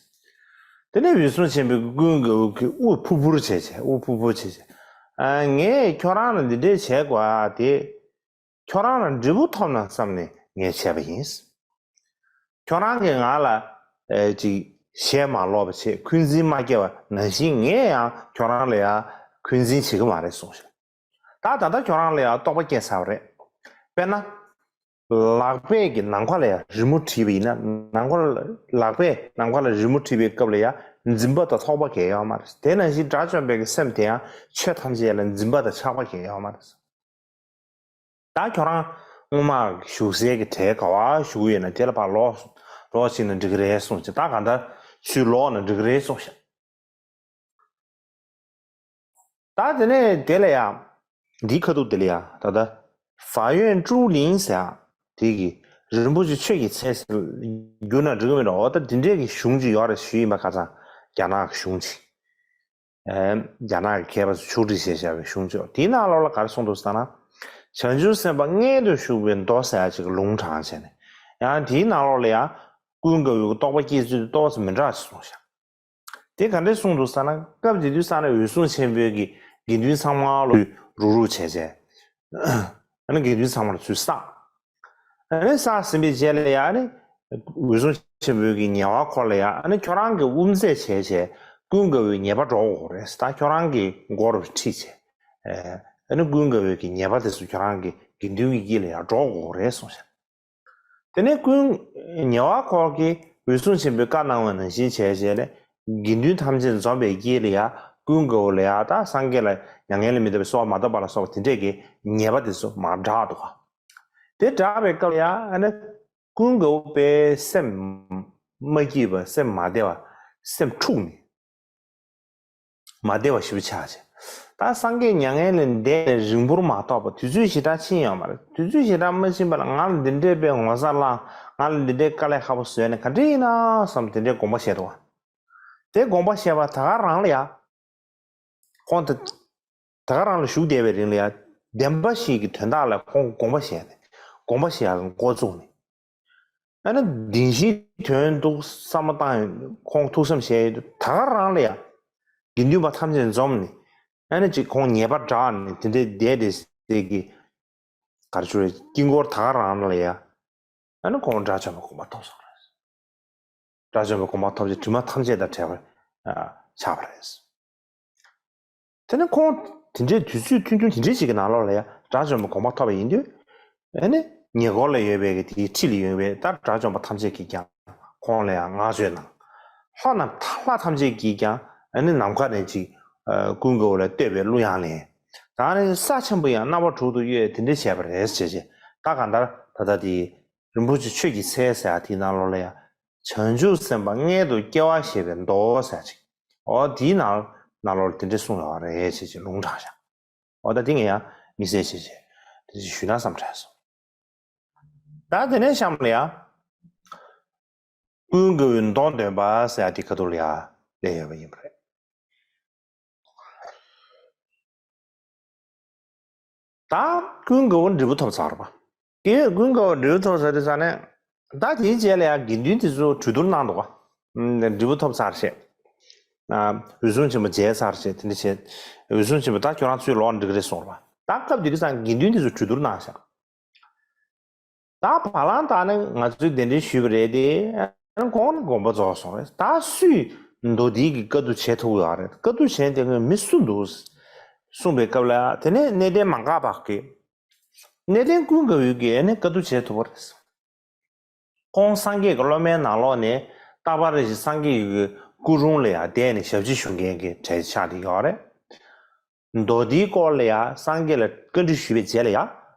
དེ་ནས་འོད་སྲུང་ཆེན་པོས་ཀུན་དགའ་བོའི་དབུ་ཕུར་ཕུར་བྱས་བྱས། དབུ་ཕུར་ཕུར་བྱས་བྱས། ཨ་ངས་ཁྱོད་རང་ལ་འདི་འདྲས་བྱས་དགོས་ཨ། དེ་ཁྱོད་རང་ལ་འབྲས་བུ་ཐོབ་ན་བསམ་ནས་ངས་བྱས་པ་ཡིན། ཁྱོད་རང་གིས་ང་ལ་ཨེ་ཅིག་ཞེ་མ་ལོག་པ་བྱས། འཁོན་འཛིན་མ་སྐྱེལ་བ་ནང་བཞིན། ངས་ཡང་ཁྱོད་རང་ལ་ཡང་འཁོན་འཛིན་བྱེད་ཀྱི་མ་རེད་གསུངས་ཤག། ད་ད་ལྟ་ཁྱོད་རང་ལ་ཡང་རྟོགས་པ་སྐྱེས་ཚར་བ་རེད། དཔེར་ན། ལག་པས་ཀྱི་ནམ་མཁའ་ལ་ཡང་རི་མོ་བྲིས་པ་ཡིན་ན། ནམ་མཁའ་ལ་ལག་པས་ནམ་མཁའ་ལ་རི་མོ་བྲིས་པའི་སྐབས་ལ་ཡང་འཛིན་པ་དང་ཐོགས་པ་གང་ཡང་ཡོད་མ་རེད། དེ་ནང་བཞིན་དགྲ་བཅོམ་པའི་གི་སེམས་དེ་ཡང་ཆོས་ཐམས་ཅད་ལ་འཛིན་པ་དང་ཆགས་པ་གང་ཡང་ཡོད་མ་རེད། ད་ཁྱོད་རང་སྔོན་མ་བཞུགས་སའི་གི་གྲལ་ག་བ་བཞུགས་ཡོད་ན་དེ་ལ་ཕར་ལོག་ལོག་ཕྱིན་ན་འགྲིག་གི་རེད་གསུངས་བྱས། ད་གང་ལྟར་ཚུར་ལོག་ན་འགྲིག་གི་རེད་གསུངས་ཤག། ད་དེ་ནས་དེ་ལ་ཡང་འདིའི་ཁ་ཐུག་དེ་ལ་ཡང་ད་ལྟ་法院竹林ཟེར་ཡ་དེ་གི་རིན་པོ་ཆེ་ཆོས་ཀྱི་ཚལ་ཟེར་བསྒྱུར་ན་འགྲིག་གི་མེད་འགྲོ། འོ་ད་དེ་འདྲའི་གི་གཞུང་ཅིག་ཡོད་རེད་ཞུས་ཡིན་པ། ཁ་སང་རྒྱ་ནག་གི་གཞུང་ཅིག། ཨེ་རྒྱ་ནག་གི་མཁས་པ་ཚོས་ཕྱོགས་སྒྲིག་བྱས་བཞག་པའི་གཞུང་ཅིག། དེའི་ནང་ལོགས་ལ་ག་རེ་གསུངས་འདུག་ཟེར་ན། བྱང་ཆུབ་སེམས་དཔའ་མངལ་དུ་ཞུགས་པའི་མདོ་ཟེར་ཡ་ཅིག་ལུང་དྲངས་བྱས་ནས། ཡང་དེའི་ནང་ལོགས་ལ་ཡང་ཀུན་དགའ་བོའི་རྟོགས་པ་སྐྱེས་ཚུལ་དེ་ཏོག་ཙམ་མི་འདྲ་ཞིག་གསུངས་ཤག། དེ་ག་འདྲས་གསུངས་འདུག་ཟེར་ན། སྐབས་དེ་དུས་ས་ནས་འོད་སྲུང་ཆེན་པོའི་གི་དགེ་འདུན་ཚང་མ་ལ་རུག་རུག་བྱས་བྱས། ཨ་ནི་དགེ་འདུན་ཚང་མ་ལ་ཚུར་བསགས། ཨ་ནི་བསགས་ཟིན་པའི་རྗེས་ལ་ཡང་ཨ་ནི་འོད་སྲུང་ཆེན་པོའི་གི་ཉེ་བར་འཁོར་ལ་ཡང་ཨ་ནི་ཁྱོད་རང་གི་དབུ་མཛད་བྱས་བྱས་ཀུན་དགའ་བོའི་ཉེས་པ་སྒྲོག་དགོས་རེད། ད་ཁྱོད་རང་གི་མགོ་རུ་ཁྲིད་བྱས། ཨ་ནི་ཀུན་དགའ་བོའི་གི་ཉེས་པ་དེ་ཚོ་ཁྱོད་རང་གི་དགེ་འདུན་གྱི་དཀྱིལ་ལ་ཡང་སྒྲོག་དགོས་རེད་གསུངས་ཤག། དེ་ནས་ཀུན་ཉེ་བར་འཁོར་གྱིས་འོད་སྲུང་ཆེན་པོས་བཀའ་གནང་བ་ནང་བཞིན་བྱས་བྱས་ནས། དགེ་འདུན་ཐམས་ཅད་འཛོམས་པའི་དཀྱིལ་ལ་ཡང་ཀུན་དགའ་བོ་ལ་ཡང་ད་སངས་རྒྱས་ལ་མྱ་ངན་ལས་མི་འདའ་བའི་གསོལ་བ་མ་བཏབ་པ་ལ་སོགས་པ་དེ་འདྲས་ཀྱི་ཉེས་པ་དེ་ཚོ་མར་བསྒྲགས་འདུག་ག། དེ་བསྒྲགས་པའི་སྐབས་ལ་ཡང་ཨ་ནི་ཀུན་དགའ་བོ་དཔེ་སེམས་མ་སྐྱིད་པ། སེམས་མ་བདེ་བ། སེམས་འཁྲུགས་ནས། མ་བདེ་བ་ཞེ་པོ་ཆགས་བྱས། ད་སངས་རྒྱས་མྱ་ངན་ལས་འདས་ནས་རིང་པོར་མ་ཐོགས་པར་དུས་ཚོད་ཞེ་དྲག་ཕྱིན་ཡོད་མ་རེད། དུས་ཚོད་ཞེ་དྲག་མ་ཕྱིན་པ་ལ་ང་ལ་འདི་འདྲའི་དཔེ་ངོ་ཚ་བསླངས། ང་ལ་འདི་འདྲའི་དཀའ་ལས་ཁག་པོ་བཟོས་ནས་ག་འདྲ་ཡིན་ན་བསམ་དེ་འདྲའི་དགོངས་པ་བཞེས་འདུག་བ། དེ་དགོངས་པ་བཞེས་པ་ད་ག་རང་ལ་ཡ། ཁོང་དེ་ད་ག་རང་ལ་བཞུགས་བསྡད་པའི་རིང་ལ་ཡ། བདེན་པ་ཞིག་གི་དོན་དག་ལ་ཁོང་དགོངས་པ་བཞེས་ནས། དགོངས་པ་བཞེས་ཡག་གི་འགོ་བཙུགས་ནས། ཨ་ནི་བདེན་བཞིའི་དོན་འདུག་བསམ་བློ་བཏང་ཡོད། ཁོང་ཐུགས་བསམ་བཞེས་ཡོད་དུས་ད་ག་རང་ལ་ཡ། དགེ་འདུན་པ་ཐམས་ཅད་འཛོམས་ནས། ཨ་ནི་ཅིག་ཁོང་ཉེས་པ་བསྒྲགས་ནས་དེ་འདྲའི་བསྡད་བསྡད་ཟེར་གི། ག་རེ་ཞུ་རེད། དཀྱིལ་འཁོར་ད་ག་རང་ལ་ཡ། ཨ་ནི་ཁོང་དགྲ་བཅོམ་པའི་གོ་འཕང་ཐོབ་སོང་རེད། དགྲ་བཅོམ་པའི་གོ་འཕང་ཐོབ་རྗེས་དྲི་མ་ཐམས་ཅད་དང་བྲལ་བར་ཆགས་པ་རེད། དེ་ནས་ཁོང་དེ་འདྲའི་དུས་ཚོད་ཐུང་ཐུང་དེ་འདྲའི་ཞིག་གི་ནང་ལོགས་ལ་ཡང་དགྲ་བཅོམ་པའི་གོ་འཕང་ཐོབ་པ་ཡིན་དུས། ཨ་ནི་ཉེ་འཁོར་ལ་ཡོད་པའི་གི་དེའི་འཁྲིས་ལ་ཡོད་པའི་ད་དགྲ་བཅོམ་པ་ཐམས་ཅད་ཀྱིས་ཀྱང་ཁོང་ལ་ཡང་བསྔགས་བརྗོད་གནང་། ལྷ་རྣམས་ལྷ་ཐམས་ཅད་ཀྱིས་ཀྱང་ཨ་ནི་ནམ་མཁའ་ནས་ཅིག་ཀུན་དགའ་བོ་ལ་བསྟོད་པའི་གླུ་དབྱངས་ལེན། ད་ནི་ས་ཆེན་པོ་ཡང་རྣམ་པ་དྲུག་ཏུ་གཡོས་དེ་འདྲ་བྱས་པ་རེད་ཟེར་བྱས། ད་གང་ལྟར་ད་ལྟ་དེ་རིན་པོ་ཆེ་ཆོས་ཀྱི་ཚལ་ཟེར་ཡ་དེའི་ནང་ལོགས་ལ་ཡང་། བྱང་ཆུབ་སེམས་དཔའ་མངལ་དུ་སྐྱེ་བ་བཞེས་པའི་མདོ་ཟེར་ཅིག། འོ་དེའི་ནང་ནང་ལོགས་ལ་དེ་འདྲས་གསུངས་ཡོད་རེད་ཅེས་ཅིག་ལུང་དྲངས་བཞག། འོ་ད་དེ་ངས་ཡང་དམིགས་བསལ་བྱས་བྱས་དེ་ཅིག་ཞུས་ན་བསམ་དྲན་སོང་། ད་དེ་ནས་གཤམ་ལ་ཡང་། ཀུན་དགའ་བོའི་མདོ་འདོན་པ་ཟེར་ཡ་དེ་ཁ་ཐུག་ལ་ཡང་སླེབས་ཡོད་པ་ཡིན་པ་རེད། ད་ཀུན་དགའ་བོ་འབྲས་བུ་ཐོབ་ཚར་བ། དེ་ཀུན་དགའ་བོ་འབྲས་བུ་ཐོབ་ཚར་དུས་ཙ་ནས། ད་དེའི་རྗེས་ལ་ཡང་དགེ་འདུན་དེ་ཚོ་གྲོས་བསྡུར་གནང་འདུག་ག། འབྲས་བུ་ཐོབ་ཚར་བྱས། འོད་སྲུང་ཆེན་པོ་མཇལ་ཚར་བྱས་དེ་འདྲ་བྱས། འོད་སྲུང་ཆེན་པོ་ད་ཁྱོད་རང་ཚུར་ལོག་འགྲིག་གི་རེད་གསུངས་རེད་པ། ད་སྐབས་དེ་དུས་ཙ་ན་དགེ་འདུན་དེ་ཚོ་གྲོས་བསྡུར་གནང་བཞག། ད་བ་ལང་བཏང་ནས་ང་ཚོས་གདན་འདྲེན་ཞུས་པ་རེད་དེ། ཁོང་ནི་དགོངས་པ་རྫོགས་སོང་རེད། ད་སུས་མདོ་འདི་གི་བཀའ་བསྡུ་བྱེད་ཐུབ་ཡོད་རེད། བཀའ་བསྡུ་བྱེད་དེ་ངས་མི་སུ་འདུག་གསུངས་པའི་སྐབས་ལ། དེ་ནས་གནས་བརྟན་མ་འགགས་པ་གིས། གནས་བརྟན་ཀུན་དགའ་བོ་གིས་ཨ་ནི་བཀའ་བསྡུ་བྱེད་ཐུབ་པ་རེད། ཁོང་སངས་རྒྱས་ཀྱི་སློབ་མའི་ནང་ལོགས་ནས་རྟག་པར་རེ་ཞིག་སངས་རྒྱས་ཀྱི་སྐུ་རུམ་ལ་ཡང་བསྡད་ནས་ཞབས་ཕྱི་ཞུ་མཁན་གྱི་གྲས་ཆགས་བསྡད་ཡོད་རེད། མདོ་སྡེའི་སྐོར་ལ་ཡང་སངས་རྒྱས་ལ་བཀའ་འདྲི་ཞུས་པའི་རྗེས་ལ་ཡང་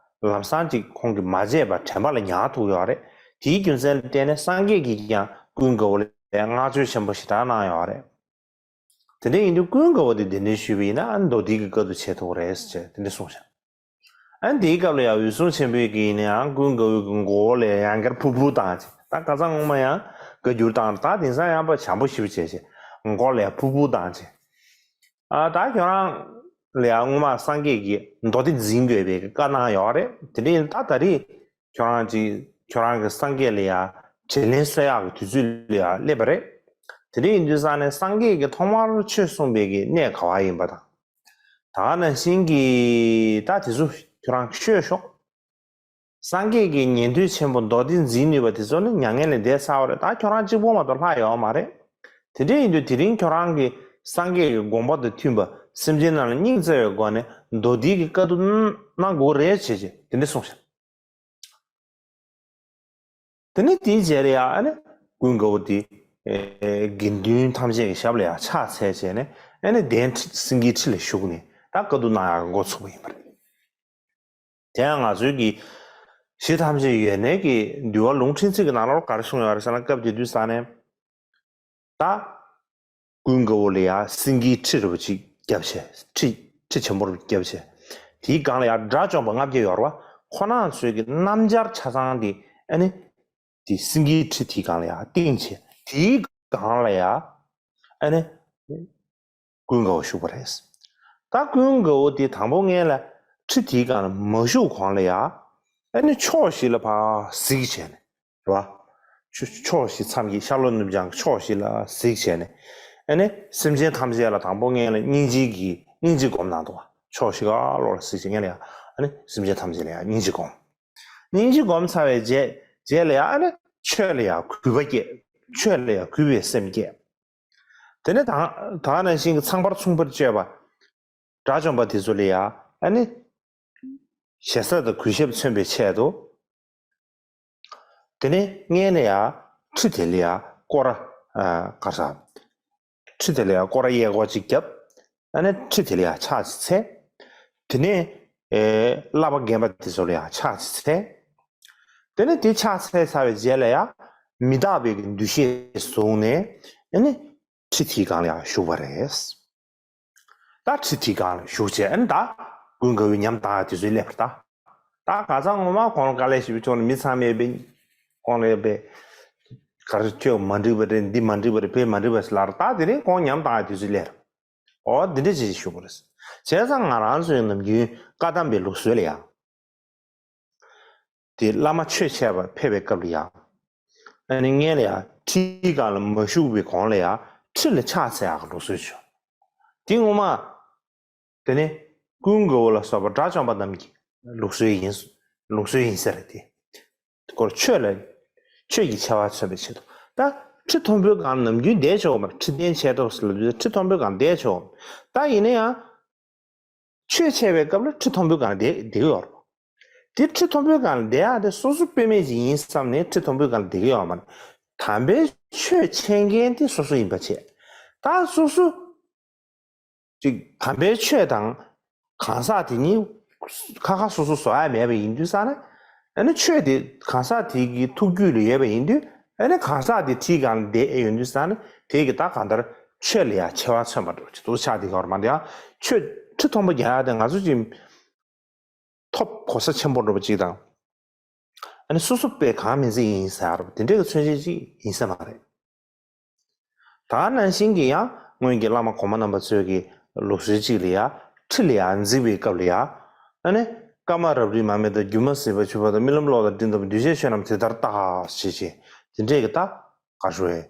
ལམ་སང་ཅིག་ཁོང་གིས་མ་བརྗེད་པར་དྲན་པ་ལ་ཉར་ཐུབ་ཡོད་རེད། དེའི་རྒྱུ་མཚན་ལ་བརྟེན་ནས་སངས་རྒྱས་ཀྱིས་ཀྱང་ཀུན་དགའ་བོ་ལ་ཡང་བསྔགས་བརྗོད་ཆེན་པོ་ཞེ་དྲག་གནང་ཡོད་རེད། དེ་འདྲ་ཡིན་དུས་ཀུན་དགའ་བོ་དེ་གདན་འདྲེན་ཞུས་པ་ཡིན་ན་ཨ་ནི་མདོ་སྡེ་གི་བཀའ་བསྡུ་བྱེད་ཐུབ་ཀྱི་རེད་ཟེར་དེ་འདྲ་གསུངས་ཤག་ཨ་ནི་དེའི་སྐབས་ལ་ཡང་འོད་སྲུང་ཆེན་པོས་ཀྱིས་ཡིན་ན་ཡང་ཀུན་དགའ་བོའི་གི་མགོ་བོ་ལ་ཡང་བསྐྱར་ཕུར་ཕུར་བཏང་བྱས། ད་ཁ་སང་སྔོན་མ་ཡང་བཀའ་འགྱུར་བཏང་། ད་དེང་སང་ཡང་ཕར་བྱམས་པོ་ཞེ་པོ་བྱས་བྱས་མགོ་ལ་ཡང་ཕུར་ཕུར་བཏང་བྱས། ཨ་ད་ཁྱོད་རང་ལ་ཡང་སྔོན་མ་སངས་རྒྱས་ཀྱིས་མདོ་སྡེ་འཛིན་དགོས་པའི་བཀའ་གནང་ཡོད་རེད། དེ་འདྲ་ཡིན་ད་ད་རེས་ཁྱོད་རང་ཅིག་ཁྱོད་རང་གི་སངས་རྒྱས་ལ་ཡང་དྲིན་ལན་གསོ་ཡག་གི་དུས་ཚོད་ལ་ཡང་སླེབས་པ་རེད། དེ་འདྲ་ཡིན་དུས་ཙང་ནས་སངས་རྒྱས་ཀྱིས་ཐོག་མར་ཆོས་གསུངས་པའི་གི་གནས་ག་བ་ཡིན་པ་དང་། ད་ག་ནང་བཞིན་གྱི་ད་དེ་ཚོ་ཁྱོད་རང་ཤོད་ཤོག་སངས་རྒྱས་ཀྱི་ཉན་ཐོས་ཆེན་པོ་མདོ་སྡེ་འཛིན་ནུས་པ་དེ་ཚོ་ནི་མྱ་ངན་ལས་འདས་ཚར་བ་རེད། ད་ཁྱོད་རང་གཅིག་པོ་མ་གཏོགས་ལྷག་ཡོད་མ་རེད། དེ་འདྲ་ཡིན་དུས་དེ་རིང་ཁྱོད་རང་གིས་སངས་རྒྱས་ཀྱི་དགོངས་པ་དང་མཐུན་པ་སེམས་ཅན་རྣམས་ལ་སྙིང་བརྩེ་བའི་སྒོ་ནས་མདོ་སྡེ་གི་བཀའ་བསྡུ་གནང་དགོས་རེད་ཅེས་བྱས་དེ་འདྲ་གསུངས་ཤག་དེ་ནས་དེའི་རྗེས་ལ་ཡང་ཨ་ནི་ཀུན་དགའ་བོ་དེ་ཨེ་དགེ་འདུན་ཐམས་ཅད་ཀྱི་ཞབས་ལ་ཡང་ཕྱག་འཚལ་བྱས་ནས་ཨ་ནི་གདན་ཁྲི་སེང་གེའི་ཁྲི་ལ་བཞུགས་ནས་ད་བཀའ་བསྡུ་གནང་ཡག་འགོ་ཚུགས་པ་ཡིན་པ་རེད། དེ་ཡང་ང་ཚོའི་གི་གཞི་ཐམས་ཅད་ཡོད་གནས་ཀྱི་འདུལ་བ་ལུང་ཕྲན་ཚེག་གི་ནང་ལ་ག་རེ་གསུངས་ཡོད་རེད་ཟེར་ན། སྐབས་དེ་དུས་ས་ནས་ད་ཀུན་དགའ་བོ་ལ་ཡང་སེང་གེའི་ཁྲི་རུ་ཅིག་བརྒྱབ་བྱས། ཁྲི་ཁྲི་ཆེན་པོ་རུ་བརྒྱབ་བྱས། དེའི་སྒང་ལ་ཡང་དགྲ་བཅོམ་པ་ལྔ་བརྒྱ་ཡོད་རེད་བ། ཁོ་རང་ཚོའི་གི་སྣམ་སྦྱར་ཆ་ཚང་དེ་ཨ་ནི་དེ་སེང་གེའི་ཁྲི་དེའི་སྒང་ལ་ཡང་བཏིང་བྱས། དེའི་སྒང་ལ་ཡང་ཨ་ནི་ཀུན་དགའ་བོ་བཞུགས་པ་རེད། ད་ཀུན་དགའ་བོ་དེ་དང་པོ་སྔོན་ལ་ཁྲི་དེའི་སྒང་ལ་མ་བཞུགས་གོང་ལ་ཡང་ཨ་ནི་ཕྱོགས་བཞི་ལ་ཕར་གཟིགས་བྱས་ནས། རེད་བ། ཕྱོགས་ཕྱོགས་བཞི་མཚམས་ཀྱི་ཤར་ལྷོ་ནུབ་བྱང་ཕྱོགས་བཞི་ལ་གཟིགས་བྱས་ནས། ཨ་ནི་སེམས་ཅན་ཐམས་ཅད་ལ་དང་པོ་སྔོན་ལ་སྙིང་རྗེ་གི་སྙིང་རྗེ་སྒོམ་གནང་འདུག་བ། ཕྱོགས་བཞི་ག་ལོག་ལ་གཟིགས་བྱས་སྔོན་ལ་ཡང་ཨ་ནི་སེམས་ཅན་ཐམས་ཅད་ལ་ཡང་སྙིང་རྗེ་སྒོམ། སྙིང་རྗེ་སྒོམ་ཚར་བའི་རྗེས་རྗེས་ལ་ཡང་ཨ་ནི་ཆོས་ལ་ཡང་གུས་པ་སྐྱེས། ཆོས་ལ་ཡང་གུས་པའི་སེམས་སྐྱེས། དེ་ནས་ད་ད་ནང་བཞིན་གྱི་ཚངས་པར་མཚུངས་པར་སྤྱོད་པ། དགྲ་བཅོམ་པ་དེ་ཚོ་ལ་ཡང་ཨ་ནི་ཞེ་ས་དང་གུས་ཞབས་མཚོན་པའི་ཆེད་དུ། དེ་ནས་སྔོན་ལ་ཡང་ཁྲི་དེ་ལ་ཡང་སྐོར་ར་ཨ་ག་ས། ཁྲི་དེ་ལ་ཡང་སྐོར་ར་གཡས་སྐོར་གཅིག་བརྒྱབ། ཨ་ནི་ཁྲི་དེ་ལ་ཡང་ཕྱག་ཅིག་འཚལ། དེ་ནས་ཨེ་བསླབ་པ་རྒན་པ་དེ་ཚོ་ལ་ཡང་ཕྱག་ཅིག་འཚལ། དེ་ནས་དེ་ཕྱག་འཚལ་ཚར་བའི་རྗེས་ལ་ཡང་མི་རྟག་པའི་གི་འདུ་ཤེས་བཟུང་ནས་ཨ་ནི་ཁྲི་དེའི་སྒང་ལ་ཡང་བཞུགས་པ་རེད། ད་ཁྲི་དེའི་སྒང་ལ་བཞུགས་བྱས་ཨ་ནི་ད་ཀུན་དགའ་བོའི་ཉམས་བཏང་ཡག་དུས་ཚོད་སླེབས་པ་རེད་ད། ད་ཁ་སང་ངོ་མ་ཁོང་ལ་དཀའ་ལས་ཞེ་པོ་བྱུང་ནས་མི་ཚང་མས་པའི་ཁོང་ལ་པའི་ག་རེ་ཁྱོད་མ་འགྲིག་པ་རེད། འདི་མ་འགྲིག་པ་རེད། བོད་མ་འགྲིག་པ་ཟེར་ལབ་རེད། ད་དེ་རིང་ཁོང་ཉམས་བཏང་ཡག་དུས་ཚོད་སླེབས་རེད། འོ་འདི་འདྲ་བྱས་བཞུགས་པ་རེད། བྱས་ཙང་ང་རང་ཚོའི་ནམ་རྒྱུན་བཀའ་གདམས་པའི་ལུགས་སྲོལ་ལ་ཡང་། དེ་བླ་མ་ཆོས་འཆད་པར་ཕེབས་པའི་སྐབས་ལ་ཡང་། ཨ་ནི་སྔོན་ལ་ཡང་ཁྲིའི་སྒང་ལ་མ་བཞུགས་པའི་གོང་ལ་ཡང་ཁྲི་ལ་ཕྱག་འཚལ་ཡག་གི་ལུགས་སྲོལ་བྱུང་། དེ་ངོ་མ། དེ་ནི་ཀུན་དགའ་བོ་ལ་སོགས་པ་དགྲ་བཅོམ་པ་རྣམས་ཀྱི་ལུགས་སྲོལ་ཡིན། ལུགས་སྲོལ་ཡིན་ས་རེད་དེ། སྐོར་ཆོས་ལ། ཆོས་ཀྱི་ཆེ་བ་མཚོན་པའི་ཆེད་དུ། ད་ཁྲི་མཐོན་པོའི་སྒང་ནམ་རྒྱུན་བསྡད་ཆོག་གི་མ་རེད། ཁྲི་སྟན་ཆེ་ཏོག་ཟེར་ལབ་དུས་ཁྲི་མཐོན་པོའི་སྒང་བསྡད་ཆོག་གི། ད་ཡིན་ན་ཡང་། ཆོས་འཆད་པའི་སྐབས་ལ་ཁྲི་མཐོན་པོའི་སྒང་ལ་བསྡད་བསྡད་ཀྱི་ཡོད་རེད། དེ་ཁྲི་མཐོན་པོའི་སྒང་ལ་བསྡད་ཡག་དེ་སོ་སོ་དཔེ་མེད་ཅིག་ཡིན་བསམ་ནས་ཁྲི་མཐོན་པོའི་སྒང་ལ་བསྡད་ཀྱི་ཡོད་མ་རེད། དམ་པའི་ཆོས་འཆད་མཁན་དེ་སོ་སོ་ཡིན་པ་བྱས། ད་སོ་སོ་ཅིག་དམ་པའི་ཆོས་དང་གང་ཟག་དེ་གཉིས་ཁ་ཁ་སོ་སོ་བཟོ་ཡག་མེད་པ་ཡིན་དུས་ཙང་ནས། ཨ་ནི་ཆོས་དེ་གང་ཟག་དེ་གི་ཐུགས་རྒྱུད་ལ་ཡོད་པ་ཡིན་དུས། ཨ་ནི་གང་ཟག་དེ་ཁྲིའི་སྒང་ལ་བསྡད་ཡོད་དུས་ཙང་ནས་དེ་གི་ད་གང་ལྟར་ཆོས་ལ་ཡང་ཆེ་བ་མཚོན་པ་འདྲ་བོ་ཅིག་འདུག་ཆགས་བསྡད་ཡོད་རེད་མ་གཏོགས། ཡང་ཆོས་ཁྲི་མཐོན་པོ་རྒྱག་ཡག་དེ་ང་ཚོ་ཅིག་ཐོབ་གོ་ས་ཆེན་པོ་འདྲ་བོ་ཅིག་དང་། ཨ་ནི་སོ་སོ་དཔེ་གང་མིན་ཚིག་ཡིན་ཟེར་ཡག་དེ་འདྲའི་གི་མཚོན་བྱེད་ཅིག་ཡིན་ས་མ་རེད། ད་ནང་བཞིན་གྱི་ཡང་སྔོན་གྱི་བླ་མ་གོང་མ་རྣམ་པ་ཚོའི་གི་ལུགས་སྲོལ་གཅིག་ལ་ཡང་ཁྲི་ལ་ཡང་འཛེགས་པའི་སྐབས་ལ་ཡང་། ཨ་ནི་ཀ་མ་རབ་རིབ་མ་མེ་དང་སྒྱུ་མ་ཟིལ་པ་འཇུ་བ་དང་། རྨི་ལམ་གློག་དང་སྤྲིན་ལྟ་བུ། འདུས་བྱས་ཆོས་རྣམས་དེ་ལྟར་བལྟ། ཞེས་བྱས་དེ་འདྲས་ཀྱི་ད་ག་རེ་ཟེར་དགོས་རེད།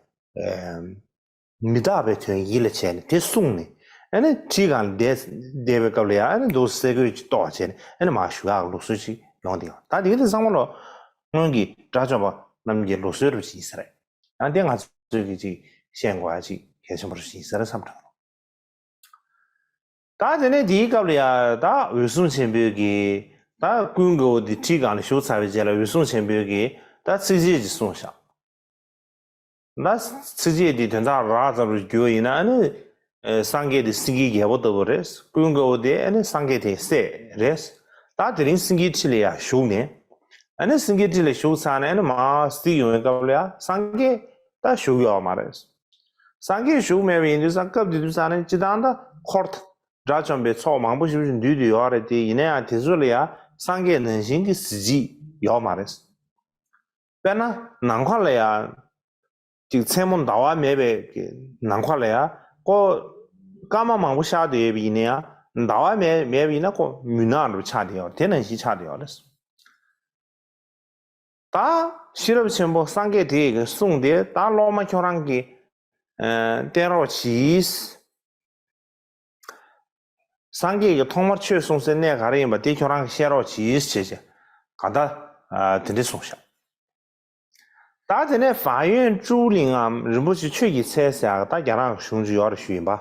མི་རྟག་པའི་དོན་ཡིད་ལ་བྱས་ནས་དེ་གསུངས་ནས། ཨ་ནི་ཁྲིའི་སྒང་ལ་བསྡད་བསྡད་པའི་སྐབས་ལ་ཡང་ཨ་ནི་འདུག་སེ་གོས་ཅིག་གཏོར་བྱས་ནས་ཨ་ནི་མར་བཞུགས་ཡག་ལུགས་སྲོལ་ཅིག་ཡོང་བསྡད་ཡོད། ད་དེ་ག་དེ་ཚང་མ་ལོ་སྔོན་གྱི་དགྲ་བཅོམ་པ་རྣམས་ཀྱི་ལུགས་སྲོལ་འདྲ་བོ་ཅིག་ཡིན་ས་རེད། ཡང་དེ་ང་ཚོས་ཀྱིས་ཅིག་ཤེས་དགོས་ཡག་ཅིག་གལ་ཆེན་པོ་ཞིག་ཡིན་ས་རེད་བསམ་དྲན་འདུག་ད་དེ་ནས་དེའི་སྐབས་ལ་ཡང་ད་འོད་སྲུང་ཆེན་པོས་ཀྱིས་ ད་ཀུན་དགའ་བོ་དེ་ཁྲིའི་སྒང་ལ་བཞུགས་ཚར་བའི་རྗེས་ལ་འོད་སྲུང་ཆེན་པོས་ཀྱིས་ད་ཚིགས་བཅད་ཅིག་གསུངས་བཞག་ད་ཚིགས་བཅད་འདི་དོན་དག་རགས་ཙམ་རུ་བསྒྱུར་བ་ཡིན་ན། ཨ་ནི་ཨེ་སངས་རྒྱས་དེ་སེང་གེའི་རྒྱལ་པོ་ལྟ་བུ་རེད། ཀུན་དགའ་བོ་དེ་ཨ་ནི་སངས་རྒྱས་དེའི་སྲས་རེད། ད་དེ་རིང་སེང་གེའི་ཁྲི་ལ་ཡར་བཞུགས་ནས། ཨ་ནི་སེང་གེའི་ཁྲི་ལ་བཞུགས་ཚར་ནས། ཨ་ནི་མར་གཟིགས་ཡོང་བའི་སྐབས་ལ་ཡང་སངས་རྒྱས་ད་བཞུགས་ཡོད་མ་རེད། སངས་རྒྱས་བཞུགས་མེད་པ་ཡིན་དུས་ཙང་སྐབས་དེ་དུས་ཙང་ནས་སྤྱིར་བཏང་ད་འཁོར་དགྲ་བཅོམ་པའི་ཚོགས་མང་པོ་ཞིག་འདུས་ཏེ་ཡོད་རེད་དེ། ཡིན་ན་ཡང་དེ་ཚོ་ལ་ཡང་སངས་རྒྱས་ནང་བཞིན་གྱི་གཟི་བརྗིད་ཡོད་མ་རེད། དཔེར་ན་ནམ་མཁའ་ལ་ཡང་ཅིག་མཚན་མོ་ཟླ་བ་མེད་པའི་གི་ནམ་མཁའ་ལ་ཡང་ཀོ་སྐར་མ་མང་པོ་ཤར་བསྡད་ཡོད་པ་ཡིན་ན་ཡང་། ཟླ་བ་མེད་མེད་པ་ཡིན་ན་ཀོ་མུན་ནག་འདྲ་པོ་ཆགས་བསྡད་ཡོད། དེ་ནང་བཞིན་ཆགས་བསྡད་ཡོད་རེད། ད་ཤེས་རབ་ཆེན་པོ་སངས་རྒྱས་དེ་ཡི་གི་གསུང་དེ་ད་སློབ་མ་ཁྱོད་རང་གིས་ཨ་བསྟན་རོགས་གྱིས། སངས་རྒྱས་ཀྱིས་ཐོག་མར་ཆོས་གསུངས་སའི་གནས་ག་རེ་ཡིན་པ་དེ་ཁྱོད་རང་གིས་བཤད་རོགས་གྱིས་ཞེས་བྱས་གང་ལྟར་ཨ་དེ་འདྲས་གསུངས་བཞག་ད་དེ་ནས་法院竹林ངམ་རིན་པོ་ཆེ་ཆོས་ཀྱི་ཚལ་ཟེར་ཡག་ད་རྒྱ་ནག་གི་གཞུང་ཅིག་ཡོད་རེད་ཞུས་ཡིན་པ།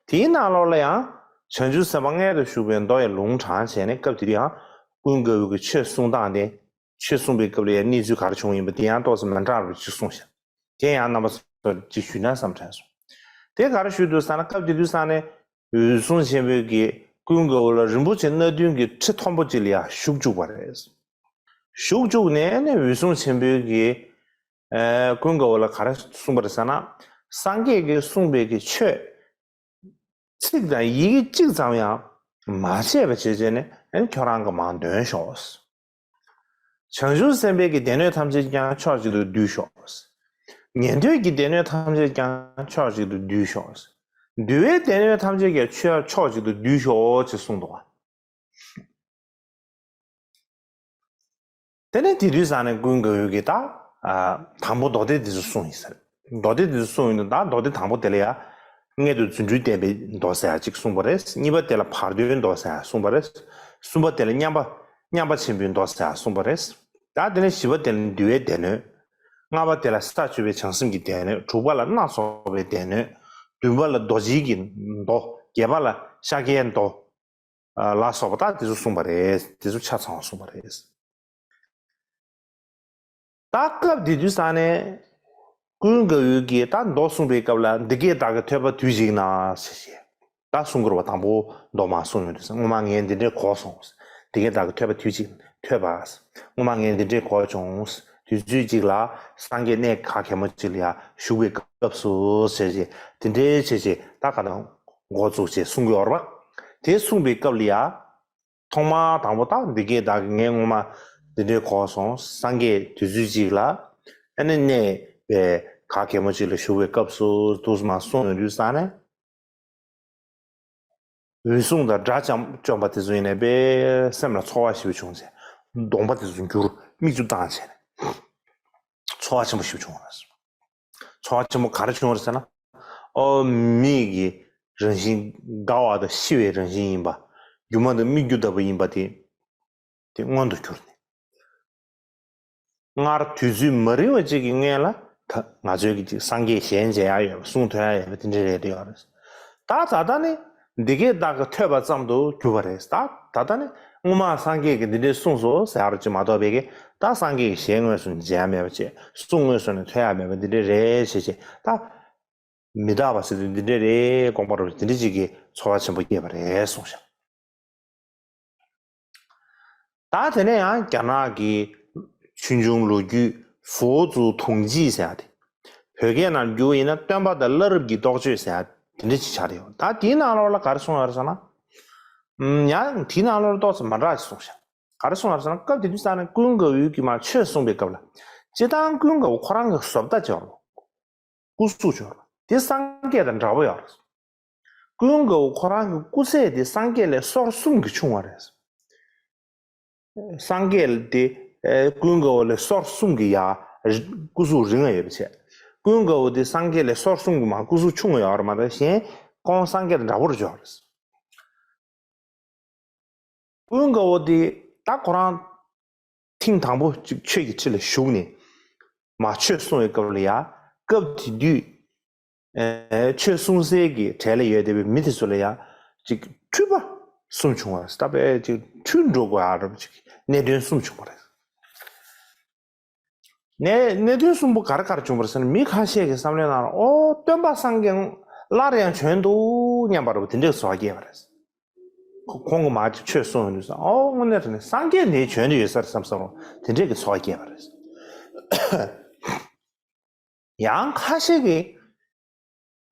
དེའི་ནང་ལོགས་ལ་ཡང་བྱང་ཆུབ་སེམས་དཔའ་མངལ་དུ་ཞུགས་པའི་མདོ་ཡི་ལུང་དྲངས་བྱས་ནས། སྐབས་དེ་དུས་ཡང་ཀུན་དགའ་བོ་གི་ཆོས་གསུང་སྟངས་དེ། ཆོས་གསུངས་པའི་སྐབས་ལ་ཡང་གནས་ཚུལ་ག་རེ་བྱུང་ཡིན་པ་དེ་ཡང་ཏོག་ཙམ་མི་འདྲ་བ་ཅིག་གསུངས་ཤག་དེ་ཡང་རྣམ་པ་ཚོར་ཅིག་ཞུས་ན་བསམ་དྲན་སོང་། དེ་ག་རེ་ཞུས་འདུག་ཟེར་ན། སྐབས་དེ་དུས་ཙང་ནས་འོད་སྲུང་ཆེན་པོས་ཀྱིས་ཀུན་དགའ་བོ་ལ་རིན་པོ་ཆེ་སྣ་བདུན་གྱི་ཁྲི་མཐོན་པོ་ཅིག་ལ་ཡར་བཞུགས་བཅུག་པ་རེད། བཞུགས་བཅུག་ནས་ནི་འོད་སྲུང་ཆེན་པོས་ཀྱིས་ཨ་ཀུན་དགའ་བོ་ལ་ག་རེ་གསུངས་པ་རེད་ཟེར་ན། སངས་རྒྱས་ཀྱིས་གསུངས་པའི་གི་ཆོས་ཚིག་དང་ཡི་གེ་གཅིག་ཙམ་ཡང་མ་ཆད་པ་བྱས་བྱས་ནས་ཨ་ནི་ཁྱོད་རང་གིས་མར་འདོན་ཤོག་བྱང་ཆུབ་སེམས་དཔའི་གི་སྡེ་སྣོད་ཐམས་ཅད་ཀྱང་ཕྱོགས་གཅིག་ཏུ་བསྡུས་ཤོག་ཉན་ཐོས་ཀྱི་སྡེ་སྣོད་ཐམས་ཅད་ཀྱང་ཕྱོགས་གཅིག་ཏུ་བསྡུས་ཤོག་འདུལ་བའི་སྡེ་སྣོད་ཐམས་ཅད་ཀྱང་ཕྱོགས་གཅིག་ཏུ་བསྡུས་ཤོག་ཅེས་གསུངས་འདུག་བ། དེ་ནས་དེ་དུས་ཙང་ནས་ཀུན་དགའ་བོས་ཀྱིས་ད་ཨ་དང་པོ་མདོ་སྡེ་འདི་ཚོ་གསུངས་ཡིན་ཟེར། མདོ་སྡེ་འདི་ཚོ་གསུངས་ཡིན་དུས། ད་མདོ་སྡེ་དང་པོ་དེ་ལ་ཡང་སྔོན་དུ་རྫུ་འཕྲུལ་བསྟན་པའི་མདོ་ཟེར་ཡག་ཅིག་གསུངས་པ་རེད། གཉིས་པ་དེ་ལ་བར་དོའི་མདོ་ཟེར་ཡག་གསུངས་པ་རེད། གསུམ་པ་དེ་ལ་མཉམ་པ་མཉམ་པ་ཆེན་པོའི་མདོ་ཟེར་ཡག་གསུངས་པ་རེད། ད་དེ་ནས་བཞི་པ་དེ་ལ་འདུལ་བའི་སྡེ་སྣོད། ལྔ་པ་དེ་ལ་ས་བཅུ་པའི་བྱང་སེམས་ཀྱི་སྡེ་སྣོད། དྲུག་པ་ལ་སྣ་ཚོགས་པའི་སྡེ་སྣོད། བདུན་པ་ལ་རྡོ་རྗེའི་གི་མདོ། བརྒྱད་པ་ལ་ཤཱཀྱའི་མདོ། ལ་སོགས་པ་ད་དེ་ཚོ་གསུངས་པ་རེད། དེ་ཚོ་ཆ་ཚང་བ་གསུངས་པ་རེད། ད་སྐབས་དེ་དུས་ཙང་ནས་ཀུན་དགའ་བོས་ཀྱིས་ད་མདོ་གསུངས་པའི་སྐབས་ལ། འདི་སྐད་བདག་གིས་ཐོས་པ་དུས་གཅིག་ན་ཞེས་བཤད། ད་གསུང་མགུར་བ་དང་པོ་མདོ་མར་གསུངས་ཡོང་དུས། སྔོན་མ་ངས་འདི་འདྲའི་གོ་སོང་། འདི་སྐད་བདག་གིས་ཐོས་པ་དུས་གཅིག་ཐོས་པ། སྔོན་མ་ངས་འདི་འདྲའི་གོ་བྱུང་། དུས་ཚོད་གཅིག་ལ་སངས་རྒྱས་གནས་ག་གེ་མོ་གཅིག་ལ་ཡར་བཞུགས་པའི་སྐབས་སུ་ཟེར་བྱས། དེ་འདྲའི་བྱས་བྱས་ད་ག་ན་འགོ་བཙུགས་བྱས་གསུང་གི་ཡོད་རེད་པ། དེ་གསུངས་པའི་སྐབས་ལ་ཡ། ཐོག་མར་དང་པོ་ད་འདི་སྐད་བདག་གིས། ངས་སྔོན་མ་འདི་འདྲའི་གོ་སོང་། སངས་རྒྱས་དུས་ཚོད་གཅིག་ལ་ཨ་ནི་གནས་པའི་ག་གེ་མོ་གཅིག་ལ་བཞུགས་པའི་སྐབས་སུ་འདུག་སེ་མར་གསུངས་ཡོང་དུས་ཙང་ནས། འོད་སྲུང་དང་དགྲ་བཅོམ་བཅོམ་པ་དེ་ཚོ་ཡིན་ནའི་དཔེ་སེམས་ལ་ཚོར་བ་ཞེ་པོ་བྱུང་བྱས། གདོང་པ་དེ་ཚོ་འགྱུར། མིག་ཆུ་བཏང་བྱས་ནས་ཚོར་བ་ཆེན་པོ་ཞེ་པོ་བྱུང་བ་རེད། ཚོར་བ་ཆེན་པོ་ག་རེ་བྱུང་བ་རེད་ཟེར་ན། ཨོ། མིག་གི་རང་བཞིན་དགའ་བ་དང་ཤི་བའི་རང་བཞིན་ཡིན་པ། སྒྱུ་མ་དང་སྨིག་རྒྱུ་ལྟ་བུ་ཡིན་པ་དེ། དེ་མངོན་དུ་གྱུར་ནས། སྔར་དུས་ཚོད་མ་རིང་བ་ཅིག་གི་སྔོན་ལ་ད་ང་ཚོའི་གི་ཅིག་སངས་རྒྱས་ཞལ་མཇལ་ཡག་ཡོད་པ། གསུང་ཐོས་ཡག་ཡོད་པ་དེ་འདྲ་རེད་ཡོད་རེད། ད་ད་ལྟ་ནི་འདི་སྐད་བདག་གིས་ཐོས་པ་ཙམ་དུ་གྱུར་པ་རེད། ད་ད་ལྟ་ནི་སྔོན་མ་སངས་རྒྱས་ཀྱིས་འདི་འདྲའི་གསུངས་སོ་ཟེར་ཡག་ཅིག་མ་གཏོགས་པའི་གི། ད་སངས་རྒྱས་ཀྱི་ཞལ་དངོས་སུ་མཇལ་ཡག་མེད་པ་བྱས། གསུང་དངོས་སུ་ནས་ཐོས་ཡག་མེད་པ་འདི་འདྲ་རེད་ཞེས་བྱས། ད་མི་རྟག་པ་ཟེར་དུས་འདི་འདྲ་རེད། དགོངས་པ་རབ་འདི་འདྲ་ཅིག་གི་ཚོར་བ་ཆེན་པོ་སྐྱེས་པ་རེད་གསུངས་ཤག་ད་དེ་ནས་ཡང་རྒྱ་ནག་གི་ཆོས་འབྱུང་ལོ་རྒྱུས། 佛祖统计ཟེར་ཡག་དེ། བོད་སྐད་ནང་བསྒྱུར་བ་ཡིན་ན་སྟོན་པ་དང་བླ་རབས་ཀྱི་རྟོགས་བརྗོད་ཟེར་ཡག་དེ་འདྲ་ཅིག་ཆགས་ཡོད། ད་དེའི་ནང་ལོགས་ལ་ག་རེ་གསུངས་ཡོད་རེད་ཟེར་ན། ཨམ། ཡང་དེའི་ནང་ལོགས་ལ་ཏོག་ཙམ་མ་འདྲ་ཅིག་གསུངས་ཤག་ག་རེ་གསུངས་ཡོད་རེད་ཟེར་ན། སྐབས་དེ་དུས་ཙང་ནས་ཀུན་དགའ་བོས་ཀྱིས་མར་ཆོས་གསུངས་པའི་སྐབས་ལ། སྤྱིར་བཏང་ཀུན་དགའ་བོ་ཁོ་རང་གི་བཟོ་ལྟ་ཅིག་ཡོད་རེད། སྐུ་གཟུགས་ཅིག་ཡོད་རེད། དེ་སངས་རྒྱས་དང་འདྲ་པོ་ཡོད་རེད། ཀུན་དགའ་བོ་ཁོ་རང་གི་སྐུ་ཚད་དེ་སངས་རྒྱས་ལས་སོར་གསུམ་གྱིས་ཆུང་བ་རེད། སངས་རྒྱས་དེ་ཨེ་ཀུན་དགའ་བོ་ལས་སོར་གསུམ་གྱིས་ཡར་སྐུ་གཟུགས་རིང་བ་ཡོད་པ་བྱས། ཀུན་དགའ་བོ་དེ་སངས་རྒྱས་ལས་སོར་གསུམ་གྱིས་མར་སྐུ་གཟུགས་ཆུང་བ་ཡོད་རེད་མ་གཏོགས། གཞན་ཁོང་སངས་རྒྱས་དང་འདྲ་པོ་རེད་ཆགས་རེད། ཀུན་དགའ་བོ་དེ་ད་ཁོ་རང་ཐེངས་དང་པོ་ཅིག་ཆོས་ཀྱི་ཁྲི་ལ་བཞུགས་ནས་མར་ཆོས་གསུང་བའི་སྐབས་ལ་ཡ། སྐབས་དེ་དུས་ཨེ་ཆོས་གསུང་སའི་གི་གྲས་ལ་ཡོད་བསྡད་པའི་མི་དེ་ཚོ་ལ་ཡ་ཅིག་འཁྲུལ་པ་ གསུམ་བྱུང་བ་རེད། ད་དཔེ་ཅིག་འཁྲུལ་འགྲོ་དགོས་ཨ་རབ་ཅིག་གནད་དོན་གསུམ་བྱུང་བ་རེད། ནས་གནད་དོན་གསུམ་པོ་ག་རེ་ག་རེ་བྱུང་བ་རེད་ཟེར་ན། མི་ཁ་ཤས་ཀྱི་བསམ་བློའི་ནང་ལ་ཨོ་སྟོན་པ་སངས་རྒྱས་སླར་ཡང་བྱོན་འདུག་སྙམ་པ་རེད་པ། དེ་འདྲའི་ཚོར་བ་སྐྱེས་པ་རེད། ཁོ་ཁོང་གིས་མར་ཆོས་གསུངས་ཡོང་དུས་ཙང་ཨོ་དངོས་གནས་དྲང་གནས་སངས་རྒྱས་འདིར་བྱོན་དུ་ཡོད་ས་རེད་བསམ་བསམ་རོ། དེ་འདྲའི་གི་ཚོར་བ་སྐྱེས་པ་རེད། ཡང་ཁ་ཤས་ཀྱིས།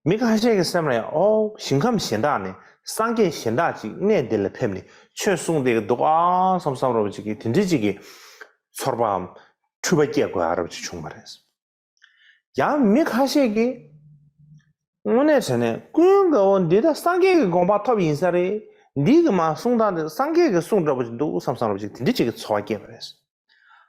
མི་ཁ་ཤས་ཀྱི་སེམས་ལ་ཡང་ཨོ་ཞིང་ཁམས་གཞན་དག་ནས་སངས་རྒྱས་གཞན་དག་ཅིག་གནས་འདི་ལ་ཕེབས་ནས་ཆོས་གསུངས་བསྡད་ཀྱི་འདུག་ཨ་བསམ་བསམ་རོ་ཅིག་གིས་དེ་འདྲའི་ཅིག་གི་ཚོར་བའམ་འཁྲུལ་པ་སྐྱེ་དགོས་ཨ་རབ་ཅིག་བྱུང་བ་རེད། ཡང་མི་ཁ་ཤས་ཀྱིས་དངོས་གནས་དྲང་གནས་ཀུན་དགའ་བོ་འདི་ད་སངས་རྒྱས་ཀྱི་དགོངས་པ་ཐོབ་ཡིན་ས་རེད། འདི་གི་མ་གསུང་སྟངས་དེ་སངས་རྒྱས་ཀྱི་གསུང་འདྲ་པོ་ཅིག་འདུག་བསམ་བསམ་རོ་ཅིག་དེ་འདྲའི་ཅིག་གི་ཚོར་བ་སྐྱེས་པ་རེད།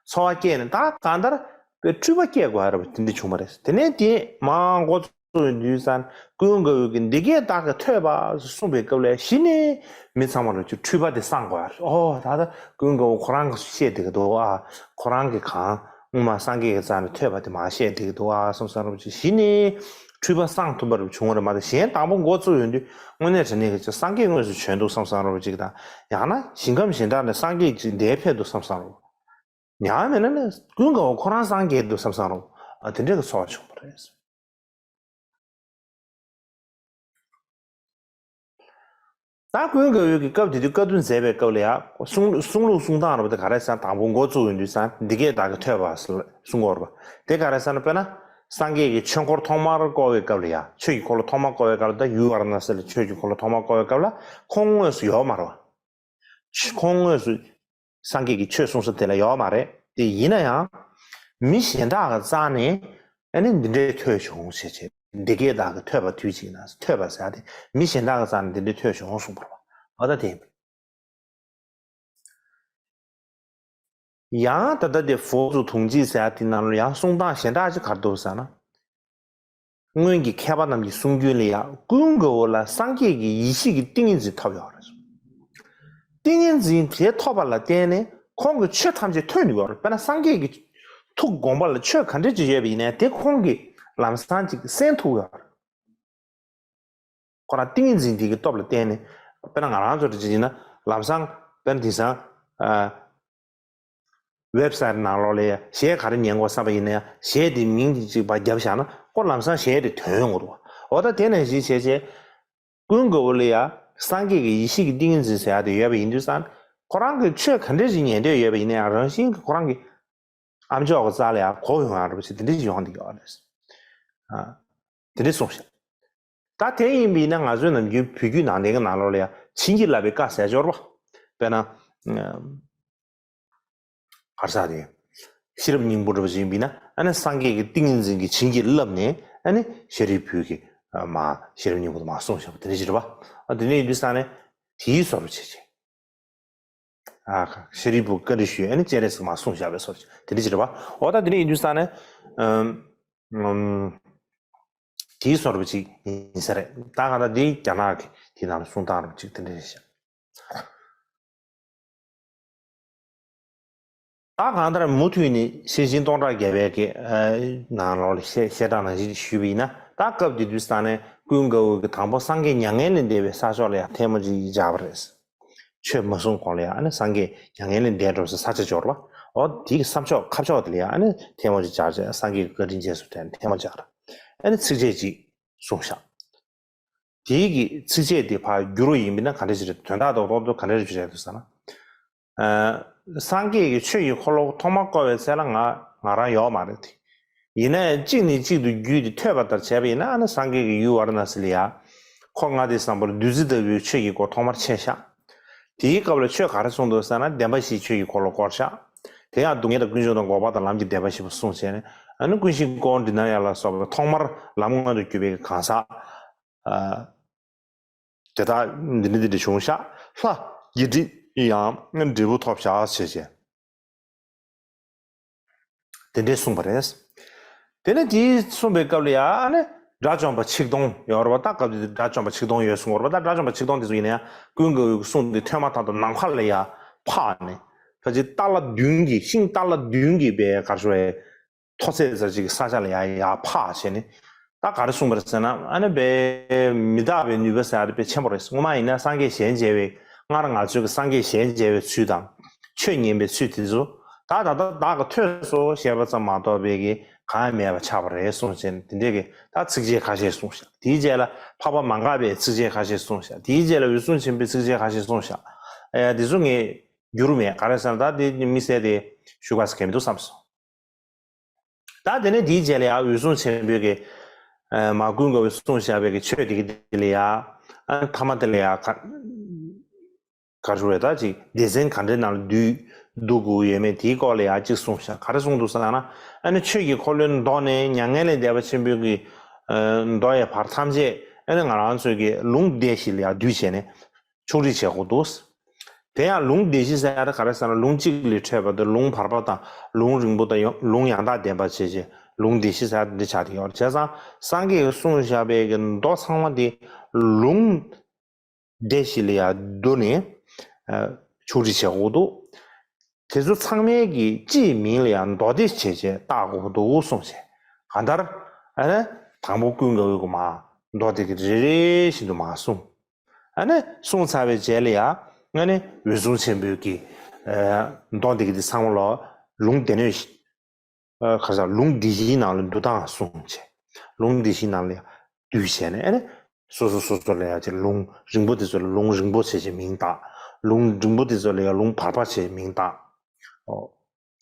ཚོར་བ་སྐྱེས་ནས་ད་གང་ལྟར་དཔེ་འཁྲུལ་པ་སྐྱེ་དགོས་རེད་པ། དེ་འདྲ་བྱུང་བ་རེད། དེ་ནས་དེ་མར་འགོ་བཙུགས་ཡོང་དུས་ཙང་ཀུན་དགའ་བོས་ཀྱི་འདི་སྐད་བདག་གིས་ཐོས་པ་གསུངས་པའི་སྐབས་ལ་གཞི་ནས་མི་ཚང་མ་ལ་ཅིག་འཁྲུལ་པ་དེ་སངས་དགོས་རེད། ཨོ་ད་ལྟ་ཀུན་དགའ་བོ་ཁོ་རང་གིས་བཤད་བསྡད་ཀྱི་འདུག་ཨ། ཁོ་རང་གིས་གང་སྔོན་མ་སངས་རྒྱས་ཀྱི་རྩ་ནས་ཐོས་པ་དེ་མར་བཤད་བསྡད་ཀྱི་འདུག་ཨ་བསམ་བསམ་རོ་ཅིག་གཞི་ནས་འཁྲུལ་པ་སངས་ཐུབ་པ་རེད་བྱུང་བ་རེད་མ་གཏོགས། གཞན་དང་པོ་འགོ་བཙུགས་ཡོང་དུས་དངོས་གནས་དྲང་གནས་ཀྱི་ཅིག་སངས་རྒྱས་དངོས་སུ་བྱོན་འདུག་བསམ་བསམ་རོ་ཅིག་དང་། ཡང་ན་ཞིང་ཁམས་གཞན་དག་ནས་སངས་རྒྱས་ཅིག་འདིར་ཕེབས་འདུག་བསམ་བསམ་རོ། ཡང་མིན་ན་ནི་ཀུན་དགའ་བོ་ཁོ་རང་སངས་རྒྱས་འདུག་བསམ་བསམ་རོ། ཨ་དེ་འདྲའི་གི་ཚོར་བ་བྱུང་བ་རེད། ད་ཀུན་དགའ་བོས་ཀྱི་སྐབས་དེ་དུས་བཀའ་བསྡུ་མཛད་པའི་སྐབས་ལ་ཡང་གསུང་གསུང་ལུགས་གསུང་སྟངས་རེད་པ། དེ་ག་རེ་ཟེར་ན་དང་པོ་འགོ་བཙུགས་ཡོང་དུས་ཙང་འདི་སྐད་བདག་གིས་ཐོས་པ་ཟེར་གསུང་གི་ཡོད་རེད་པ། དེ་ག་རེ་ཟེར་ན་དཔེར་ན་སངས་རྒྱས་ཀྱིས་ཆོས་འཁོར་ཐོག་མར་བསྐོར་བའི་སྐབས་ལ་ཡང་ཆོས་ཀྱི་འཁོར་ལོ་ཐོག་མར་བསྐོར་བའི་སྐབས་ལ་ད་ཡུལ་ཝཱ་ར་ཎ་སི་ལ་ཆོས་ཀྱི་འཁོར་ལོ་ཐོག་མར་བསྐོར་བའི་སྐབས་ལ་ཁོང་དངོས་སུ་ཡོད་མ་རེད་པ། ཁོང་དངོས་སུ་སངས་རྒྱས་ཀྱི་ཆོས་གསུང་ས་དེ་ལ་ཡོད་མ་རེད། དེ་ཡིན་ན་ཡང་མི་གཞན་དག་གི་རྩ་ནས་ཨ་ནི་འདི་འདྲའི་ཐོས་བྱུང་ཞེས་བྱས། འདི་སྐད་བདག་གིས་ཐོས་པ་དུས་གཅིག་ན། ཐོས་པ་ཟེར་ཡ་དེ་མི་གཞན་དག་གི་རྩ་ནས་འདི་འདྲའི་ཐོས་བྱུང་གསུངས་པ་རེད་པ། འོ་ད་དེ་ཡིན་པས། ཡང་ད་ལྟ་དེ་佛祖同寂ཟེར་ཡ་དེ་ནང་ལ་ཡང་གསུང་སྟངས་གཞན་དག་ཅིག་ག་རེ་འདུག་ཟེར་ན། སྔོན་གྱི་མཁས་པ་རྣམས་ཀྱི་གསུང་རྒྱུན་ལ་ཡང་ཀུན་དགའ་བོ་ལ་སངས་རྒྱས་ཀྱི་ཡེ་ཤེས་ཀྱི་ཏིང་ངེ་འཛིན་ཐོབ་ཡོད་རེད། ཏིང་ངེ་འཛིན་དེ་ཐོབ་པ་ལ་བརྟེན་ནས་ཁོང་གིས་ཆོས་ཐམས་ཅད་ཐོས་ནུས་ཡོད་རེད། དཔེར་ན་སངས་རྒྱས་ཀྱི་ཐུགས་དགོངས་པ་ལ་ཆོས་ག་འདྲ་ཅིག་ཡོད་པ་ཡིན་ནའི་དེ་ཁོང་གིས་ལམ་སང་ཅིག་གསན་ཐུབ་ཡོད་རེད། ཁོ་རང་ཏིང་ངེ་འཛིན་དེ་གི་སྟོབས་ལ་བརྟེན་ནས། དཔེར་ན་ང་རང་ཚོ་འདྲ་ཅིག་ཡིན་ན་ལམ་སང་དཔེར་ན་དེང་སང་ཨ། ཝེབ་སའིཊ་ནང་ལོགས་ལ་གཞས་ག་རེ་ཉན་དགོས་བསམ་པ་ཡིན་ན་ཡང་གཞས་དེ་མིང་དེ་གཅིག་པ་བརྒྱབ་བཞག་ན་ཁོ་ལམ་སང་གཞས་དེ་ཐོན་ཡོང་གི་འདུག་འོ་ད་དེ་ནང་བཞིན་བྱས་བྱས། ཀུན་དགའ་བོ་ལ་ཡང་སངས་རྒྱས་ཀྱི་ཡེ་ཤེས་ཀྱི་ཏིང་ངེ་འཛིན་ཟེར་ཡ་དེ་ཡོད་པ་ཡིན་དུས་ཙང་ཁོ་རང་གིས་ཆོས་ག་འདྲ་ཞིག་ཉན་འདོད་ཡོད་པ་ཡིན་ན་ཡང་རང་བཞིན་གྱིས་ཁོ་རང་གི་ཨ་མཆོག་གི་རྩ་ལ་ཡང་གོ་ཡོང་ཡ་འདྲ་པོ་ཞིག་དེ་འདྲ་ཞིག་ཡོང་བསྡད་ཡོད་རེད། ཨ། དེ་འདྲ་གསུངས་ཤག་ད་དེ་ཡིན་པ་ཡིན་ན་ང་ཚོའི་ནམ་རྒྱུན་བོད་བརྒྱུད་ནང་བསྟན་གྱི་ནང་ལོགས་ལ་ཡང་བྱིན་གྱིས་བརླབས་པའི་བཀའ་ཟེར་ཡ་ཅིག་ཡོད་རེད་པ། དཔེར་ན། ག་རེ་ཟེར་དེ། ཤེས་རབ་སྙིང་པོ་འདྲ་པོ་ཅིག་ཡིན་པ་ཡིན་ན་ཨ་ནི་སངས་རྒྱས་ཀྱི་ཏིང་ངེ་འཛིན་གྱིས་བྱིན་གྱིས་བརླབས་ནས་ཨ་ནི་ཤཱ་རིའི་བུས་ཀྱིས་མར་ཤེས་རབ་སྙིང་པོ་དེ་མར་གསུངས་བཞག་པ་དེ་འདྲ་ཅིག་རེད་པ། ཨ་དེ་འདྲ་ཡིན་དུས་ཙང་ནས་དེའི་བཟོ་འདྲ་བྱས་བྱས། ཨ་ཤཱ་རིའི་བུ་བཀའ་དྲིན་ཞུས། ཨ་ནི་སྤྱན་རས་གཟིགས་མར་གསུངས་བཞག་པའི་བཟོ་འདྲ་དེ་འདྲ་ཅིག་རེད་པ། འོ་ད་དེ་འདྲ་ཡིན་དུས་ཙང་ནས་ཨམ། ཨམ། དེའི་བཟོ་འདྲ་ཅིག་ཡིན་ས་རེད། ད་གང་ལྟར་དེ་རྒྱ་ནག་གི་དེའི་ནང་ལ་གསུང་སྟངས་འདྲ་ཅིག་དེ་འདྲ་རེད་ཤག་ད་གང་ལྟར་མུ་མཐུད་ནས་ཤེར་ཕྱིན་སྟོང་ཕྲག་བརྒྱ་པའི་གི་ནང་ལོགས་ལ་བཤད་བཤད་སྟངས་ནང་བཞིན་ཞུས་པ་ཡིན་ན། ད་སྐབས་དེ་དུས་ཙང་ནས་ཀུན་དགའ་བོ་གིས་དང་པོ་སངས་རྒྱས་མྱ་ངན་ལས་འདས་པའི་ས་ཕྱོགས་ལ་ཡང་ཐལ་མོ་ཅིག་སྦྱར་བ་རེད། ཆོས་མ་གསུངས་གོང་ལ་ཡང་ཨ་ནི་སངས་རྒྱས་མྱ་ངན་ལས་འདས་འགྲོ་སའི་ས་ཆ་ཅིག་ཡོད་རེད་པ། འོ་དེ་གི་ས་ཕྱོགས་ཁ་ཕྱོགས་དེ་ལ་ཡང་ཨ་ནི་ཐལ་མོ་ཅིག་སྦྱར་བྱས། སངས་རྒྱས་ཀྱི་བཀའ་དྲིན་རྗེས་སུ་དྲན་ཐལ་མོ་སྦྱར། ཨ་ནི་ཚིགས་བཅད་ཅིག་གསུངས་ཤག་དེའི་གི་ཚིགས་བཅད་དེ་ཕར་བསྒྱུར་བ་ཡིན་པ་ན་ག་འདྲ་ཞིག་རེད། དོན་དག་རྡོག་རྡོག་ཏུ་ག་འདྲ་ཞིག་རེད་འདུག་ཟེར་ན། ཨ། སངས་རྒྱས་ཀྱིས་ཆོས་ཀྱི་འཁོར་ལོ་ཐོག་མར་བསྐོར་བའི་ཚེ་ལ་ང་ང་རང་ཡོད་མ་རེད་དེ། ཡིན་ན་ཡང་གཅིག་ནས་གཅིག་ཏུ་བརྒྱུད་དེ་ཐོས་པ་ལྟར་བྱས་པ་ཡིན་ན་ཨ་ནི་སངས་རྒྱས་ཀྱི་ཡུལ་ཝཱ་ར་ཎ་སི་ལ་ཡ། འཁོར་ལྔ་སྡེ་བཟང་པོར་བདུད་རྩི་ལྟ་བུའི་ཆོས་ཀྱི་སྒོ་ཐོག་མར་ཕྱེ་ཤག་དེའི་སྐབས་ལ་ཆོས་ག་རེ་གསུངས་འདུག་ཟེར་ན། བདེན་པ་བཞིའི་ཆོས་ཀྱི་འཁོར་ལོ་བསྐོར་ཤག་དེ་ཡང་སྡུག་བསྔལ་དང་ཀུན་འབྱུང་དང་འགོག་པ་དང་ལམ་གྱི་བདེན་པ་བཞི་པོ་གསུངས་བྱས་ནས། ཨ་ནི་ཀུན་ཤེས་ཀཽཎྜི་ནྱ་ལ་སོགས་པའི་ཐོག་མར་ལམ་མངོན་དུ་གྱུར་པའི་གང་ཟག་ཨ། དེ་དག་འདི་འདྲ་འདི་འདྲ་བྱུང་ཤག་ལྷ་ཡི་གེ་ཡང་འབྲས་བུ་ཐོབ་ཤག་ཞེས་བྱས། དེ་འདྲས་གསུངས་པ་རེད། དེ་ནས་དེ་གསུངས་པའི་སྐབས་ལ་ཡང་ཨ་ནི་དགྲ་བཅོམ་པ་ཆིག་སྟོང་ཡོད་རེད་པ། ད་སྐབས་དེ་དགྲ་བཅོམ་པ་ཆིག་སྟོང་ཡོད་གསུངས་པ་རེད་པ། ད་དགྲ་བཅོམ་པ་ཆིག་སྟོང་དེ་ཚོ་ཡིན་ན་ཡང་ཀུན་དགའ་བོའི་གསུང་དེ་ཐོས་མ་ཐག་ཏུ་ནམ་མཁའ་ལ་ཡར་འཕགས་ནས། ཕལ་ཆེར་ཏཱ་ལ་བདུན་གྱི་ཤིང་ཏཱ་ལ་བདུན་གྱི་བའི་གར་ཤོར་བའི་མཐོ་ཚད་ཙམ་ཅིག་གི་ས་ཆ་ལ་ཡར་ཡར་འཕགས་བྱས་ནས། ད་ག་རེ་གསུངས་པ་རེད་ཟེར་ན། ཨ་ནི་དཔེ་མི་རྟག་པའི་ནུས་པ་ཟེར་ཡ་དེ་དཔེ་ཆེན་པོ་རེད། སྔོན་མ་ཡིན་ན་སངས་རྒྱས་ཞལ་མཇལ་བའི་ སྔར་ང་ཚོའི་གི་སངས་རྒྱས་ཞལ་མཇལ་བའི་ཚུལ་དང་། ཆོས་ཉན་པའི་ཚུལ་དེ་ཚོ་ད་ད་ལྟ་བདག་གིས་ཐོས་སོ་ཞེས་པ་ཙམ་མ་གཏོགས་པའི་གི་གང་ཡང་མེད་པ་ཆགས་པ་རེད་གསུངས་བྱས་ནས། དེ་འདྲའི་གི་ད་ཚིགས་བཅད་ཁ་ཤས་གསུངས་ཤག་དེའི་རྗེས་ལ་འཕགས་པ་མ་འགགས་པའི་ཚིགས་བཅད་ཁ་ཤས་གསུངས་ཤག་དེའི་རྗེས་ལ་འོད་སྲུང་ཆེན་པོའི་ཚིགས་བཅད་ཁ་ཤས་གསུངས་ཤག་ཨ་ཡ། དེ་ཚོ་ངས་བསྒྱུར་མེད། ག་རེ་ཟེར་ན་ད་དེ་དམིགས་བསལ་དེ་ཞུ་དགོས་ས་གལ་མི་འདུག་བསམ་སོང་། ད་དེ་ནས་དེའི་རྗེས་ལ་ཡང་འོད་སྲུང་ཆེན་པོའི་གི་ཨ་མ་ཀུན་དགའ་བོས་གསུངས་བཞག་པའི་གི་ཆོས་དེ་གི་དེ་ལ་ཡང་། ཨ་ཐ་མ་དེ་ལ་ཡང་ག་ག་རེ་རེད། ད་ཅིག་སྡེ་ཚན་ག་འདྲའི་ནང་ལ་འདུས་འདུ་དགོས་ཡོད་མེད་དེའི་སྐོར་ལ་ཡང་ཅིག་གསུངས་བཞག་ག་རེ་གསུངས་འདུག་ཟེར་ན། ཨ་ནི་ཆོས་ཀྱི་འཁོར་ལོའི་མདོ་ནས་མྱ་ངན་ལས་འདས་པ་ཆེན་པོའི་གི་ཨ་མདོ་ཡི་བར་ཐམས་ཅད་ཨ་ནི་ང་རང་ཚོའི་གི་ལུང་སྡེ་བཞི་ལ་ཡང་འདུས་བྱས་ནས་ཕྱོགས་སྒྲིག་བྱེད་དགོས་འདུག་དེ་ཡང་ལུང་སྡེ་བཞི་ཟེར་ཡ་དེ་ག་རེ་ཟེར་ན། ལུང་གཅིག་ལས་འཕྲོས་པ་དང་། ལུང་བར་པ་དང་། ལུང་རིང་པོ་དང་། ཡང་ལུང་ཡང་དག་ལྡན་པ་བྱས་བྱས་ལུང་སྡེ་བཞི་ཟེར་ཡ་དེ་འདྲ་ཆགས་བསྡད་ཡོད་རེད། བྱས་ཙང་སངས་རྒྱས་ཀྱིས་གསུངས་བཞག་པའི་གི་མདོ་ཚང་མ་དེ་ལུང་སྡེ་བཞི་ལ་ཡང་བསྡུས་ནས་ཨ་ཕྱོགས་སྒྲིག་བྱེད་དགོས་འདུག་དེ་ཚོ་ཚང་མའི་གི་སྤྱིའི་མིང་ལ་ཡང་མདོ་སྡེ་བྱས་བྱས་བཏགས་དགོས་འདུག་གསུངས་བྱས། གང་ལྟར་ཨ་ནི་དང་པོ་ཀུན་དགའ་བོས་གི་མ་མདོ་དེ་གི་རེ་རེ་བཞིན་དུ་མར་གསུངས། ཨ་ནི་གསུངས་ཚར་བའི་རྗེས་ལ་ཡང་ཨ་ནི་འོད་སྲུང་ཆེན་པོས་ཀྱིས་ཨ་མདོ་འདི་གི་འདི་ཚང་མ་ལ་ལུང་སྡེ་སྣོད་ཨ་ག་རེ་ཟེར། ལུང་སྡེ་བཞིའི་ནང་ལ་འདུ་སྟངས་གསུངས་བྱས། ལུང་སྡེ་བཞིའི་ནང་ལ་ཡང་འདུས་བྱས་ནས། ཨ་ནི་སོ་སོ་སོ་སོ་ལ་ཡང་ཅིག་ལུང་རིང་པོ་དེ་ཚོ་ལ་ལུང་རིང་པོ་བྱས་བྱས་མིང་བཏགས། ལུང་རིང་པོ་དེ་ཚོ་ལ་ཡང་ལུང་བར་པ་བྱས་མིང་བཏགས། ཨོ།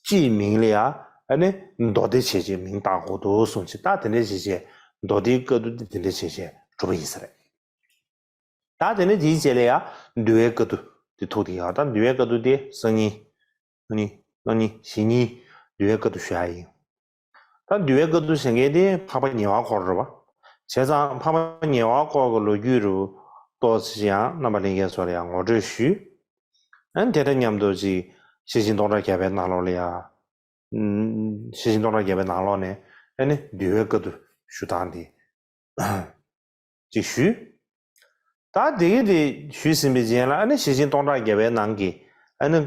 སྤྱིའི་མིང་ལ་ཡང་ཨ་ནི་མདོ་སྡེ་བྱས་བྱས་མིང་བཏགས་དགོས་འདུག་གསུངས་བྱས། ད་དེ་འདྲ་བྱས་བྱས་མདོ་སྡེའི་བཀའ་བསྡུ་དེ་དེ་འདྲ་བྱས་བྱས་གྲུབ་པ་ཡིན་ས་རེད། ད་དེ་ནས་དེའི་རྗེས་ལ་ཡང་འདུལ་བའི་བཀའ་བསྡུ་དེ་ཐུག་དེ་ཡང་། ད་འདུལ་བའི་བཀའ་བསྡུ་དེ་སང་ཉིན། སང་ཉིན། གནངས་ཉིན། གཞེས་ཉིན་འདུལ་བའི་བཀའ་བསྡུ་ཞུ་ཡ་ཡིན། ད་འདུལ་བའི་བཀའ་བསྡུ་ཞུ་མཁན་དེ་འཕགས་པ་ཉེ་བར་འཁོར་རེད་པ། བྱས་ཙང་འཕགས་པ་ཉེ་བར་འཁོར་གྱི་ལོ་རྒྱུས་རུ་ཏོག་ཙམ་ཡང་རྣམ་པ་ལྷན་རྒྱས་ཚོ་ལ་ཡང་ངོ་སྤྲོད་ཞུས། ཨ་ནི་དེ་དང་མཉམ་དུ་ཅིག་ཤེར་ཕྱིན་སྟོང་ཕྲག་བརྒྱ་པའི་ནང་ལོགས་ལ་ཡང་། ཤེར་ཕྱིན་སྟོང་ཕྲག་བརྒྱ་པའི་ནང་ལོགས་ནས་ཨ་ནི་འདུལ་བའི་བཀའ་བསྡུ་ཞུ་སྟངས་དེ་ཅིག་ཞུས། ད་དེ་གི་དེ་ཞུས་ཟིན་པའི་རྗེས་ལ། ཨ་ནི་ཤེར་ཕྱིན་སྟོང་ཕྲག་བརྒྱ་པའི་ནང་གི་ཨ་ནི་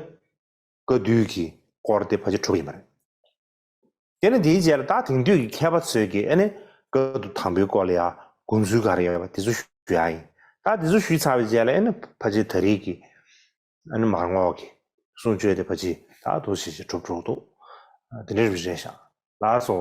བཀའ་བསྡུ་གི་སྐོར་དེ་ཕལ་ཆེར་གྲུབ་ཡིན་པ་རེད། དེ་ནས་དེའི་རྗེས་ལ་ད་དེང་དུས་ཀྱི་མཁས་པ་ཚོས་ཀྱིས་ཨ་ནི་བཀའ་བསྡུ་དང་པོའི་སྐོར་ལ་ཡང་དགོངས་ཚུལ་ག་རེ་ཡོད་པ་དེ་ཚོ་ཞུ་ཡ་ཡིན། ད་དེ་ཚོ་ཞུས་ཚར་བའི་རྗེས་ལ་ཨ་ནི་ཕལ་ཆེར་ད་རེས་ཀྱི་ཨ་ནི་མར་ངོགས་ཀྱི་གསུང་ཆོས་དེ་ཕལ་ཆེར་ད་འདུག་སེ་ཞིག་གྲུབ་འགྲོ་འདུག་དེ་འདྲ་རེད་ཤག་ལགས་སོ།